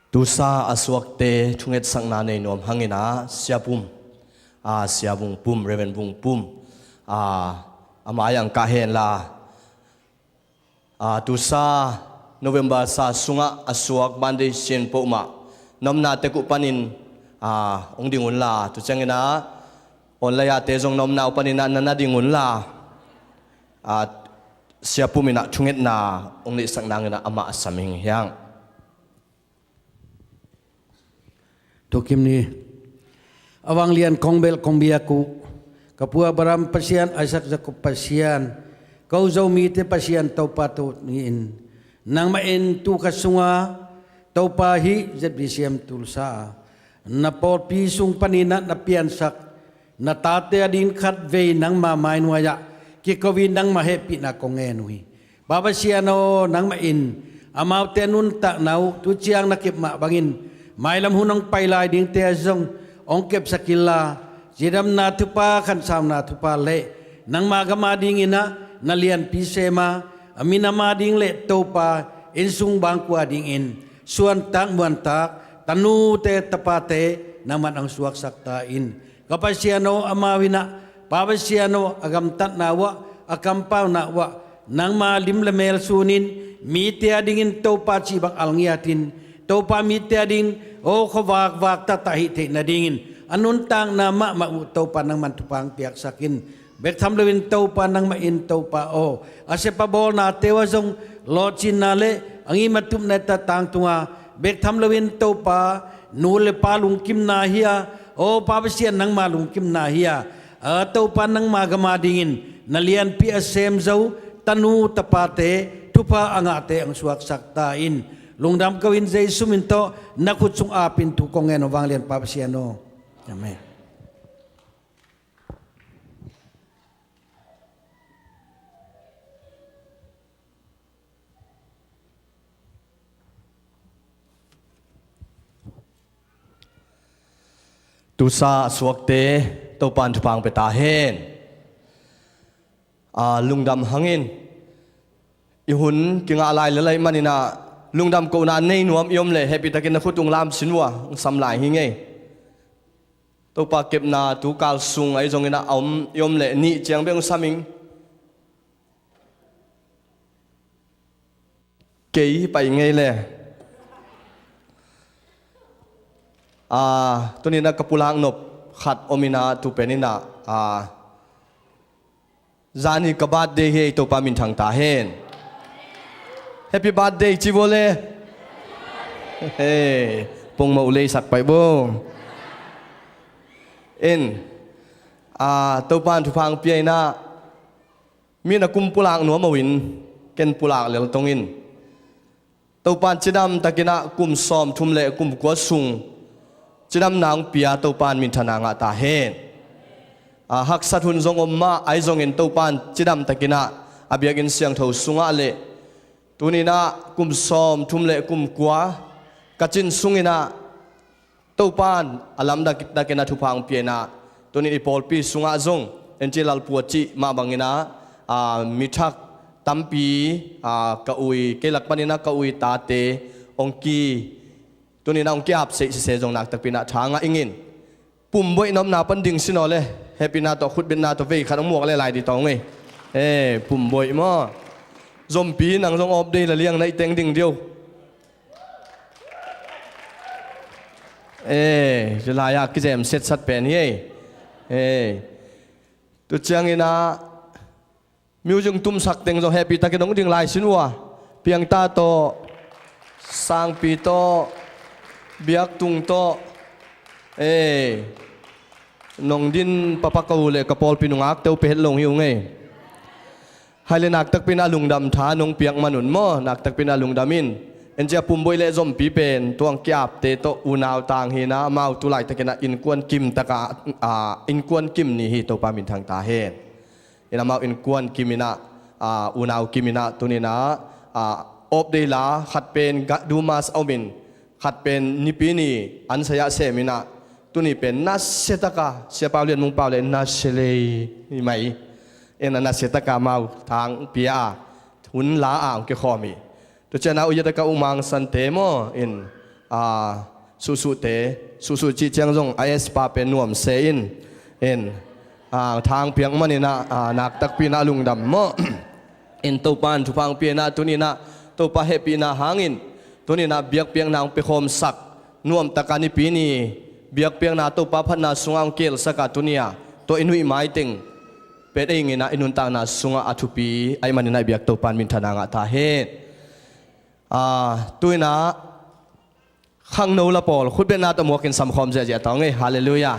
Tusa a suakte thungetsakna nei nuam hangin ah Sia Pum, ah, Sia Vung Pum, Reverend Vung Pum, ah, a mai-ah kah hen la, ah, tusa November sa sungah a suak birthday sin peuhmah na omna tek uh panin, ah, hong ding un la, tu ciangin ah online-ate zong na omna uh panin ah na na ding un la, ah, Siapum in ah thungetna hong neihsak nangin ah amah a sam ing hiang. Thukim ni. A vanglian kong belh kong biak uh ka pu Abraham Pasian, Isaac Jacob Pasian, ko Zomite Pasian Topa Tuni in, nangmah in tu kha sunga Topa hih Z B C M Tulsa na pawlpi sung panin ah na piansak na tate adingin khatvei nangma mainuai-ah kiko-in nangma hehpihna kong ngen uh hi. Pa Pasian aw, nangmah in amaute a nuntakna uh tu ciang na kep mah bangin mailam hun hong pai lai dingte ah zong hong kepsak inla, cidamna thupha, khansauna thupha le nangma gam adingin ah na lianpi sem a, a minam ading le Topa, innsung bangkua dingin suantak muantak tanute tapate nangman hong suaksak ta in. Ka Pasian aw, amau in ah Pa Pasian aw, a gamtatna uh ah, a kampauna uh ah nangma lim le mel sunin, mite adingin Topa cih bang al ngiatin, Topa mite adingin aw khuavakvak taktak hih theih nadingin a nuntakna mahmah uh Topa nangman thupha hong piaksak in. Bek tham loin Topa nangmah in Topa aw, a sep a bawlnate uh ah zong lawhcinna le a ngim a tupna i ta tangtunga, bek tham loin Topa nu le pa lungkimna hi a, aw Pa Pasian nangma lungkimna hi a, a Topa nangma gam adingin na lianpi a sem zo tanu tapate thupha a ngahte hong suaksak ta in. Lungdam ko in Jesu min tawh na khut sung apin thu kong ngen uh vanglian Pa Pasian aw. Amen. Tulsa a suakte Topa in thupha hong pia ta hen. A, lungdam hangin i hun kingah lai le lai manin ah lungdam kohna nei nuam i om leh hehpihtakin na khut ung lam sin uh a, ung sam lai hi ngei. Topa kepna tu kal sung ahi zongin ah a om i om leh nih ciang bek ung sam ing. Kei hi pai ngei le. A, tuni in ah ka pulak nop khat om in ah tu pen in ah, a, zani ka birthday hi, Topa minthang ta hen. Happy birthday ci vua le. Hey, pongmoh lei sak pai bo. In, a, Topa in thupha hong pia in ah, mi in a kum pulak nuam uh in, ken pulak lel tong in. Topa in cidam takin ah kum sawmthum le kum kua sung cidamna hong pia Topa in minthana ngah ta hen. A, haksat hun zong om mah ahi zongin Topa in cidam takin ah a biakinn siangtho sungah le tuni in ah kum sawmthum le kum kua ka cin sungin ah Topa in a lamdang takin a thupha hong pia in ah, tuni in i pawlpi sungah zong, en ci Lalpua cih mah bangin ah, a, mi thak tampi, a, ka ui, kei lak panin ah ka ui tate hong ki, tuni in ah hong ki-ap seih sese zong nak takpi in ah tha ngah ing in. Pumboih na omna pan ding sin aw le, hehpihna tawh khutbetna tawh vei khat hong muak le lai ding tawh ngei. Eh, pumboih maw. Zompi nang zong off day la liang na i teng ding ding uh. Eh, ci lai-ah kizem setsat pen hi ei. Eh, tu ciangin ah music tumsak teng zong hehpihtakin hong ding lai sin uh a. Piangta tawh, sangpi tawh, biaktung tawh. Eh, nong din papa ka u le ka pawlpi nungak teu pe het lo hi ung ei. Hai le nak takpi in ah lungdam tha nong piak man un maw, nak takpi in ah lungdam in. En ci a pumboih le zompi pen tuang ki-apte tawh unau tang hi in ah, amau tu laitakin ah innkuan kim taka, a, innkuan kim ni hi, Topa minthang ta hen. In amau innkuan kim in ah, a, unau kim in ah tuni in ah, a, off day la khat pen ga, dumas a om in, khat pen Nipi ni an saya sem in ah, tuni pen nasia taka, Sia Pau Lian Mung Pau le nasia lei ni mai. In ah nasia taka amau tha hong pia a, hun la a hong kikhawm hi. Tu ciang a u Yataka u Mang Sante maw in, a, Suhsuhte, Suhsuh cih ciang zong a S pa pen nuam se in, in, a, tha hong piak man in ah, a, nak takpi in ah lungdam maw. In Topa in thupha hong pia in ah, tuni in ah Topa hehpihna hangin, tuni in ah biakpiakna hong piakhawmsak, nuam taka Nipi ni biakpiakna Topa phatna sungah hong kielsak a, tuni a tua i nuih maiteng pet ei ngina i nuntakna sungah a thupi ahih manin a i biak Topa in minthanna ngah ta hen. Ah, tu-in ah khangno la pawl khutbetna tawh muakin samkhawm ziahziah ta ung ei. Halleluiah.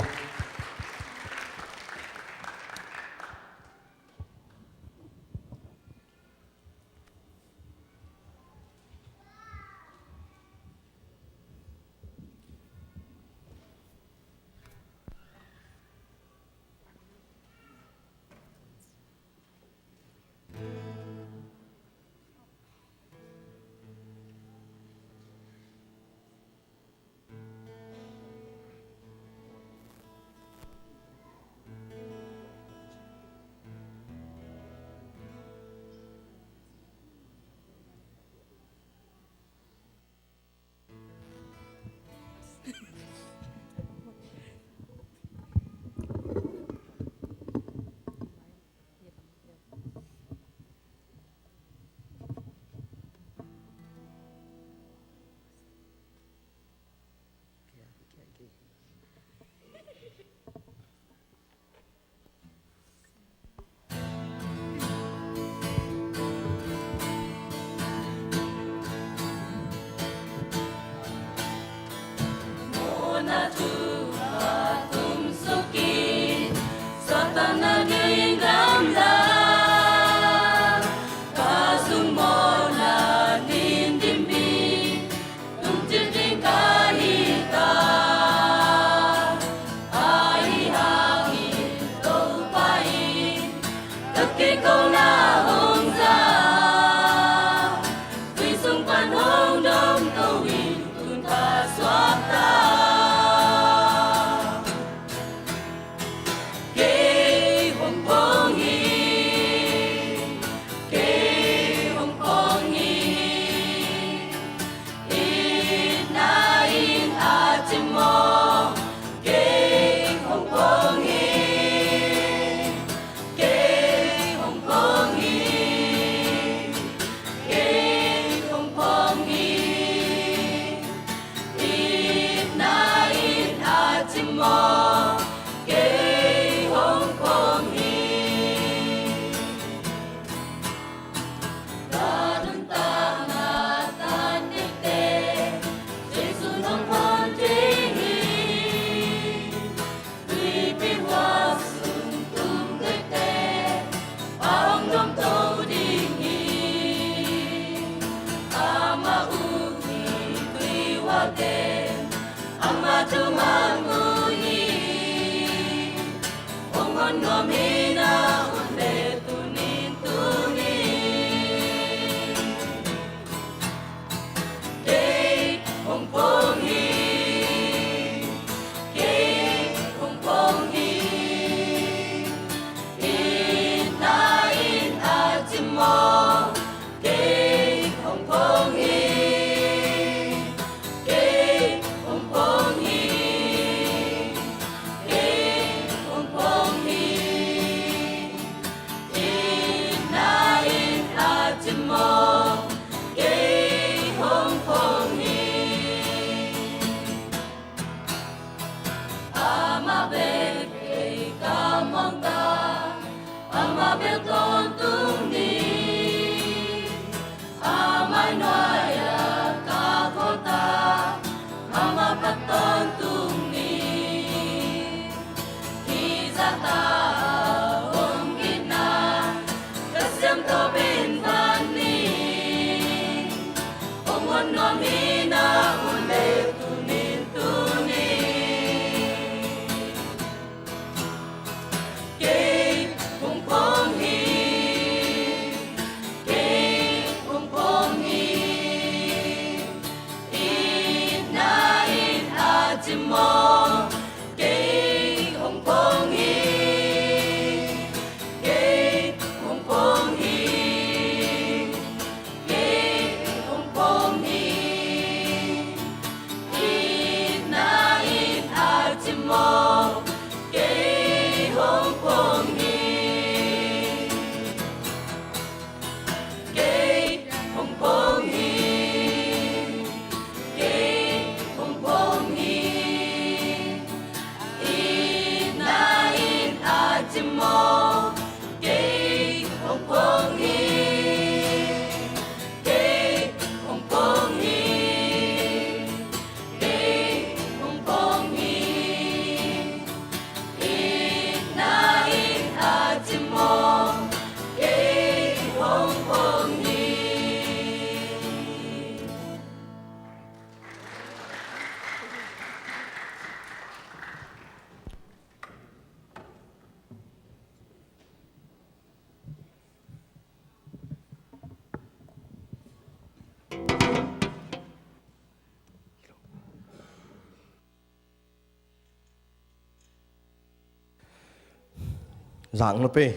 Zang nupi,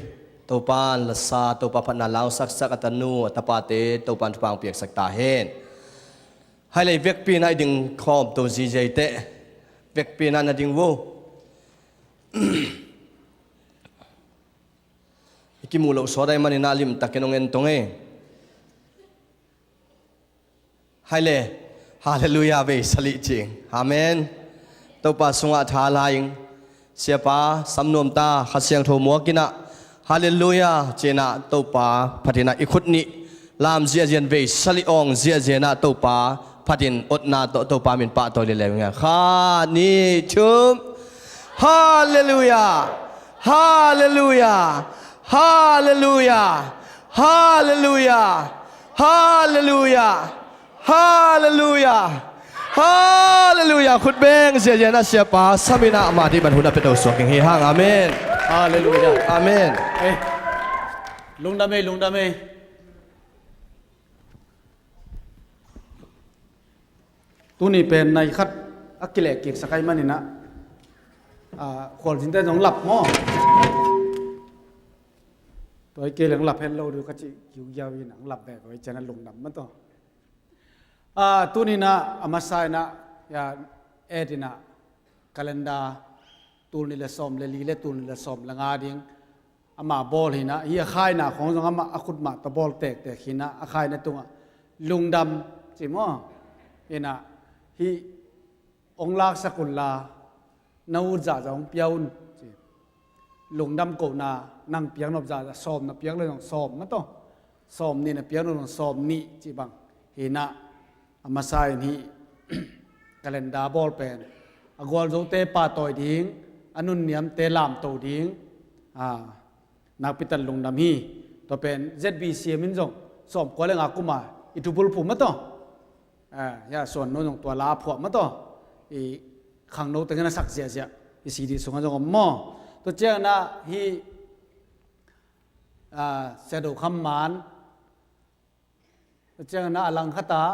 Topa in lasa, Topa phatna langsaksak a tanu a tapate Topa in thupha piaksak ta hen. Hai lei, vekpi-in ah i ding khawm to ziazia i teh. Vekpi-in ah na ding vo. I kimu lo sawt ahih manin ah limtakin hong en tong e. Hai le, Halleluiah vei salih cing. Amen. Topa sungah tha la ing. Siapa, sam nuam ta, Kha Siangtho muak in ah, Halleluiah ci-in ah Topa phat in ah i khut nih lam ziahziah in vei salih awng ziahziah in ah Topa phat in otna tawh Topa min pahtawi leuleu ing a. Khat, nih, thum. Halleluiah. Halleluiah. Halleluiah. Halleluiah. Halleluiah. Halleluiah. Halleluiah. Khut beng ziahziah in ah Siapa sam in ah amah ading bang hun a pia to suak ing hi hang. Amen. Halleluiah. Amen. Eh, lungdam ei, lungdam ei. Tuni pen nai khat a kilehkiksak ahih manin ah, ah, khualzinte zong lap maw? Tua i kei leng lap het lo ding ka cih kiugiau in ang lap bek a, i ciang a lungdam mah tawh. Ah, tuni in ah a masa in ah, ya, et in ah calendar tul nih le sawm le li le tul nih le sawm le nga ding ama bawl hi in ah, hih a khaina khawng zong amah a khut mah tawh bawl tektek hi in ah, a khaina tungah lungdam ci maw? Hi in ah, hih hong laksak un la, na ut zahzah hong pia un ci. Lungdam kohna nang piak nop zahzah, sawm na piak le zong sawm mah tawh, sawm nih na piak nop zong sawm nih ci bang hi in ah, a masa in hih calendar bawl pen a gualzote pahtawi ding, a nunniamte lamto ding, a, nakpi tak lungdam hi. Tua pen Z B C M in zong sawmkua le nga kum a i thubulphuh mah tawh, a, ya, suan nu zong tua la a phuah mah tawh, i khangno tengin a sak ziahziah i C D sungah zong om maw? Tua ciangin ah hih, a, Shadow Kham Man, a ciangin ah a langkhat ah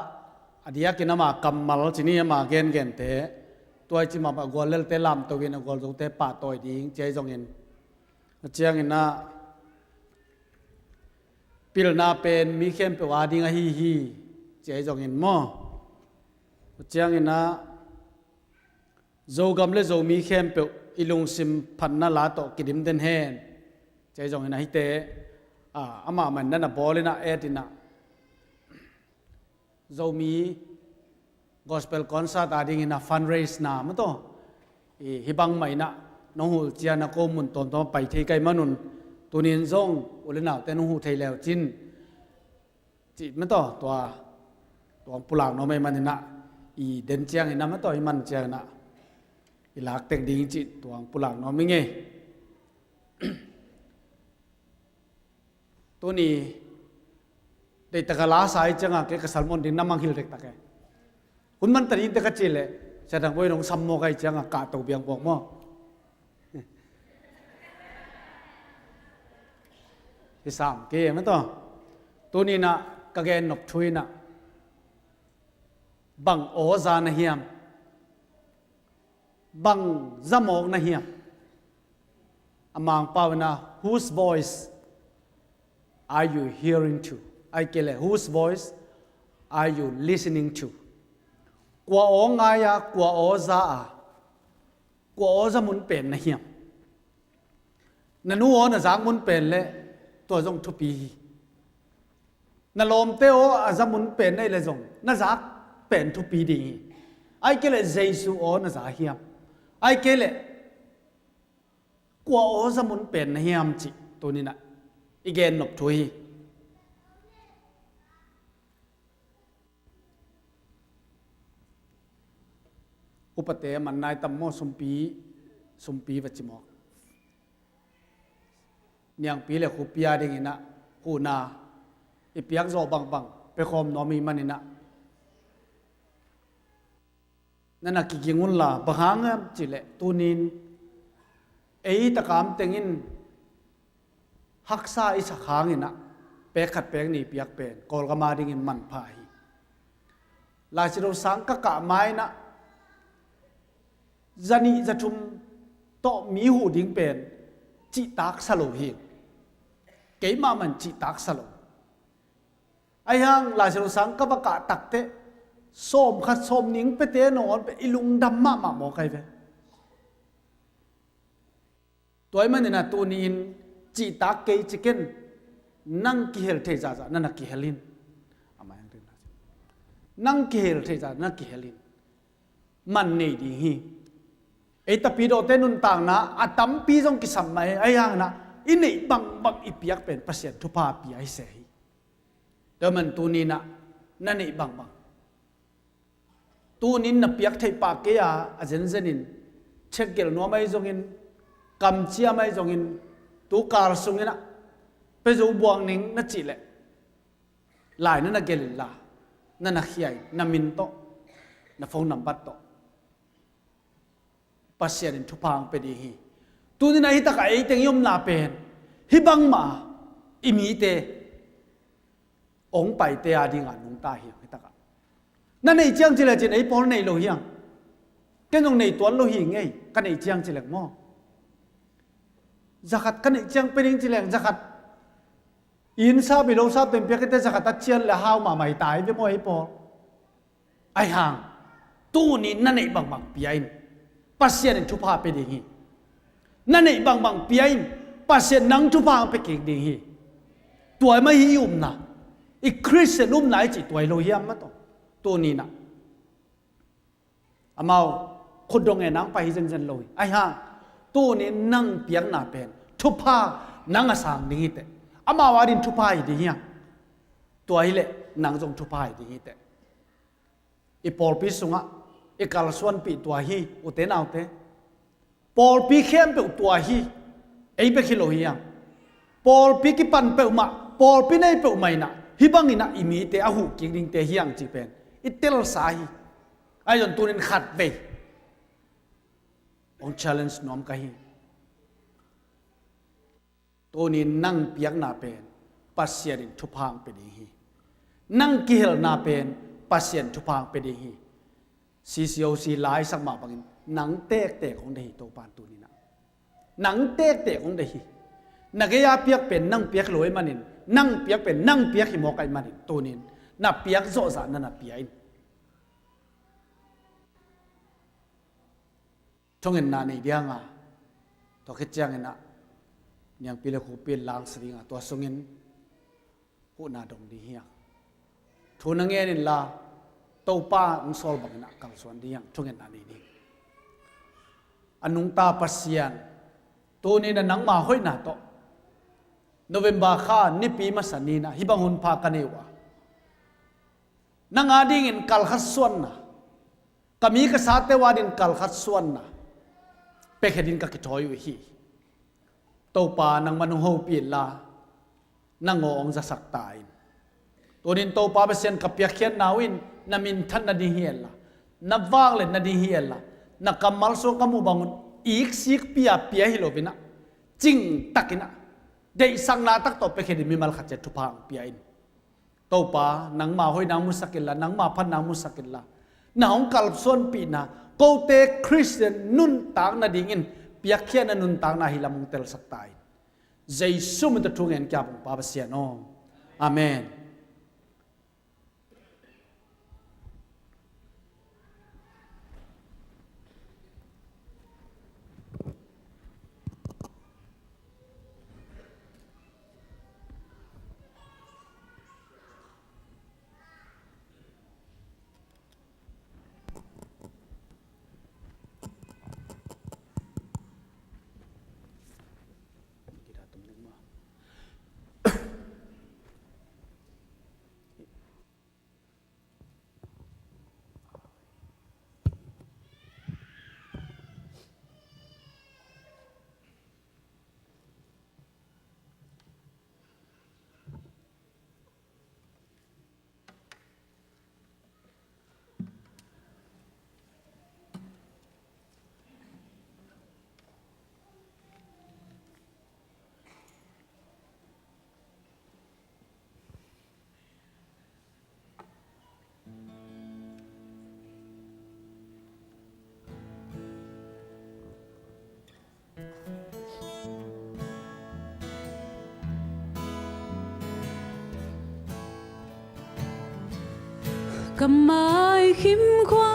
a diakin ama kammal ci ni, ama gengente, tua i cimah a guallelte lamto in a gualzote pahtawi ding ci ahi zongin, a ciangin ah pilna pen mi khempeuh ading ahi hi ci ahi zongin maw? A ciangin ah Zogam le Zomi khempeuh i lungsim phatna la tawh kidim den hen. Ci ahi zongin ah hihte, a, amah man na na bawl in ah, et in ah, Zomi Gospel Concert adingin ah fundraise na mah tawh, i, hih bangmah in ah nong huh ciang a ko mun tuamtuam a pai thei ka hih manun, tuni in zong u le naute nong huh thei le uh cin, cih mah tawh, tua, tua hong pulak nuam ahih manin ah, i den ciangin ah mah tawh, i man ciangin ah i lak tek ding cih tua hong pulak nuam ing ei. Tuni deihtak a la sa ahih ciangin kei ka sermon ding na mangngilh dektak e. Hun man ta ding teh ka cih leh, Sia Thang Boi in hong sam mawk ahih ciangin kahto biang puak maw? Hi sam kei mah tawh. Tuni in ah ka gen nop thu in ah, bang aw za na hiam? Bang za mawk na hiam? A Mangpau in ah, whose voice are you hearing to? Ahih kei leh, whose voice are you listening to? Kua aw ngai a, kua aw za a, kua aw za mun pen na hiam? Na nu aw na zak mun pen leh tua zong thupi hi. Na lawmte aw a za mun pen na hih leh zong na zak pen thupi ding hi. Ahih kei leh Jesu aw na za hiam? Ahih kei leh kua aw za mun pen na hiam cih tuni in ah i gen nop thu hi. Upate a man nai tam maw, sumpi, sumpi va ci mawk. Niangpi le khupi adingin ah huhna i piak zawh bangbang pia khawm nuam i hih manin ah, na na kiging un la, bang hang hiam cih leh tuni in ei takam teng in haksa i sak hangin ah pek khat pek nih piak pen Kawlgam adingin manpha hi. Lai Siangtho sang ka kah ma-in ah za nih za thum tawh mi huh ding pen cihtaksa lo hi. Keimah man cihtaksa lo. Ahi hang Lai Siangtho sang ka va kah takteh sawm khat sawm nih pete nawn peh i lungdam mahmah maw kai ve. Tua ahih manin ah tuni-in cihtak kei ci ken, nang kihel thei zahzah na na kihel in. Amah nang kihel thei zah na kihel in. Man nei ding hi. Ei tapidawte nuntakna a tampi zong kisam mah hi, ahi hangin ah i neih bangbang i piak pen Pasian thupha pia hi se hi. Tua man tuni-in ah na neih bangbang, tuni-in na piak theih pah kei a, a zenzenin check gelh nuam ahi zongin, kamciam ahi zongin, tu kal sungin ah pia zo buang ning na cih leh, lai na na gelh inla, na na khia in, na min tawh, na phone number tawh. Pasian in thupha hong pia ding hi. Tuni-in ah hi takah ei teng i omna pen hih bangmah i mite, hong paite a dingah nungta hi hang hi takah. Na neih ciang ci lecin ei pawl nei lo hi hang. Ken zong nei tuan lo hi ngei, ka neih ciang ci leng maw. Zakhat ka neih ciang pia ding ci leng, zakhat inn sap i lo sap teng piak kite, zakhat a cian le hau mahmah hi ta hi ve maw ei pawl. Ahi hang, tuni na neih bangbang pia in, Pasian in thupha pia ding hi. Na neih bangbang pia in, Pasian nang thupha hong pia kik ding hi. Tua mah hi i upna, i Christian upna i cih tua hi lo hiam maw tawh. Tuni-in ah amau khutdong e nang pai hi zenzen lo hi. Ahi hang, tuni-in nang piakna pen thupha nang a sang ding hi teh. Amau a dingin thupha hi ding hi hang. Tua hi leh nang zong thupha hi ding hi teh. I pawlpi sungah i kalsuanpih tua hi, ute naute. Pawlpi khempeuh tua hi, ei bek hi lo hi hang. Pawlpi kipan peuhmah, pawlpi nei peuhmah in ah hih bangin ah i mite a huh kik dingte hi hang cih pen i telsa hi. Ahi zong tuni-in khatvei hong challenge nuam ka hi. Tuni-in nang piakna pen Pasian in thupha hong pia ding hi. Nang kihelna pen Pasian thupha hong pia ding hi. C C O C la i sak mah bangin nang tektek hong deih hi Topa'n tuni-in ah. Nang tektek hong deih hi. Na gei-a piak pen nang piak hi lo ahih manin, nang piak pen nang piak hi mawk ahih manin, tuni-in na piak zawhzah na na pia in. Thungetna nei ding a, tua khit ciangin ah niangpi le khuapi langsa ding a, tua sungin huhna dong ding hi hang. Thu na ngen inla, Topa hong sawl bangin ah kalsuan ding hi hang, thungetna nei ding. A nungta Pasian, tuni-in ah nangma hoihna tawh November kha nipi masa ni-in ah hih bang hunpha ka nei uh a, nang a dingin kal khat suanna, ka mi ka sate uh a dingin kal khat suanna pia khe dingin ka kithawi uh hi. Topa nangman hong hopih inla, nang aw hong zasak ta in. Tuni-in Topa Pasian, ka piakkhiatna uh in na minthan nading hi inla, na vanglian nading hi inla, na kammal sungah ka muh bangun iksik pia pia hi lo-in ah, cingtakin ah, deihsakna tak tawh pia khe dingin mimal khat ciat thupha hong pia in. Topa, nangma hoihna hong musak inla, nangma phatna hong musak inla, na hong kalsuanpihna, kote Khristian nuntak nadingin piakkhiatna nuntakna hi lam hong telsak ta in. Jesu min tawh thu ngen ka hi, Topa Pasian aw. Amen. Ka mai khim khua.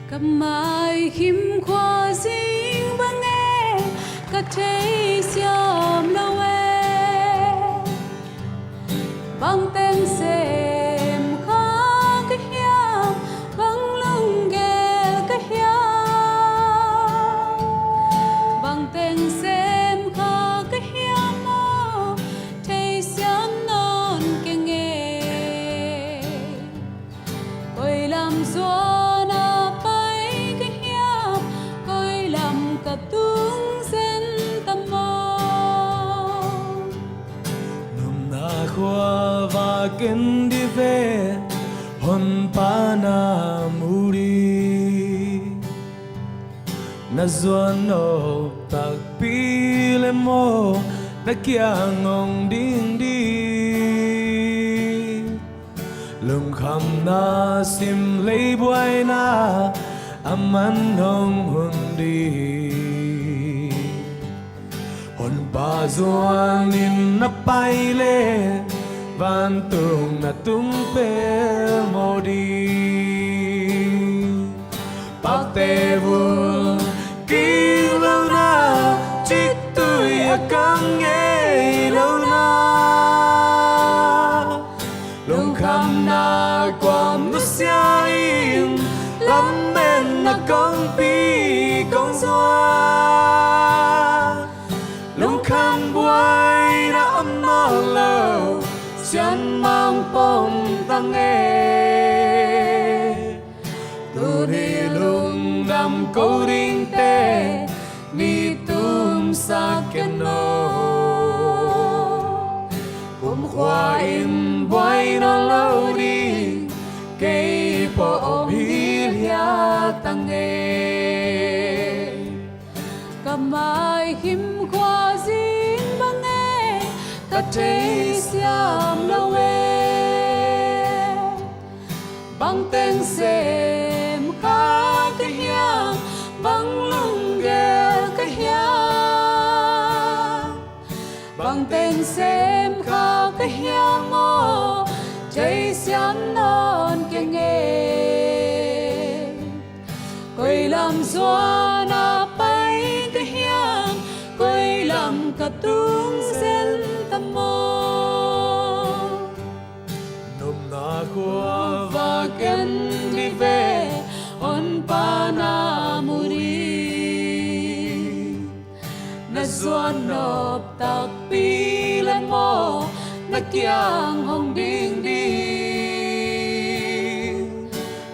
Ka mai khim khua zing bang e, ka thei siam lo e. Bang teng sem kha ka hiam, bang lunggel ka hiam, bang teng sem kha ka hiam aw, thei siam nawn keng e. Koi lam zuan a pai ka hiam, koi lam ka tung zen tam aw. Nopna khua va ken dih ve, honpa na mu dih. Na zuan nop takpi le maw, na kiang hong ding dih. Lungkhamna sim lei buaina, a man hong hun dih. Honpa zuan in na pai le, vantung na tung pelmawh dih. Pakte vul kik lohna, ciktui a kang ngei lohna. Lungkhamna kuam nusia in, lametna kongpi kong zuan. Lungkham buaina om nawn lo, sianmang pom tang e. Tuni lungdam ko dingte, ni tumsak ken aw. Kumkhua in buai nawn lo ding, kei pawh om hilhial tang e. Ka mai khim khua zing bang e, ka thei siam lo e. Bang teng sem kha ka hiam, bang lunggel ka hiam, bang teng sem kha ka hiam aw, thei siam nawn keng e. Koi lam zuan a pai ka hiam, koi lam ka tung zen tam aw. Nopna khua va ken dih ve, honpa na mu dih. Na zuan nop takpi le maw, na kiang hong ding dih.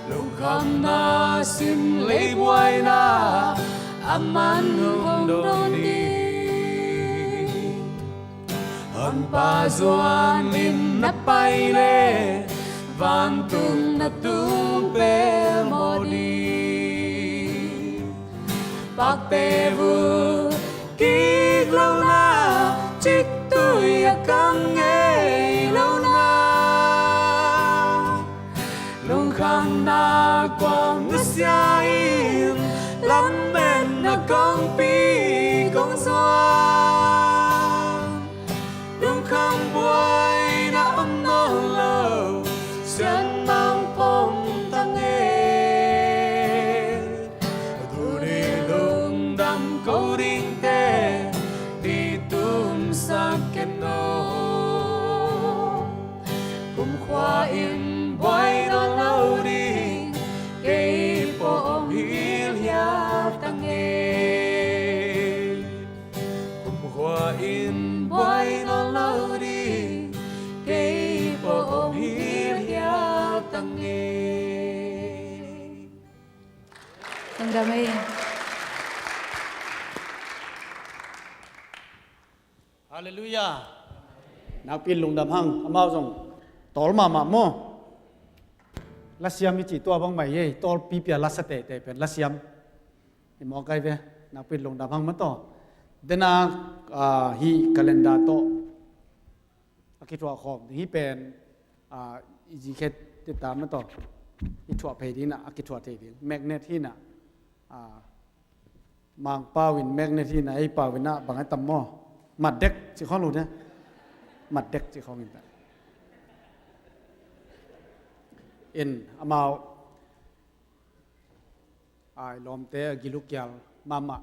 Lungkhamna sim lei buaina, a man hong dawn dih. Honpa zuan in na pai le, vantung na tung pelmawh dih. Pakte vul kik lohna, ciktui a kang ngei lohna. Lungkhamna kuam nusia in, lametna kongpi kong zuan. Lungkham buaina om nawn lo, sianmang pom tang e. Tuni lungdam ko dingte, ni tumsak ken aw. Kumkhua in buai nawn lo ding, kei pawh om hilhial tang e. Kumkhua in buai nawn lo ding, kei pawh om hilhial tang e. Lungdam e. Halleluiah. Nakpi in lungdam hang, amau zong tawl mahmah maw. Lasiam i cih tua bang mah ei, tawlpi pia lasa teitei pen lasiam. I mawk ai ve, nakpi in lungdam hang mataw. Dena, ah, hih calendar tawh a kithuah khawm ding hih pen, ah, i zikhe tita ma tawh i thuah phei ding inah a kithuah thei ding. Magnet hi inah, ah, Mangpau in magnet hi inah, ei pau inah bang a tam maw? Matdek ci khawng lo de. Matdek ci khawng in ta. In amau ai lawmte a gil uh kial mahmah,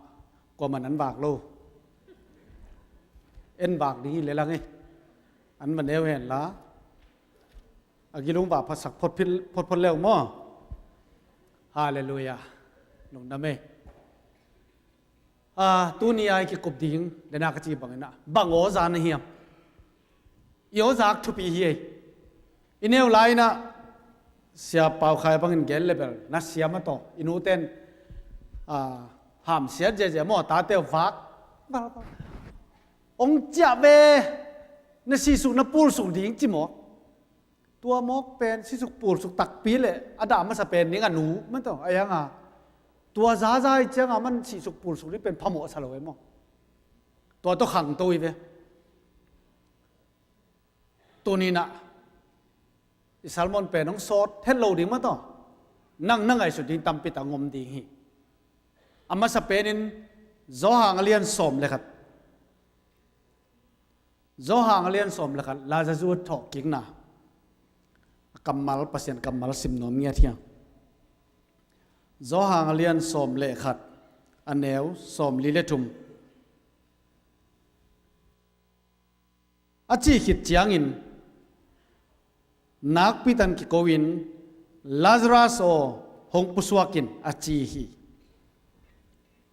kuamah nan vak lo. En vak ding hi le lang e. An va neu hen la a gil uh vak phasak photphot leu maw? Halleluiah. Lungdam e. Ah, tuni a i kikup ding dena ka ci bang inah bang aw za na hiam? I aw zak thupi hi ei. I neu lai inah Sia Pau Khai bangin gen le bel na siam a tawh i nuten, ah, hamsiat ziazia maw, tate uh vak ong ciah ve, na sihsuk na pulsuk ding ci maw? Tua mawk pen sihsuk pulsuk takpi le a dah masa pen ding a nu man tawh a ianga tua zaza i cianga man sihsuk pulsuk ding pen phamawh a sa lo e maw? Tua tawh khangto i ve. Tuninah i sermon pen hong sawt het lo ding ma tawh nang na ngaihsut ding tampi tak hong om ding hi. A masa penin Johan a lian sawm le khat. Johan a lian sawm le khat, Lazarus thawhkikna. A kammal, Pasian kammal sim nuam ngiat hiam? Johan a lian sawm le khat, a neu sawm li le thum. A cih khit ciangin nakpi tan kiko in, Lazarus aw, hong pusuak in, a ci hi.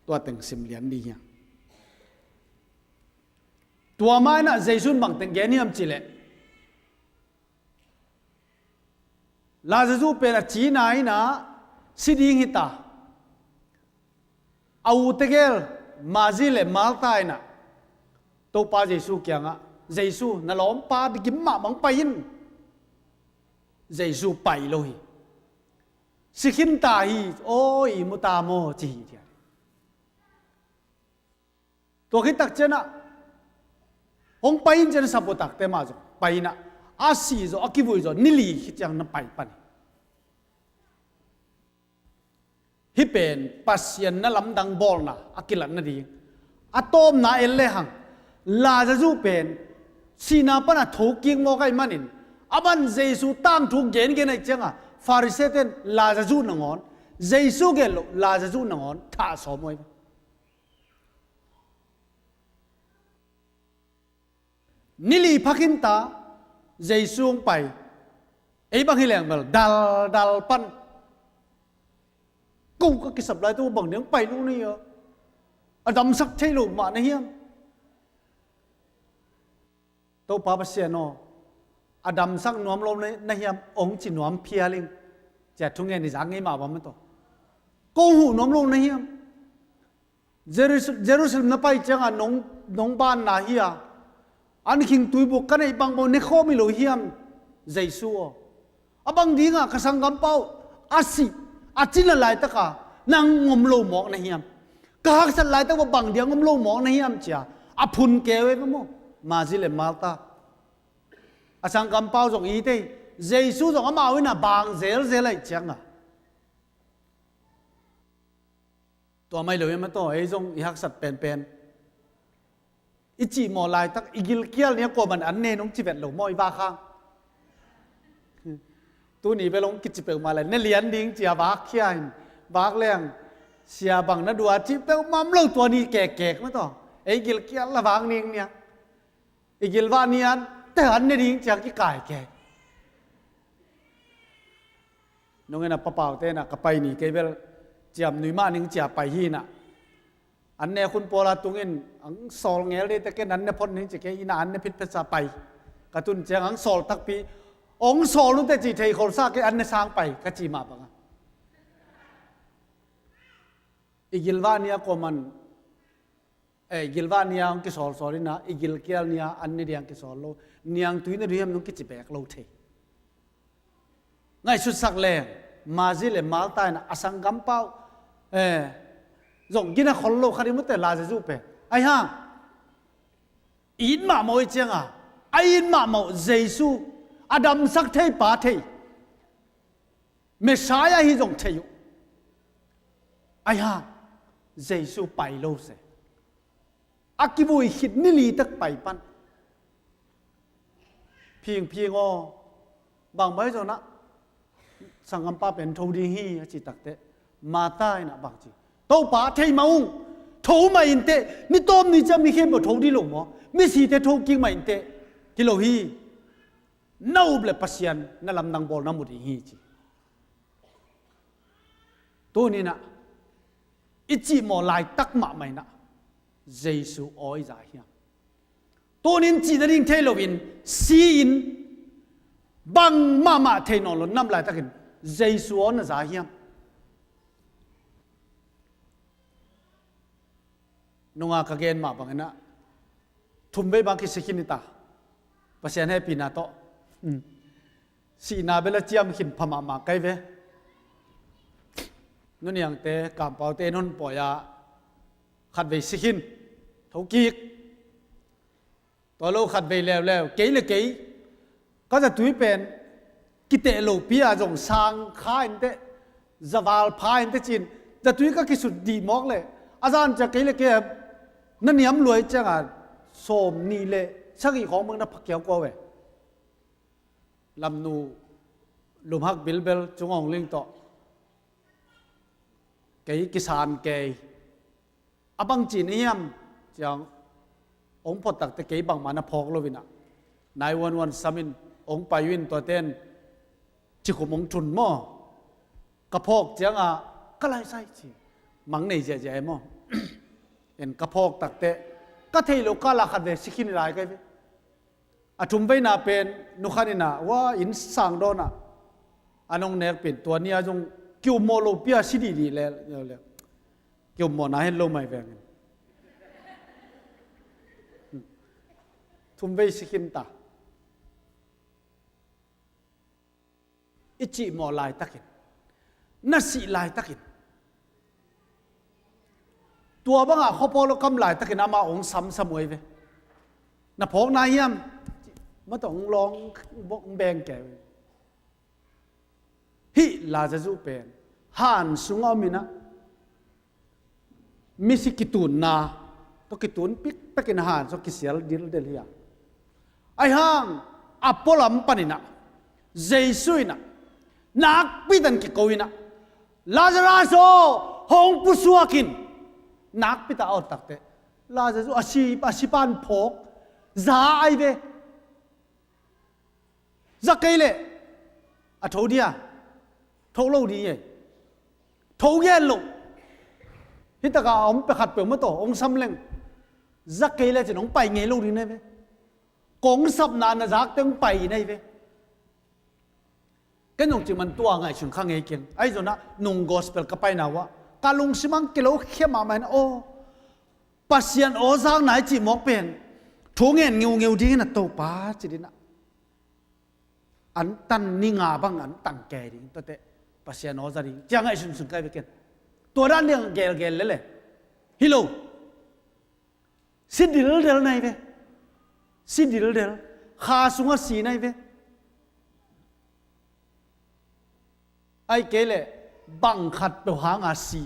Tua teng sim lian ding hiam? Tua ma inah Jesu in bang teng gen hiam cih leh, Lazarus pen a cina inah si ding hi ta. A u tegel Mari le Martha inah Topa Jesu kiangah, Jesu, na lawmpa digim mahmah hong pai in. Jesu pai lo hi. Si khin ta hi, aw, i mu ta maw ci hi thian. Tua khit tak cianah hong pai in cian sapuatakte mah zong pai inah a si zaw, a kivui zaw, ni li khit ciang na pai pan hi. Hih pen Pasian na lamdang bawlna a kilat nading a tawpna en lehang, Lazarus pen sihna pana thokik mawk ahih manin, a ban Jesu tangthu gengen ahih cianga Pharisee ten Lazarus nangawn, Jesu gen loh Lazarus nangawn thah sawm uh ahi. Ni li pha khin ta, Jesu hong pai. Ei bang hi leng bel daldal pan. Ko ka kisap lai tu bang ding hong pai lo na hiam? A damsak thei lo mah na hiam? Topa Pasian aw, a damsak nuam lo na, na hiam? Ong ci nuam phial ing. Cia thungen i zak ngei mah bang mah tawh. Ko huh nuam lo na hiam? Jerus-, Jerusalem na pai cianga nong, nong banna hi a, an khing tuibuk ka neih bang bang ne khawm hi lo hiam, Jesu aw? A bang dinga ka sanggampa uh a si, a cina laitaka nang ngom lo mawk na hiam? Ka haksat laitak bang dia ngom lo mawk na hiam cia a phun keu e maw, Mari le Martha. A sanggampa uh zong i te, Jesu zong amau ina bang zelzel ahih cianga. Tua mai lo hi mah tawh, ei zong i haksat penpen. I cihmawh laitak, i gilkial ni a kuaman an ne nong ci vet lo maw, i vak hang. Tuni bel hong kici peuhmah lai, ne lian ding cia vak khia in, vak leng, sia bang na dua cih peuhmah om lo tua ni kekkek mah tawh. Ei gilkial la vak ning nia. I gilvah nia, te an ne ding cia kikai kei. Nungin a papaute na ka pai ni kei bel ciam nui mah ning cia pai hi na. An ne khun pawla tungin ang sawl ngel dei te ken an ne phot ning ci kei ina an ne phit phetsa pai. Ka tun ciang ang sawl takpi, ong sawl nute ci thei kholsa kei an ne sang pai ka ci mah banga. I gilvah nia kuaman, eh, i gilvah nia hong kisawlsawl ina, i gilkial nia an ne diang kisawl lo, niangtui na duhiam nong kici bek lo thei. Ngaihsutsak leng, Mari le Martha ina a sanggampa uh, eh, zong gina khol lo khat i mute Lazarus pen. Ahi hang it mahmah uh i cianga, a it mahmah uh Jesu, a damsak thei pa thei, Messiah hi zong thei uh. Ahi hang Jesu pai lo se, a kivui khit ni li tak pai pan. Phingphing aw, bang bai zonah sanggampa pen tho ding hi a ci takteh, Martha inah bang ci, Topa, thei mah ung, tho mah inteh, ni tawm ni ciang mi khempeuh tho dih lo maw? Misite tho kik mah inteh, hi lo hi. Na up le Pasian na lamdang bawl na mu ding hi ci. Tuninah i cihmawh laitak mahmah inah Jesu aw i za hiam? Tunin cih nading thei loin si-in bang mahmah thei nawn lo nam laitakin Jesu aw na za hiam? Nunga ka gen mah banginah thumvei bang kisi khin hi ta. Pasian hehpihna tawh. Sihna bel a ciam khin pha mahmah kai ve. Nuniangte, kampaute in hon pawi-ah khatvei si khin, tho kik. Tua lo khatvei leuleu, kei le kei ka zatui pen kiteh lopi-a zong sang kha inteh, zaval pha inteh cin, zatui ka kisut dih mawk le a zan ciang kei le kei na niam luai cianga sawm nih le sagih khawng bang na pha kiaukuau ve. Lamnu lumhak bilbel Cung Aung Hlaing tawh kei kisan kei. A bang ci ni hiam ciang, hong phawk takteh kei bangmah na phawk lo inah nine one one samin hong pai uh in, tuaten cikhum hong thun maw? Ka phawk cianga ka laisai ci, mang nei ziahziah e maw? En ka phawk takteh ka thei lo kala khatvei si khin lai kai ve. A thumveina pen nukhan inah, wa, inn sang dawnah an hong nekpin, tua ni-a zong kiummawh lopi-a si dihdih le, le kiummawhna hen lo mai vengin thumvei si khin ta. I cihmawh laitakin, na sih laitakin, tua bangah khuapawl a kam laitakin amah hong samsam uh ahi ve. Na phawk nai hiam? Matawh hong lawng, hong beng kei uh. Hih Lazarus pen han sungah om inah, misi kitunna tawh kitun piktakin a han sungah kisial dildel hi a. Ahi hang a pualam paninah Jesu inah nakpi tan kiko inah, Lazarus aw, hong pusuak in. Nakpi ta a awt takteh Lazarus a si, a si pan phawk za ahi ve. Za kei leh a tho dia? Tho lo ding e. Tho gen lo. Hi takah a om pekhat peuh mah tawh hong sam leng, za kei leh cin hong pai ngei lo ding na hi ve. Kong sapna na zakte hong pai na hi ve. Ken zong cih man tua ngaihsun kha ngei keng. Ahi zonah nung gospel ka paina uh ah ka lungsim ang kilo khia mahmah in, aw, Pasian aw zakna i cih mawk pen thu ngen ngeungeu dingin a Topa ci dinah an tan ni nga bang an tan kei ding, tuate Pasian aw za ding ciang ngaihsun sun kai ve ken. Tua dan ding gelgel lele. Hi lo. Si dildel na hi ve. Si dildel. Kha sungah si na hi ve. Ahih kei leh bang khat peuh hanga si.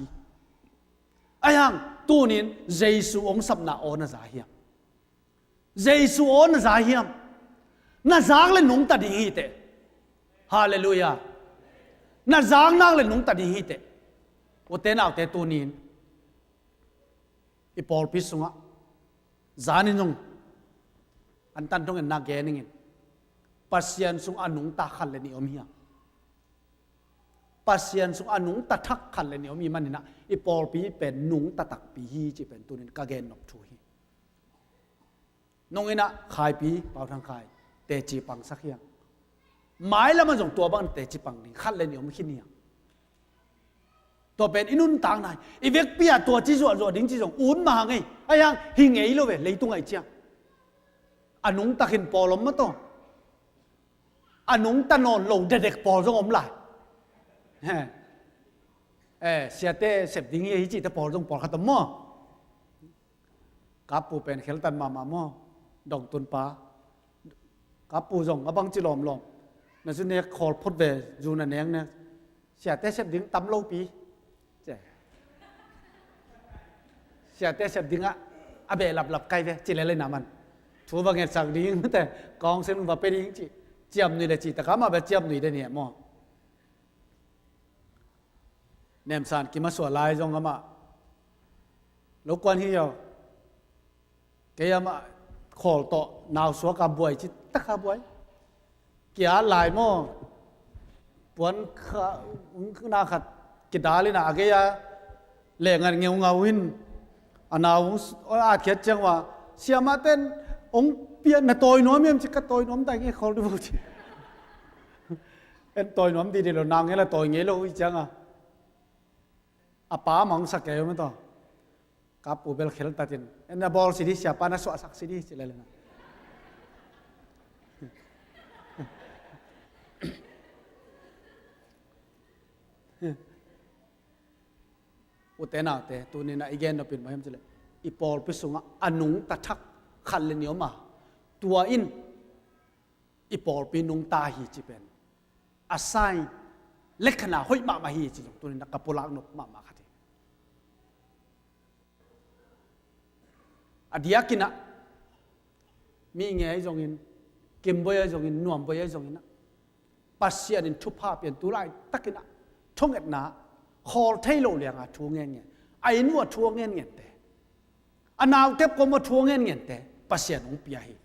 Ahi hang tunin Jesu hong sapna aw na za hiam? Jesu aw na za hiam? Na zak le nungta ding hi teh. Halleluiah. Na zak nak le nungta ding hi teh. Ute naute, tunin i pawlpi sungah zanin zong an tan thong en nak gen ingin, Pasian sungah a nungta khat le nih om hiam? Pasian sungah a nungta thak khat le nih om hi maninah i pawlpi pen nungta takpi hi cih pen tunin ka gen nop thu hi. Nong inah Khaipi, Pau Thang Khai, teci pangsak hiam? Mailamah zong tua bang teci pang ding khat le nih om khin hiam? Tua pen i nuntakna hi. I vekpi-ah tua ci zuahzuah ding ci zong ut mah hang ei. Ahi hang hi ngei lo ve, leitung aih ciang. A nungta khin pawl om mah tawh. A nungta nawn lo dekdek pawl zong om lai. He. Eh, siate sep ding hi, hi cihte pawl zong pawlkhat om maw? Kapu pen kheltat mahmah maw, dongtunpa. Kapu zong a bangci lawmlawm. Na zu nek khawl phot ve, zu na nek nek. Siate sep ding tam lopi. Ci. Siate sep dingah a beh laplap kai ve, ci lele na man. Thu va ngetsak ding, te, kawng sen va pe ding ci. Ciam nui le ci, taka mah beh ciam nui de ni maw. Nemsan kimasuah lai zong amah lo kuan hi aw. Kei amah khawl tawh nau suak a buai ci taka buai. Kia lai maw. Puan kha, na khat kidal in a gei a leh ngat ngeungau in a nau hong s-, atkhiat ciang ua, siamah ten hong pia na tawi nuam hiam ci, ka tawi nuam dai nge khawl di bo ci. En tawi nuam di di lo, nang ngela tawi ngei lo hi cianga. A pa mangsa kei om to. Kapu bel kheltatin. En na bawl si di, siapa na suahsak si di, ci lele na. Ute naute, tuni na i gen nopin mahiam cile. I pawlpi sungah a nungta thak khat le ni om a. Tua in i pawlpi nungta hi ci pen a sign, lekhana hoih mahmah hi ci zong tuni na ka pulak nop mahmah khat hi. A diakinah mi ngei ahi zongin, kimboi ahi zongin, nuamboi ahi zonginah Pasian in thupha pian tu laitakinah thungetna khawl thei lo lianga thu ngenngen, a inn uah thu ngenngen te, a nautep kawm a thu a ngenngen te Pasian hong pia hi.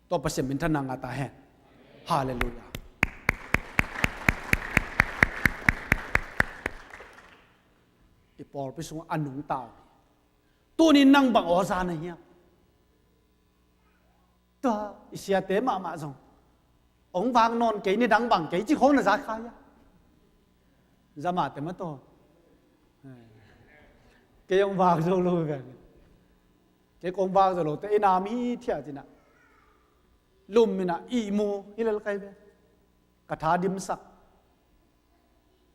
Tua Pasian minthanna ngah ta hen. Halleluiah. I pawlpi sungah a nungta om hi. Tunin nang bang awza na hiam? Tua i siate mahmah zong hong vak nawn kei, ni dang bang kei ci khawng na za kha hia? Za mahte mah tawh. Kei hong vak zo lo ve. Kei kong vak zo lo te i nam hi thiah cinah lum inah ihmu hi lel kai ve. Ka tha dimsak.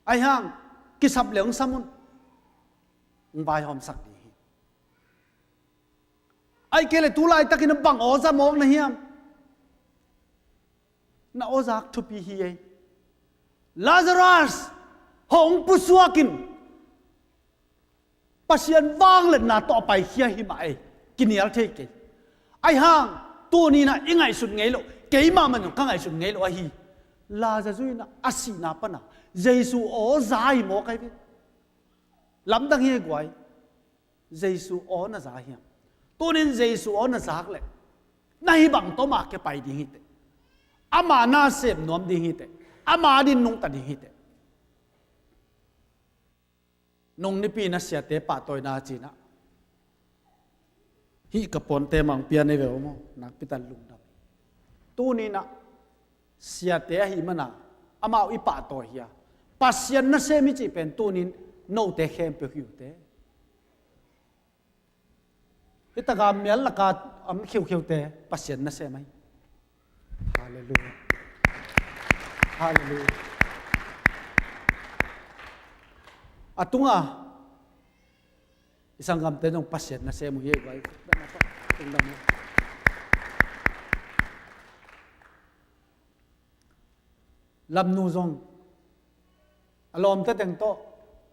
Aihang kisap le hong sam un. Hong vaihawmsak ding hi. Ai kei le tu laitakin a bang awza mawk na hiam? Na awzak thupi hi ei. Lazarus, hong pusuakin Pasian vangliatna tawh a paikhia hi mah ei. Kinial thei kei. Aihang tuninah i ngaihsut ngei loh, keimah man zong ka ngaihsut ngei loh ahi. Lazarus inah a sihna pana Jesu awza hi mawk ai ve. Lamdang hi ei guai. Jesu aw na za hiam? Tunin Jesu aw na zak leh na hi bang tawh mah kia pai ding hi teh. Ama na sem nuam ding hi teh. Ama din nungta ding hi teh. Nung nipi na siate pahtawina cinah hih ka puante mah hong pia nei ve aw maw? Nakpitan lungdam. Tuninah siate ahi mana amau i pahtawi hi a, Pasian nasem i cih pen tunin note khempeuh hi uh teh. Hih taka mial laka am khiukhiute Pasian nasem ahi. Halleluiah. Halleluiah. A tunga i sanggamte zong Pasian nasem uh hi ei guai. Lamnu zong a lawmte teng tawh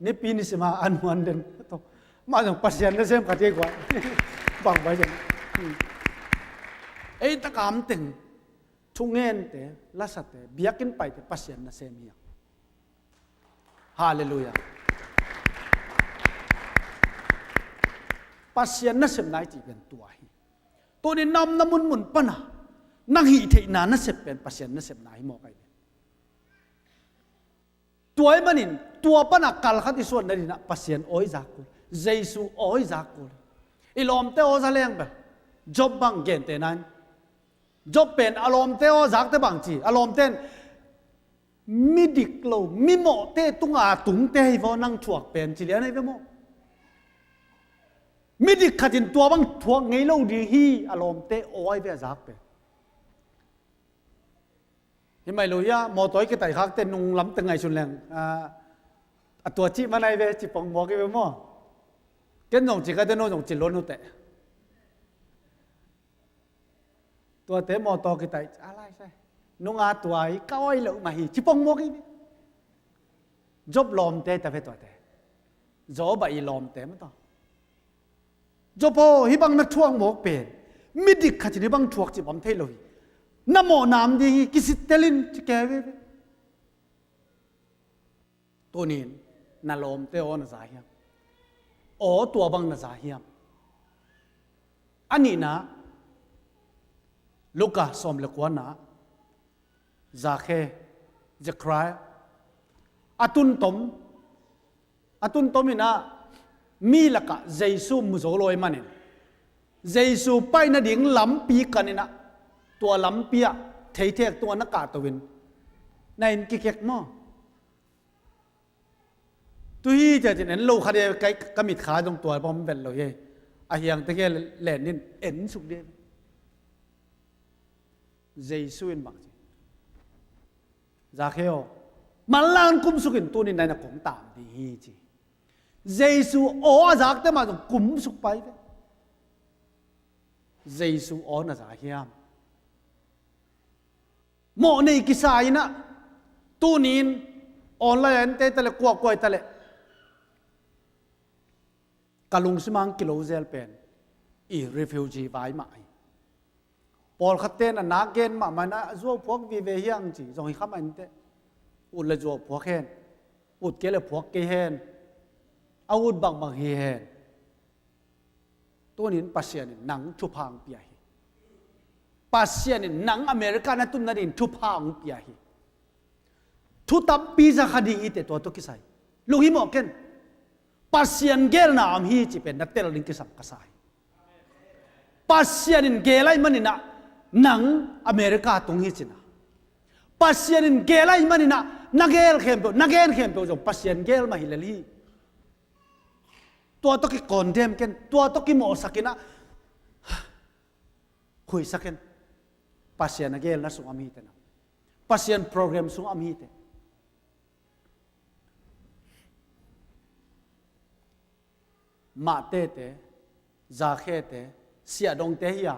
nipi nisima an huan den tawh mah zong Pasian nasem khat hi ei guai. Bang bai zong ei takam teng thungente, lasate, biakinn paite Pasian nasem hi a. Halleluiah. Pasian nasepna i cih pen tua hi. Tunin na omna munmun pana nang hih theihna nasep pen Pasian nasepna hi mawk ai ve. Tua ahih manin tua pana kal khat i suan nadinah Pasian aw i zak kul, Jesu aw i zak kul. I lawmte aw za leng bel Job bang gente nan. Job pen a lawmte aw zakte bang ci, a lawmte in midik lo, mimawhte tunga tungte hi vaw nang thuak pen ci lian ahi ve maw? Midik khatin tua bang thuak ngei lo ding hi, a lawmte aw ahi ve a zak pen. Hi mai lo hia, mawtaw i kitaih khakte nung lamte ngaihsun leng a tua cih man ahi ve ci pong mawk hi ve maw? Ken zong ci kate no zong ci luan uh teh. Tuate mawtaw kitaih a lai sai. Nunga tuai ka awi loh mah hi ci pong mawk hi. Job lawmte ta ve tuate. Job a i lawmte mah tawh. Job aw, hih bang na thuak mawk pen midik khat in hih bang thuak cih bang thei lo hi. Na mawh nam ding hi, kisittel in ci kei veve. Tunin na lawmte aw na za hiam? Aw tua bang na za hiam? A nihna, Luka sawm le kuana, Zakhe, Zekhariah, a tuntom, a tuntom inah mi lakah Jesu mu zo lo ahih manin Jesu paina ding lampi kan inah tua lampi ah theithek tungah na kahto in na inn kikek maw? Tu hi ciatin en lo kha dia, ka mitkha zong tua bang om vet lo hi. A hiangte ke len in en suk dia. Jesu in bang ci? Zakhe aw, manlang kumsuk in, tunin nai na kong tam ding hi ci. Jesu aw a zakte mah zong kumsuk pai ve. Jesu aw na za hiam? Mawh nei kisa inah, tunin online ente ta le kuakuai ta le ka lungsim ang kilo zel pen i refugee vai mah hi. Pawlkhatte na nak gen mahmah na zuau phuak vive hiang ci zong hi kha mah inteh. Ut le zuau phuak hen. Ut kei le phuak kei hen. A ut bangbang hi hen. Tunin Pasian in nang thupha ang pia hi. Pasian in nang America na tun nadin thupha ang pia hi. Thu tampi za kha ding hi teh tua tawh kisai. Lunghimawh ken. Pasian gelna om hi ci pen na tel ding kisam ka sa hi. Pasian in gel ahih maninah nang America tung hi cina. Pasian in gel ahih maninah na gel khempeuh, na gen khempeuh zong Pasian gel mah hi lel hi. Tua tawh kikondem ken, tua tawh kimawhsak inah khuisak ken. Pasian a gelna sung am hi teh na. Pasian program sung am hi teh. Mahtete, Zakhete, siahdongte hi a,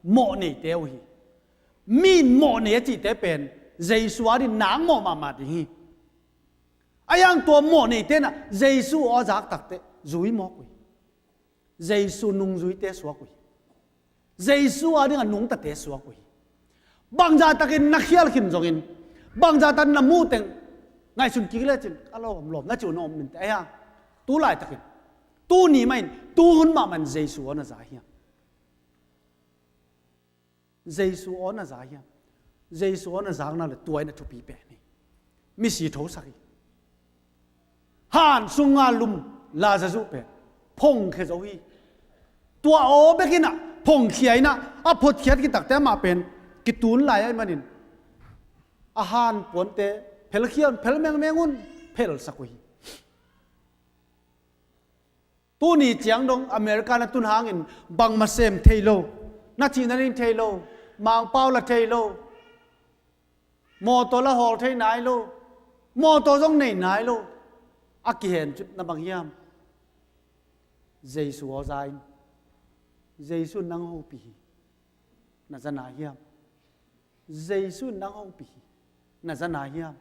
mawhneite uh hi. Mi in mawhnei a cihte pen Jesu a ding nang mawh mahmah ding hi. A hiang tua mawhneite na Jesu aw a zak takteh zui mawk uh hi. Jesu nungzuite suak uh hi. Jesu a ding a nungtate suak uh hi. Bangzah takin na khial khin zongin, bangzah takin na muh teng ngaihsun kik lecin a lawmlawm na ci uh na om minteh a hiang. Tu laitakin, tuni mahin, tu hun mahmah in Jesu aw na za hiam? Jesu aw na za hiam? Jesu aw na zakna le tua in a thupi pen hi. Misi thosak hi. Han sunga lum Lazarus pen phongkhia zo hi. Tua aw bekinah phongkhia inah a photkhiat kitakte amah pen kitun lai ahih manin a han puante phelkhia un, phel mengmeng un, phelsak uh hi. Tuni ciang dong America na tun hangin bangmah sem thei lo, na cihna ding thei lo, Mangpau la thei lo, mawtaw la hawl thei nai lo, mawtaw zong nei nai lo. A kihen cut na bang hiam? Jesu aw za in. Jesu nang hopih hi. Na za nai hiam? Jesu nang hopih hi. Na za nai hiam?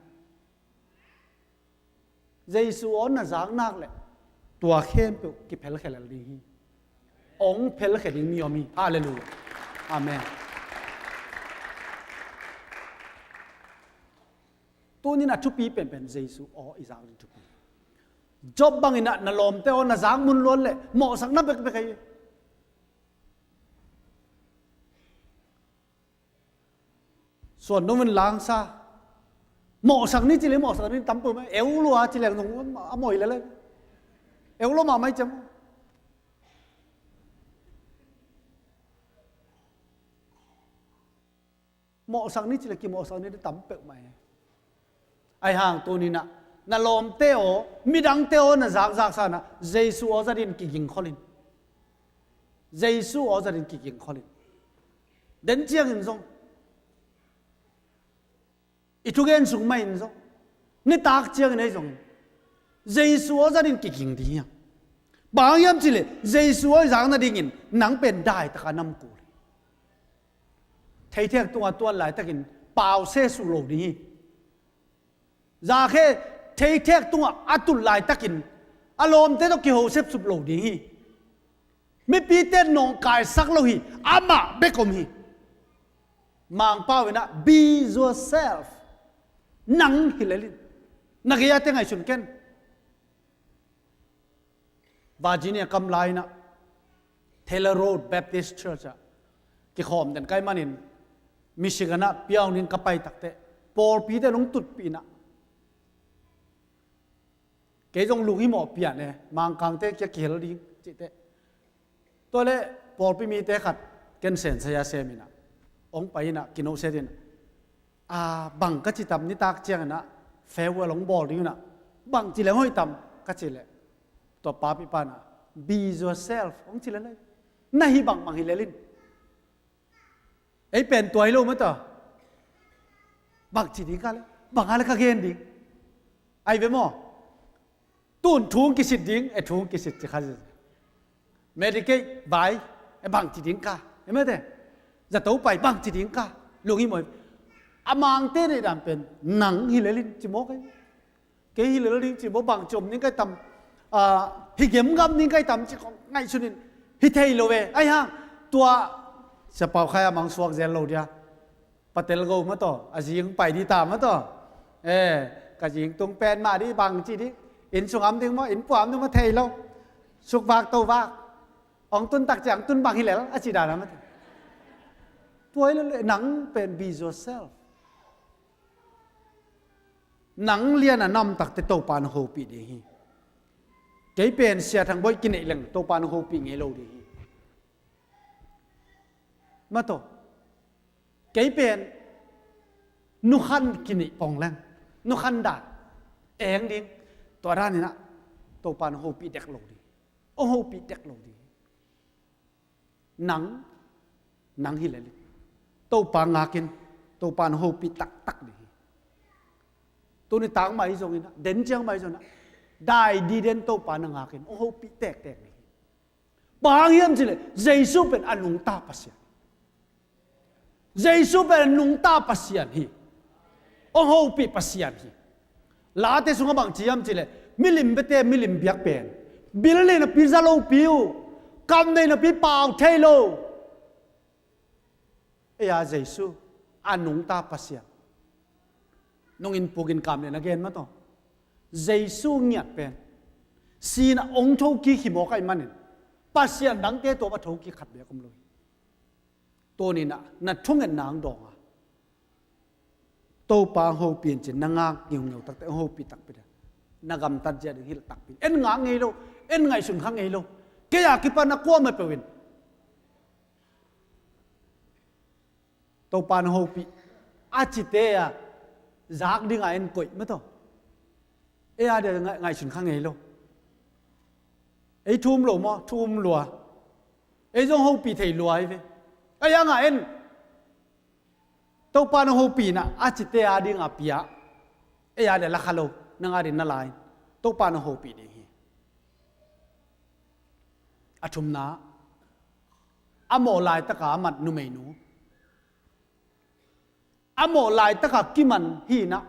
Jesu aw na zak nak leh tua khempeuh kiphelkhia lel ding hi. Ong phelkhia ding mi om hi. Halleluiah. Amen. Tunin a thupi penpen Jesu aw i zak ding thupi. Job bangin ah na lawmte aw na zak mun luat leh mawhsakna bekbek ahi. Suan dong in langsa. Mawhsak ni ci leh mawhsak ni tam peuh mah. Eu lua ci leng zong a mawh lel. Eu lua mahmah hi ciam. Mawhsak ni ci leh kimawhsak ni tam peuh mah hi. Ahi hang tuni-in ah na lawmte aw, midangte aw na zakzak sangin ah Jesu aw za dingin kiging khol in. Jesu aw za dingin kiging khol in. Den ciangin zong, i thugen sung mah in zong, nitak ciangin ahi zongin, Jesu aw za dingin kiging ding hiam? Bang hang hiam cih leh Jesu aw i zak nadingin nang pen daitak a nam kul hi. theithek tungah tuan laitakin pause suh lo ding hi. Zakhe theithek tungah a tut laitakin a lawmte tawh kiho sepsup lo ding hi. Mipite nawngkaisak lo hi. Amah bek om hi. Mangpau inah, "Be yourself." Nang hi lel in. Na gei-a te ngaihsun ken. Virginia kam lai inah Taylor Road Baptist Church ah kikhawm den kai manin Michigan ah piaunin ka pai takteh pawlpite nong tutpih inah kei zong lunghimawh pian e, Mangkangte kia kihel ding cihte. Tua le pawlpi mite khat ken sensaya sem inah hong pai inah kinohset inah, "A, bang ka ci tam, nitak ciang inah farewell hong bawl ding inah bang ci leng hoih tam?" ka ci leh, tua papi pa inah, "Be yourself," hong ci lel lai. Na hi bangbang hi lel in. Ei pen tua hi lo mah ta. Bang ci ding ka le, bang a le ka gen ding. Ai ve maw? Tun thu kisit ding, e thu kisit ci kha. Medicaid vai, e bang ci ding ka. E mete. Zato pai bang ci ding ka. Lunghimawh. A Mangte neih dan pen nang hi lel in ci mawk ei. Kei hi lel ding ci bo, bang ci om ding kai tam, ah, hi gemgam ding kai tam ci kong ngaihsun in hi thei lo ve. Ai hang, tua Sia Pau Khai a Mang suak zel lo dia. Patel go mah taw, a zing pai ding ta mah taw. Eh, ka zing tung pen mah ding bang ci ding. Inn sung am ding maw, inn pua am ding maw thei lo. Suk vak to vak. Ong tun tak ciang tun bang hi lel, a ci dan a mah taw. Tua hi lel, nang pen be yourself. Nang lian a na om takteh Topa na hopih ding hi. Kei pen Sia Thang Bawi kineih leng Topa na hopih ngei lo ding hi. Mah taw. Kei pen Nu Khan kineih pong leng, Nu Khan dan eng ding. Tua dan inah Topa na hopih dek lo ding hi. Hong hopih dek lo ding hi. Nang, nang hi lel in. Topa ngak in, Topa na hopih taktak ding hi. Tuni tangmah hi zong inah, den ciangmah hi zong inah, dai diden Topa na ngak in, hong hopih tektek ding hi. Bang hang hiam cih leh Jesu pen a nungta Pasian. Jesu pen nungta Pasian hi. Hong hopih Pasian hi. Late sungah bang ci hiam cih leh, milim biate milim biak pen, bil nei napi za lopi uh, kam nei napi pau thei lo. Ei a Jesu a nungta Pasian. Nong in pukin kam le na gen mah taw. Jesu ngiat pen si-in ah hong thokik hi mawk ahih manin Pasian dangte tawh a thokik khat beek om lo hi. Tuni-in ah na thungetna hong dawng a, Topa hong hopih in ci-in na ngak ngeungeu takteh, hong hopih takpi ding, na gamtat zia ding hilh takpi. En ngak ngei lo, en ngaihsun kha ngei lo. Kei a kipan a kuamah peuh in Topa na hopih a cite a zak ding a en koih mah taw. Ei a dia ngai-, ngaihsun kha ngei lo. Ei thu um lo maw, thu um lua. Ei zong hopih thei lua hi ve. Ei a ngah en. Topa na hopihna a cite a ding a pia. Ei a dia la kha lo, nang a ding na la in. Topa na hopih ding hi. A thumna, a mawh laitaka a mat numeinu. A mawh laitaka kiman hi-in ah,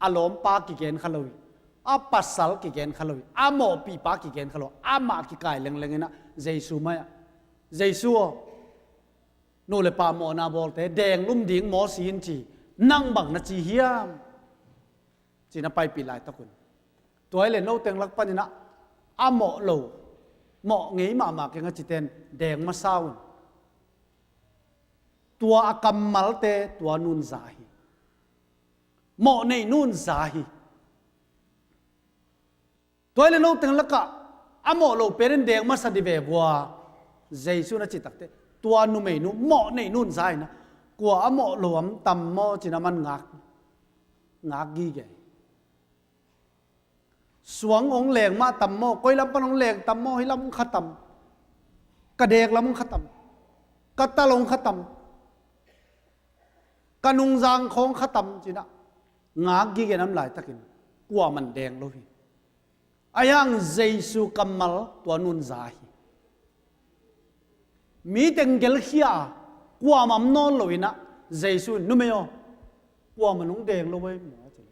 a lawmpa kigen kha lo hi. A pasal kigen kha lo hi. A mawhpihpa kigen kha lo. Amah kikai lengleng in ah, Jesu mai-ah, Jesu aw, nu le pa mawhna bawlte deng lum ding mawh si in ci, nang bang na ci hiam? Ci-in a paipih laitak un. Tua hi leh note lak panin ah, a mawh lo, mawh ngei mahmah keng a cite in deng masa un. Tua a kammalte, tua nu in za hi. Mawh neinu in za hi. Tua hi leh note lakah a mawh lo pen in deng masa dih ve vua, Jesu in a cih takteh, tua numeinu, mawh neinu in za hi-in ah, kua a mawh lo om tam maw ci-in aman ngak, ngak gige hi. Suang hong leng mah tam maw, koi lam pan hong leng tam maw, hih lam hong kha tam, ka dek lam hong kha tam, ka tal hong kha tam, ka nungzang khawng kha tam ci-in ah ngak gige na om laitakin kuamah in deng lo hi. Ahi hang Jesu kammal tua nu in za hi. Mi teng gelkhia a, kuamah om nawn lo-in ah, Jesu in, "Numei aw, kuamah nong deng lo ei maw?" a ci.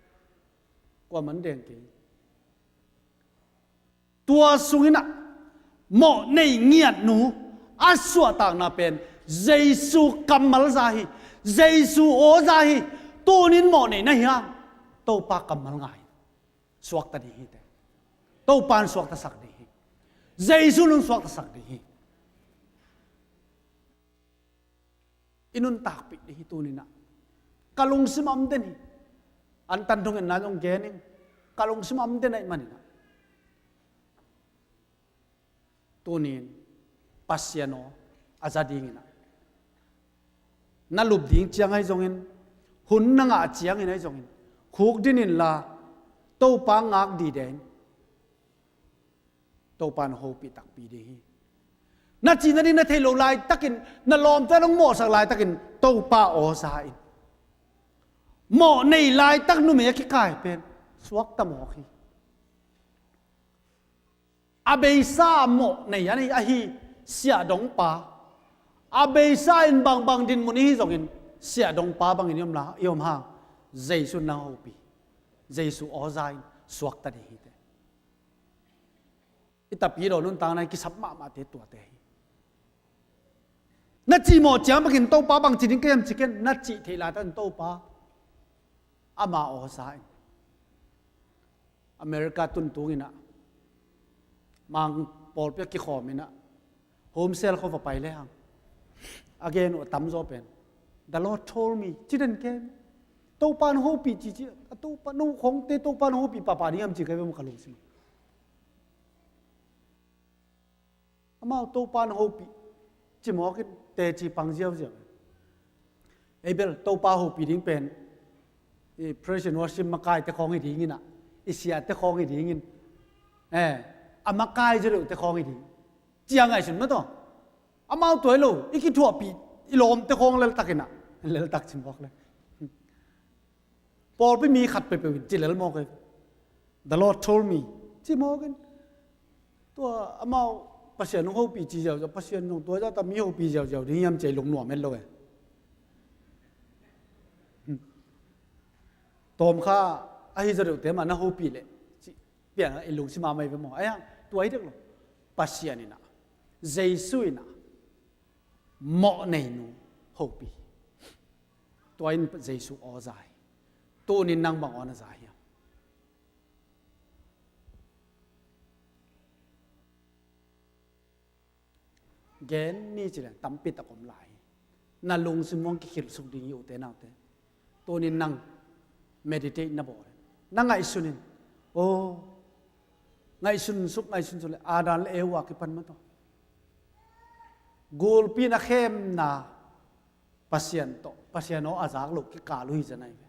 "Kuamah nong deng kei." Tua sungin ah mawhnei ngiatnu a suahtakna pen Jesu kammal za hi, Jesu aw za hi. Tunin mawhnei na hiam? Topa kammal ngai. Suakta ding hi teh. Topa in suaktasak ding hi. Jesu in suaktasak ding hi. I nuntakpih ding hi tuninah. Ka lungsim a om den hi. An tan thungetna zong gen in. Ka lungsim a om den ahih maninah. Tunin Pasian aw a za dinginah. Na lup ding ciang ahi zongin, hun na ngah ciangin ahi zongin, khukdin inla, Topa ngak dide in. Topa na hopih takpi ding hi. Na cihna ding na theih loh laitakin, na lawmte nong mawhsak laitakin, Topa aw za in. Mawhnei laitak numei a kikai pen suakta mawk hi. A beisa mawhnei a nei ahi siahdongpa, a beisa in bangbang dinmun ihi zongin, siahdongpa bangin i om la, i om hang, Jesu in nang hopih, Jesu aw za in suakta ding hi teh. I tapidaw nuntakna i kisap mahmahte tuate hi. Na cihmawh ciang bangin Topa bangci ding ka hiam ci ken, na cih theih laitakin Topa ama aw za in. America tun tunginah, mang pawlpi a kikhawminah, home cell khawng va pai le hang, a gen uh a tamzaw pen, "The Lord told me," ci den ken. Topa na hopih cici, a Topa na khongte Topa na hopih papa ding hiam ci ka ve maw ka lungsim. Amau Topa na hopih cimawkin teci pang ziauziau. Ei bel Topa hopih ding pen i praise and worship makaite khawng hi dinginah, i siate khawng hi dingin, eh, a makai zia deuhte khawng hi ding. Ciang ngaihsun mataw. Amau tuai lo, i kithuahpih i lawmte khawng leltakinah, leltak cimawk le. Pawlpi mi khat peuhpeuh in ci lel mawk ei. "The Lord told me," ci mawk in. Tua amau Pasian hong hopih ci ziauziau, Pasian zong tua zata mi hopih ziauziau ding hiam ci a i lungnuam het lo ei. Tawmkha ahi zaw deuhte mah na hopih leh ci pian a i lungsim a mai ve maw? Ahi hang tua hi dek lo. Pasian inah, Jesu inah mawhneinu hopih. Tua in Jesu aw za hi. Tunin nang bang aw na za hiam? Gen ni ci leng tampi tak om lai hi. Na lungsim muang kikhilsuk ding hi ute naute. Tunin nang meditate na bawl in, na ngaihsun in. Oh, ngaihsun suk, ngaihsun suk le Adam le Eva kipan mataw. Gulpi na khemna Pasian tawh, Pasian aw a zak loh kikal uh hi zanai ve.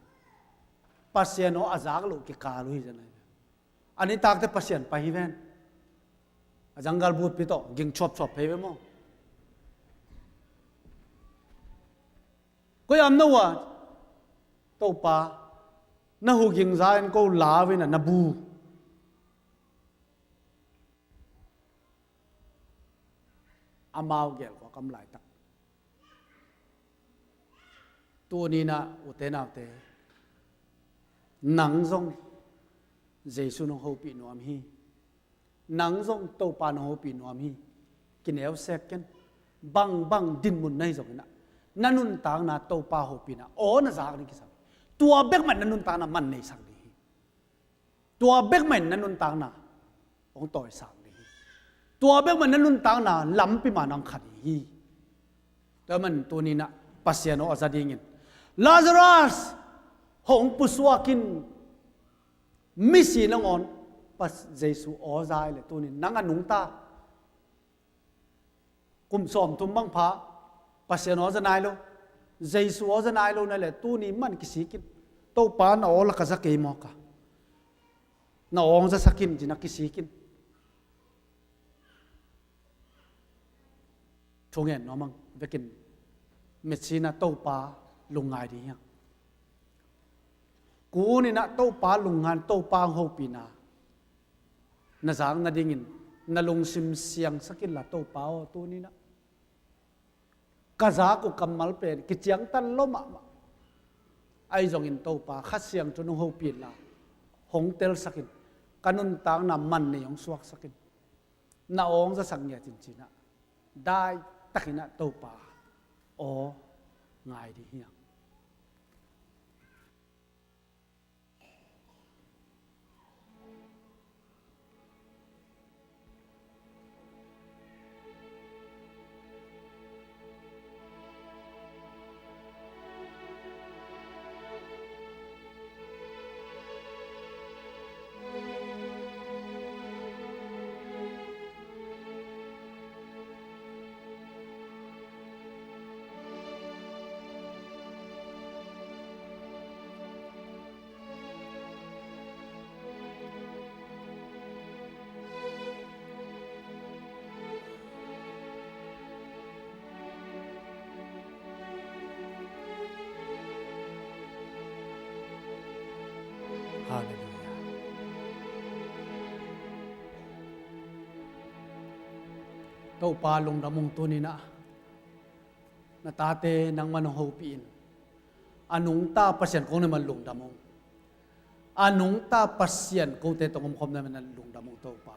Pasian aw a zak loh kikal uh hi zanai ve. A nitakte Pasian pai hi ven. A janggal butpi tawh ging chuapchuap phei ve maw? Koi am na uh a, Topa, na hu ging za in ko lau in a na bu. Amau gel kua kam laitak. Tuninah ute naute, nang zong Jesu nong hopih nuam hi. Nang zong Topa nong hopih nuam hi. Kineusek ken. Bangbang dinmun na hi zonginah, na nuntakna Topa hopihna aw na zak ding kisam hi. Tua bek mah in na nuntakna man neisak ding hi. Tua bek mah in na nuntakna hong tawisak ding hi. Tua bek mah in na nuntakna lampi man hong kha ding hi. Tua man tuninah Pasian aw a za dingin, Lazarus, hong pusuak in. Misi nangawn Pas-, Jesu aw za hi le tunin nang a nungta. Kum sawmthum bang pha, Pasian aw za nai lo, Jesu aw za nai lo na le tuni man kisik in. Topa na aw lak a za kei mawk a, na aw hong zasak in ci-in a kisik in. Thungen nuam ang vekin, mitsinah Topa lungngai ding hiang. Kuninah Topa lungngai, Topa hong hopihna na zak nadingin na lungsim siangsak inla, Topa aw, tuninah ka zak uh kammal pen kiciangtan lo mahmah. Ahi zongin Topa, Kha Siangtho nong hopih inla, hong telsak in, ka nuntakna man nei hong suaksak in, na aw hong zasak ngiat in ci-in ah, daitakin ah Topa aw ngai ding hi hang. Halleluiah. Topa lungdam ung, tuni-in ah na tate nangman hong hopih in. A nungta Pasian kong na man lungdam ung. A nungta Pasian kote tawh omkhawm na man lungdam ung Topa.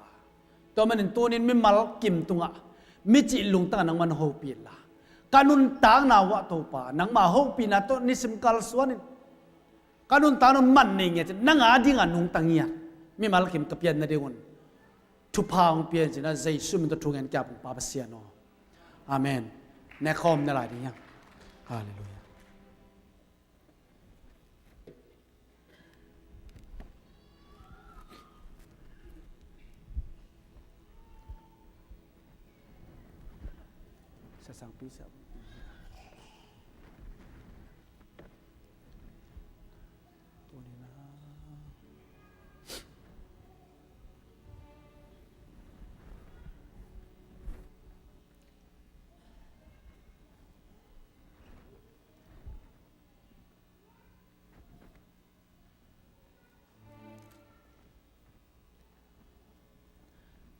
Tua manin tuni-in mimal kim tungah, mi cih lungtang nangman hong hopih inla, ka nuntakna uh ah Topa nangma hopihna tawh nisim kalsuan in, ka nuntakna man nei ngiat in, nang a dingin nungta ngiat mimal kim ka pian nadingun thupha hong pia in ci-in ah Jesu min tawh thu ngen ka hih ung Pa Pasian aw. Amen. Nekhawm na lai ding hi hang. Halleluiah. Sasangpi sa. Tuni-in ah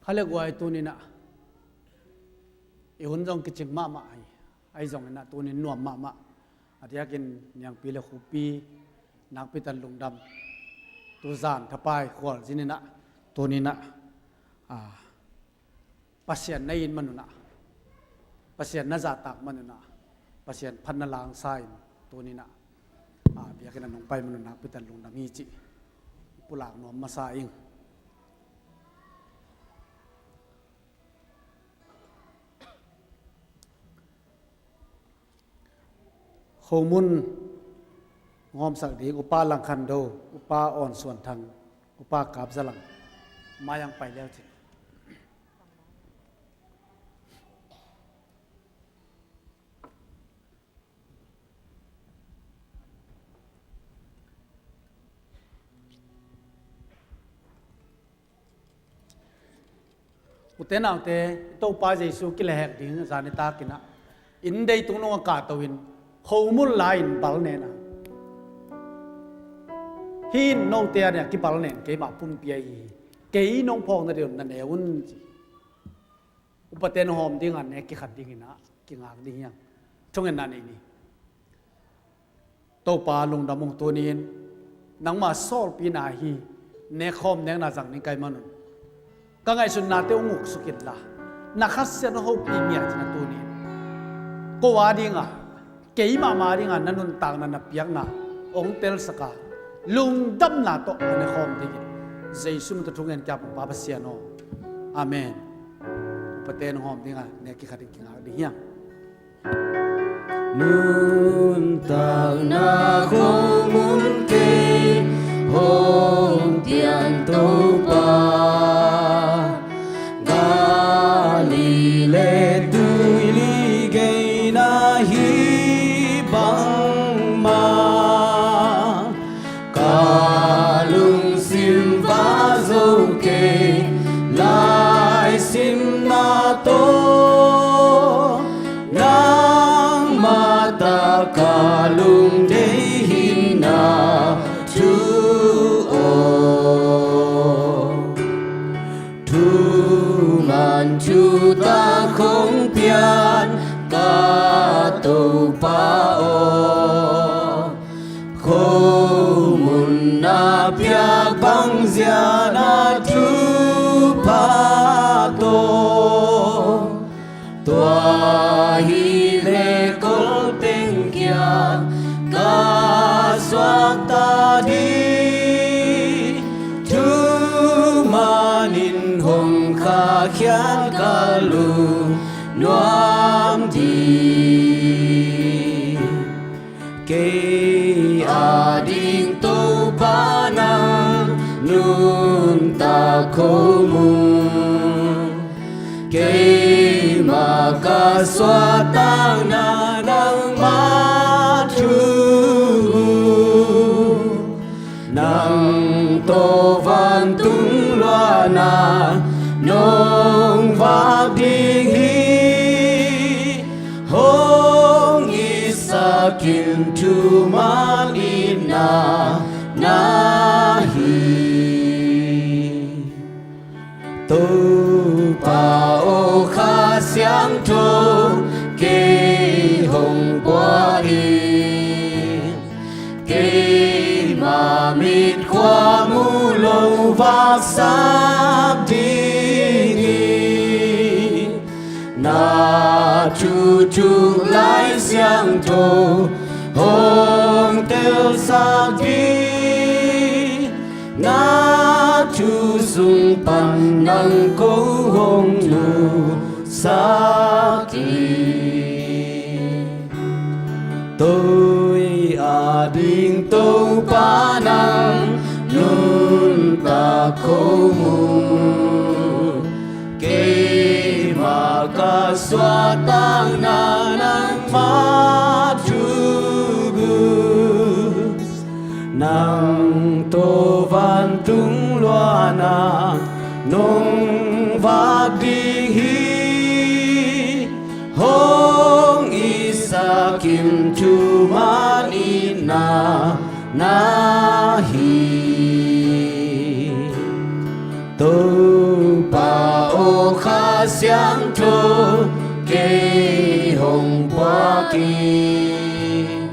Kha le guai, tuni-in ah i hun zong kicing mahmah hi. Ahi zongin ah tuni-in nuam mahmah. A diakin Niangpi le Khupi nakpi takin lungdam. Tuzan thapai khualzin in ah tuni-in ah, ah, Pasian na it man un ah, Pasian na zahtak man un ah, Pasian phatna langsa in tuni-in ah, ah, biakinn ah nong pai man un nakpi takin lungdam hi cih pulak nuam masa ing. Khomun hong hawmsak ding Upa Lang Khan Do, Upa Awn Suan Thang, Upa Kap Za Lang, mai-ah hong pai le uh cin. Ute naute, Topa Jesu kilehhek ding zan nitak in ah, inn deitung nung ah kahto in, khomun la-in bal nen a, hih inn note a ding a kibal nen keimah pumpi ahi hi. Kei nong phawk nading un na ne un ci. Upate nong hawm ding a nek kikhat ding in ah kingak ding hi hang. Thungetna nei ni. Topa lungdam ung, tuni-in nangma sawlpina hi. Nekhawm nekna zang ding ka hih man un, ka ngaihsutnate hong uksuk inla, na Kha Siangtho hong hopih ngiat in ah tuni-in ko a ding a, keimah mah a ding a na nuntakna, na piakna hong telsak a, lungdamna tawh na nekhawm dingin Jesu min tawh thu ngen ka hih ung Pa Pasian aw. Amen. Upate nong hawm ding a nek kikhat in kingak ding hi hang. Nuntakna khomun kei hong pian Topa, gali le tuili gei na hi bangmah, ka lungsim va zo kei, laisimna tawh nangmah tak ka lungdei hi na thu aw. Thuman thutak hong pian ka Topa aw, khomun na piak bangzia na thupha tawh. Tua hileh kol teng kia ka suakta ding, thumanin hong khahkhia ka lungnuam ding. Kei ading Topa nang nuntak khomun, keima ka suahtakna nangmah thu uh. Nang tawh vantung luanna nong vak ding hi. Hong itsakin thuman itna na hi. Topa aw, Kha Siangtho kei hong puak in, keima mitkhua mu lo vaksak dingin, na thuthuk Lai Siangtho hong telsak ding, na thu sung pan nang ko hong musak ding. Tua ading Topa nang nuntak khomun, keima ka suahtakna nangmah thu uh. Nang tawh vantung luanna nong vak ding hi. Hong itsakin thuman itna na hi. Topa aw, Kha Siangtho kei hong puak in,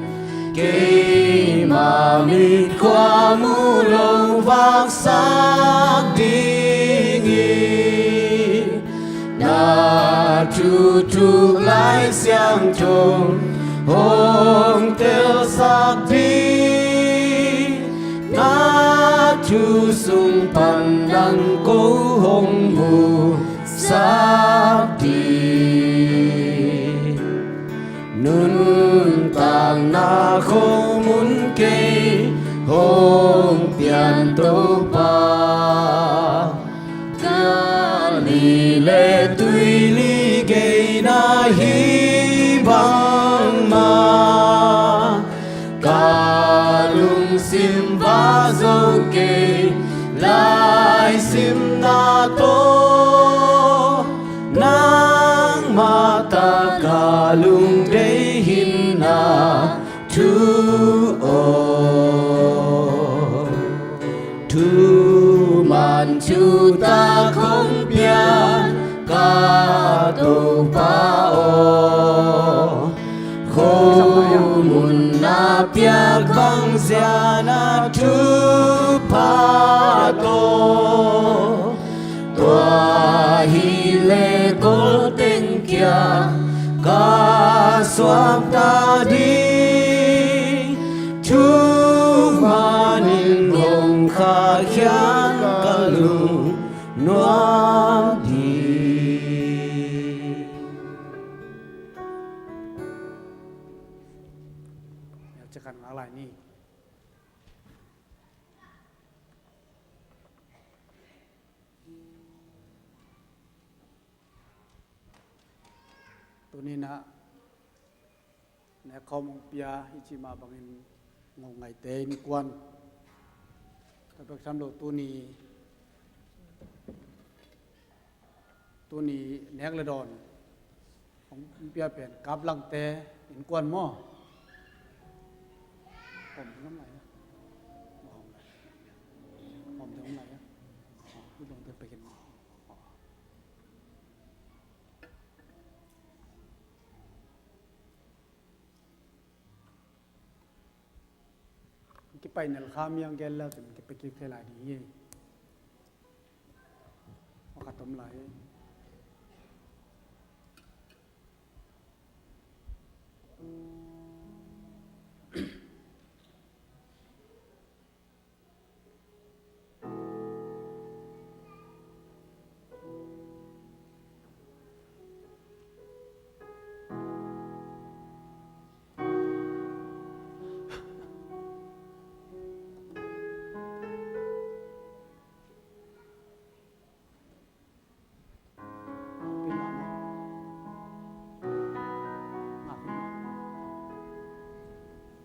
keima mitkhua mu lo vaksak dingin, na thuthuk Lai Siangtho hong telsak ding, na thu sung pan nang ko hong musak ding. Nuntakna khomun kei hong pian Topa, ka lih le tuili gei na hi bangmah, ka lungsim va zo kei laisimna tawh, nangmah tawh ka lungdei hinna thu aw. Thuman thutak hong piak ka Topa aw, khomun na piak bangzia na thupha tawh. Tua hileh kol teng kia ka suakta ding, thumanin hong khahkhia ka lungnuam ding. Tuni-in ah nekkhawm hong pia i cih mah bangin Ngawngaite innkuan, ka bek tham lo tuni, tuni nek le dawn hong pia pen Kaplangte innkuan maw? Hawm ding om lai a? Hawm ding om lai a? Hih lungte pekin maw? Kipai nel kha miang gel leu cin kipai kik thei lai ding hi. Makatom lai hi.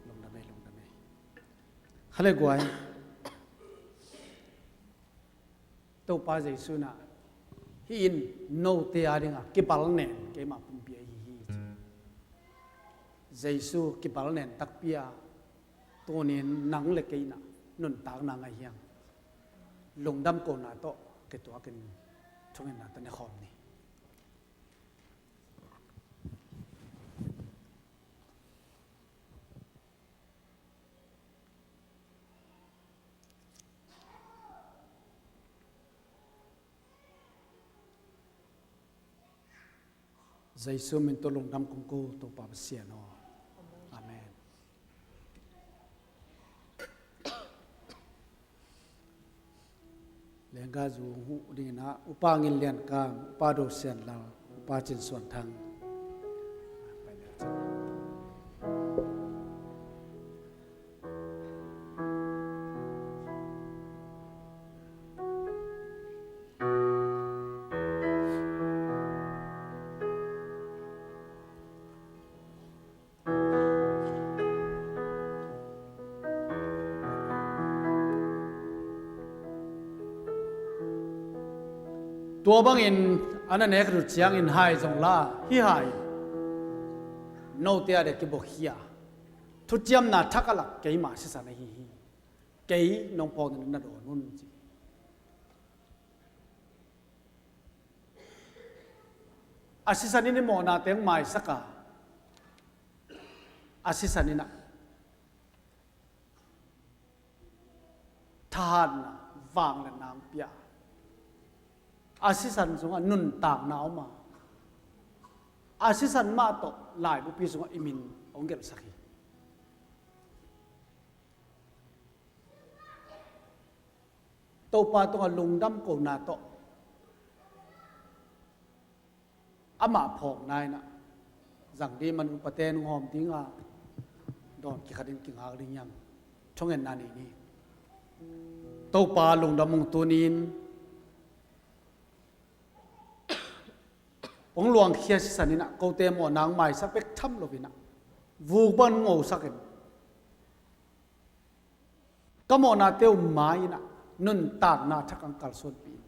Lungdam ei, lungdam ei. Kha le guai. Topa Jesu in ah, hih in note a dingah kipalnen keima pumpi ahi hi, ci. Jesu kipalnen takpi a, tunin nang le kei in ah nuntakna ngah hi hang. Lungdam kohna tawh kituakin thungetna tawh ne khawm ni. Jesu min tawh lungdam kong ko, Topa Pasian aw. Amen. Lengga zu huh dingin ah Upa Ngin Lian Kam, Upa Do Sian Lal, Upa Cin Suan Thang. Tua bangin a na nek uh ciangin hai zong la, hih hai note a dingah kibuak hi a, thuciamna thak a lak keima sisan ahi hi. Kei nong phawk dingin na dawn un, ci. A sisan in i mawhnate hong maisak a, a sisan in ah thahatna, vangliatna hong pia a, a sisan sungah nuntakna om a, a sisan mah tawh laibupi sungah i min hong gelhsak hi. Topa tungah lungdam kohna tawh amah phawkna in ah zang ding man, upate nunghawm ding a, dawn kikhat in kingak ding hi hang. Thungetna nei ni. Topa lungdam ung, tuni in hong luangkhia sisan in ah kote mawhna hong maisak bek tham lo in ah, vuk bang hong ngosak in, ka mawhnate uh mai in ah nuntakna thak hong kalsuanpih in,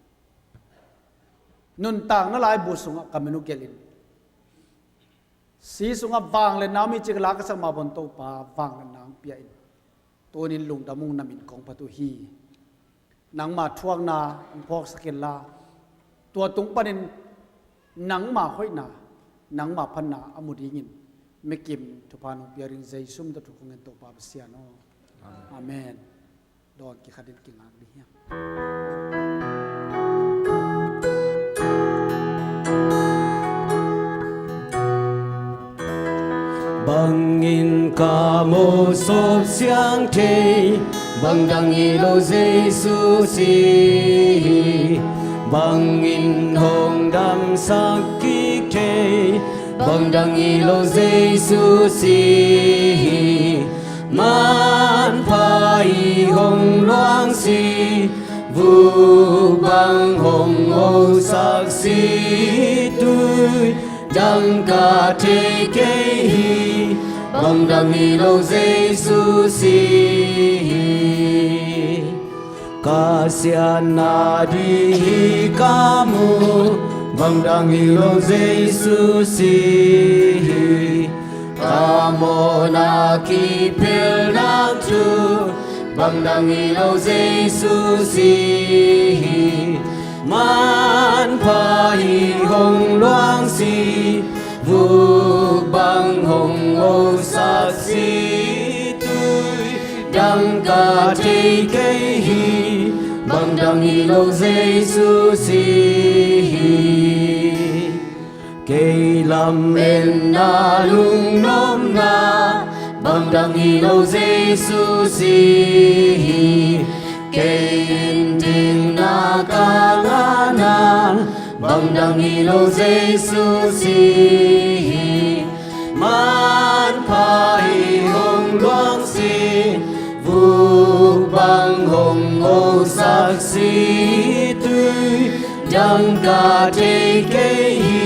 nuntakna laibu sungah ka min uh gelh in, si sungah vangliatna om hi ci ka la ka sak mah bang, Topa, vangliatna hong pia in. Tunin lungdam ung, na min kong phat uh hi. Nangma thuakna hong phawksak inla, tua tung panin nangma hoihna, nangma phatna a mu dingin mikim thupha nong pia ding Jesu min tawh thu kong ngen, Topa Pasian aw. Amen. Dawn kikhat in kingak ding hi hang. Bangin ka mawh sawt siang thei, bang dang hi lo Jesu si hi. Bangin hong damsak kik thei, bang dang hi lo Jesu si hi. Manpha i hong luang si, vuk bang hong ngosak si, tui dang ka thei kei hi, bang dang hi lo Jesu si hi. Ka siatna ding hi ka muh, bang dang hi lo Jesu si hi. Ka mawhna kiphelna thu, bang dang hi lo Jesu si hi. Manpha i hong luang si, vuk bang hong ngosak si, tui dang Ka thei kei hi, bang dang hi lo Jesu si hi. Kei lametna lungnopna, bang dang hi lo Jesu si hi. Kei intikna ka ngana, bang dang hi lo Jesu si hi. Manpha hi hong luang si, vuk bang hong hosak si, tui dang ka thei kei hi,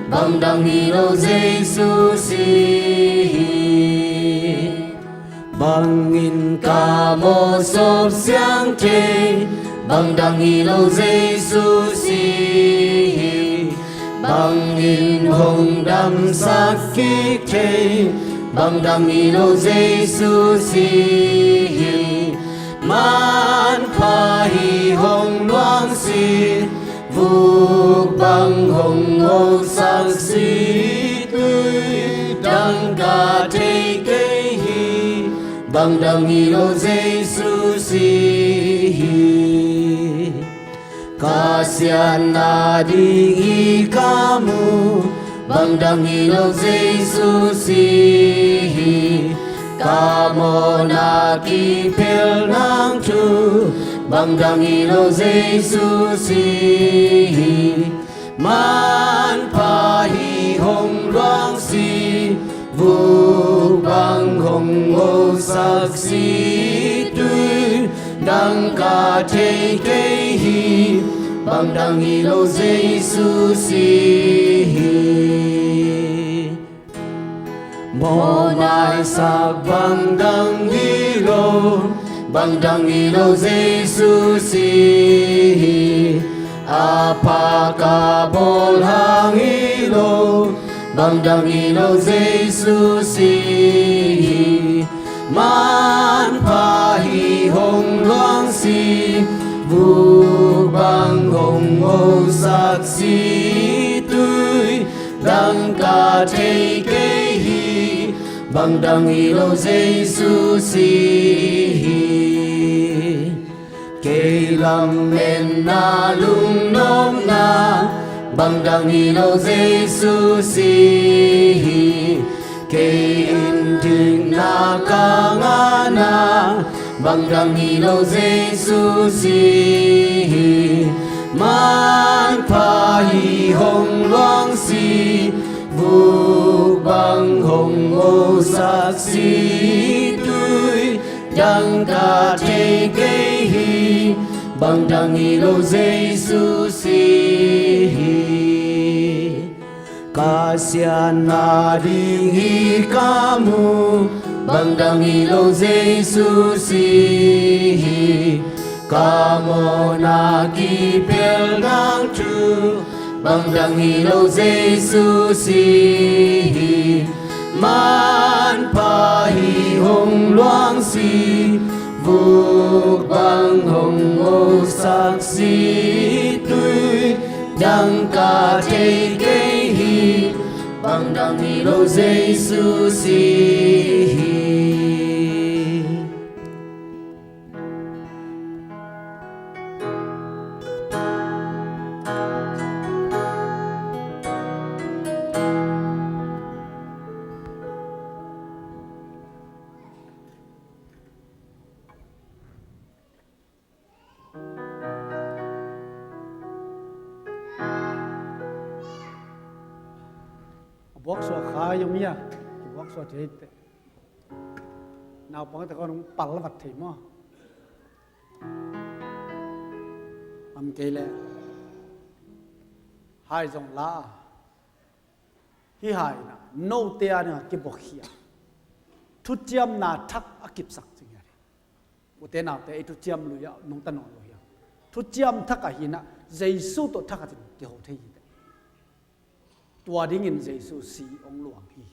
bang dang hi lo Jesu si hi. Bangin ka mawh sawp siang thei, bang dang hi lo Jesu si hi. Bangin hong damsak kik thei, bang dang hi lo Jesu si hi. Manpha hi hong luang si, vuk bang hong hosak si, tui dang ka thei kei hi, bang dang hi lo Jesu si hi. Ka siatna ding hi ka mu, bang dang hi lo Jesu si hi. Ka mawhna kiphel nang thu, bang dang hi lo Jesu si hi. Manpha hi hong luang si, vuk bang hong hosak si, tui dang ka thei kei hi, bang dang hi lo Jesu si hi. Mawh maisak bang dang hi lo, bang dang hi lo Jesu si hi. A pha ka bawl hang hi lo, bang dang hi lo Jesu si hi. Manpha hi hong luang si, vuk bang hong hosak si, tui dang ka thei kei hi, bang dang hi lo Jesu si hi. Kei lametna lungnopna, bang dang hi lo Jesu si hi. Kei intikna ka ngana, bang dang hi lo Jesu si hi. Manpha hi hong luang si, vuk bang hong hosak si, tui dang ka thei kei hi, bang dang hi lo Jesu si hi. Ka siatna ding hi ka mu, bang dang hi lo Jesu si hi. Ka mawhna kiphel nang thu, bang dang hi lo Jesu si hi. Manpha hi hong luang si, vuk bang hong hosak si, tui dang ka thei kei hi, bang dang hi lo Jesu si hi. A buak suak kha i om hia? Ki buak suak thei te. Naupang te kong pal vat thei maw? Am kei le hai zong la. Hi hai na note a ding a kibuak hi a, thuciamna thak a kipsak cing hi a. Ute naute, ei thuciam lui a nungta nawn lo hi a. Thuciam thak a hi na, Jesu tawh thak a cin kiho thei hi te. Tua dingin Jesu si ong luang hi.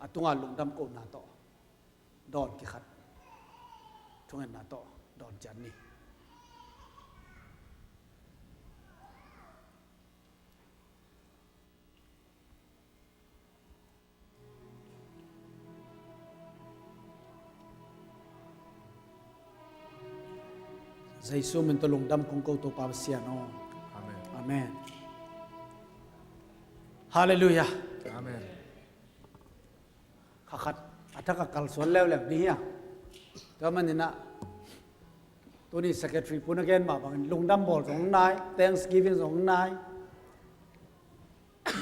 A tunga lungdam kohna tawh dawn kikhat, thungetna tawh dawn ciat ni. Jesu min tawh lungdam kong ko, Topa Pasian aw. Amen. Amen. Halleluiah. Amen. Kha khat a thak a kalsuan leuleu ni hi a. Tua maninah tuni secretary pu'n a gen mah bangin lungdam bawl zong nai, thanksgiving zong nai.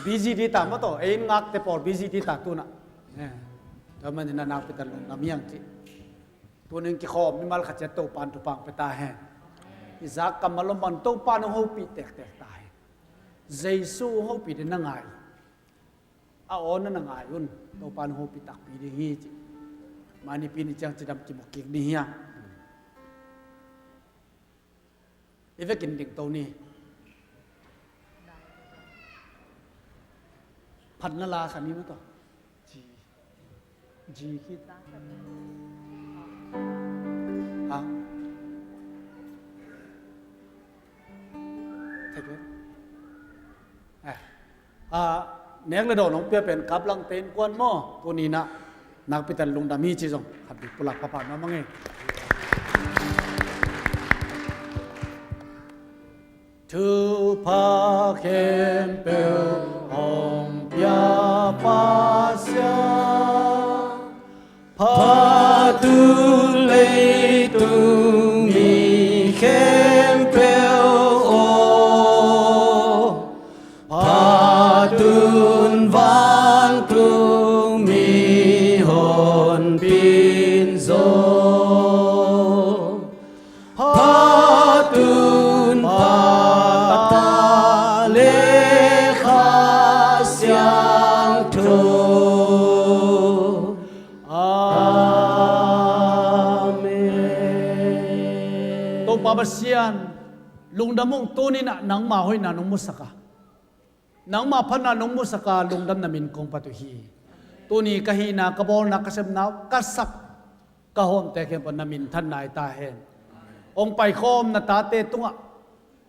Busy dita maw taw, ei in ngakte pawl busy dita tunah. Eh, tua maninah nakpi tak lungdam hiang cih. Tunin kikhawm mimal khat ciat Topa'n thupha hong pia ta hen. I zak kammal om bang Topa'n hong hopih tektek ta hen. Jesu hong hopih ding na ngai. A aw na na ngai un. Topa'n hong hopih takpi ding hi cih. Mah nipi ni ciang cidam kimu kik ding hi a. I vekin dingto ni. Phatna la kha ni maw taw. Ji. Ji khit. Ha. Thei pe. Eh. Ah, nek le dawn hong pia pen Kap Langte innkuan maw? Tuninah nakpi tak lungdam hi ci zong khat bik pulak pha pha nuam ing. Thupha khempeuh hong pia Pasian, phatun leitung mi khempeuh aw, phatun vantung mihonpi in zong, phatun Pha le Kha Siangtho. Amen. Topa Pasian, lungdam ung, tuninah nangma hoihna nong musak a, nangma phatna nong musak a, lungdam na min kong phat uh hi. Tuni ka hihna, ka bawlna, ka sepna, ka sak, ka hawmte khempeuh na minthanna hi ta hen. Hong paikhawm na tate tungah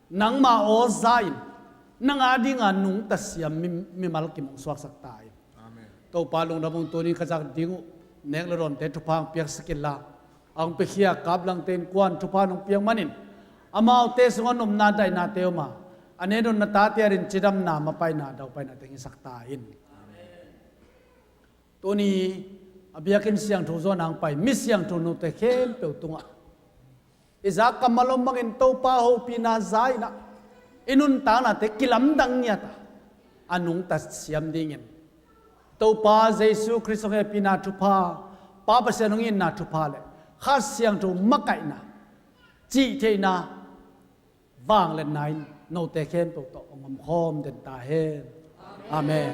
nangma aw za in, nang a dinga nungta siam mi, mimal kim hong suaksak ta in. Amen. Topa lungdam ung, tunin ka zak ding uh nek le dawnte thupha hong piaksak inla, a hong piakhia Kap Langte innkuan thupha nong piak manin amaute sungah nopna daihnate om a, a nek dawn na tate adingin cidamna, mapaina, daupaina teng hisak ta in. Amen. Tuni a biakinn siangtho zuan hong pai mi siangtho note khempeuh tungah i zak kammal om bangin Topa hopihna za inah i nuntaknate kilamdang ngiat a, a nungta siam dingin Topa Jesu Khrist hong hehpihna thupha, Pa Pasian hong itna thupha le Kha Siangtho makaihna, cihtheihna, vangliatna in note khempeuh tawh hong omkhawm den ta hen. Amen.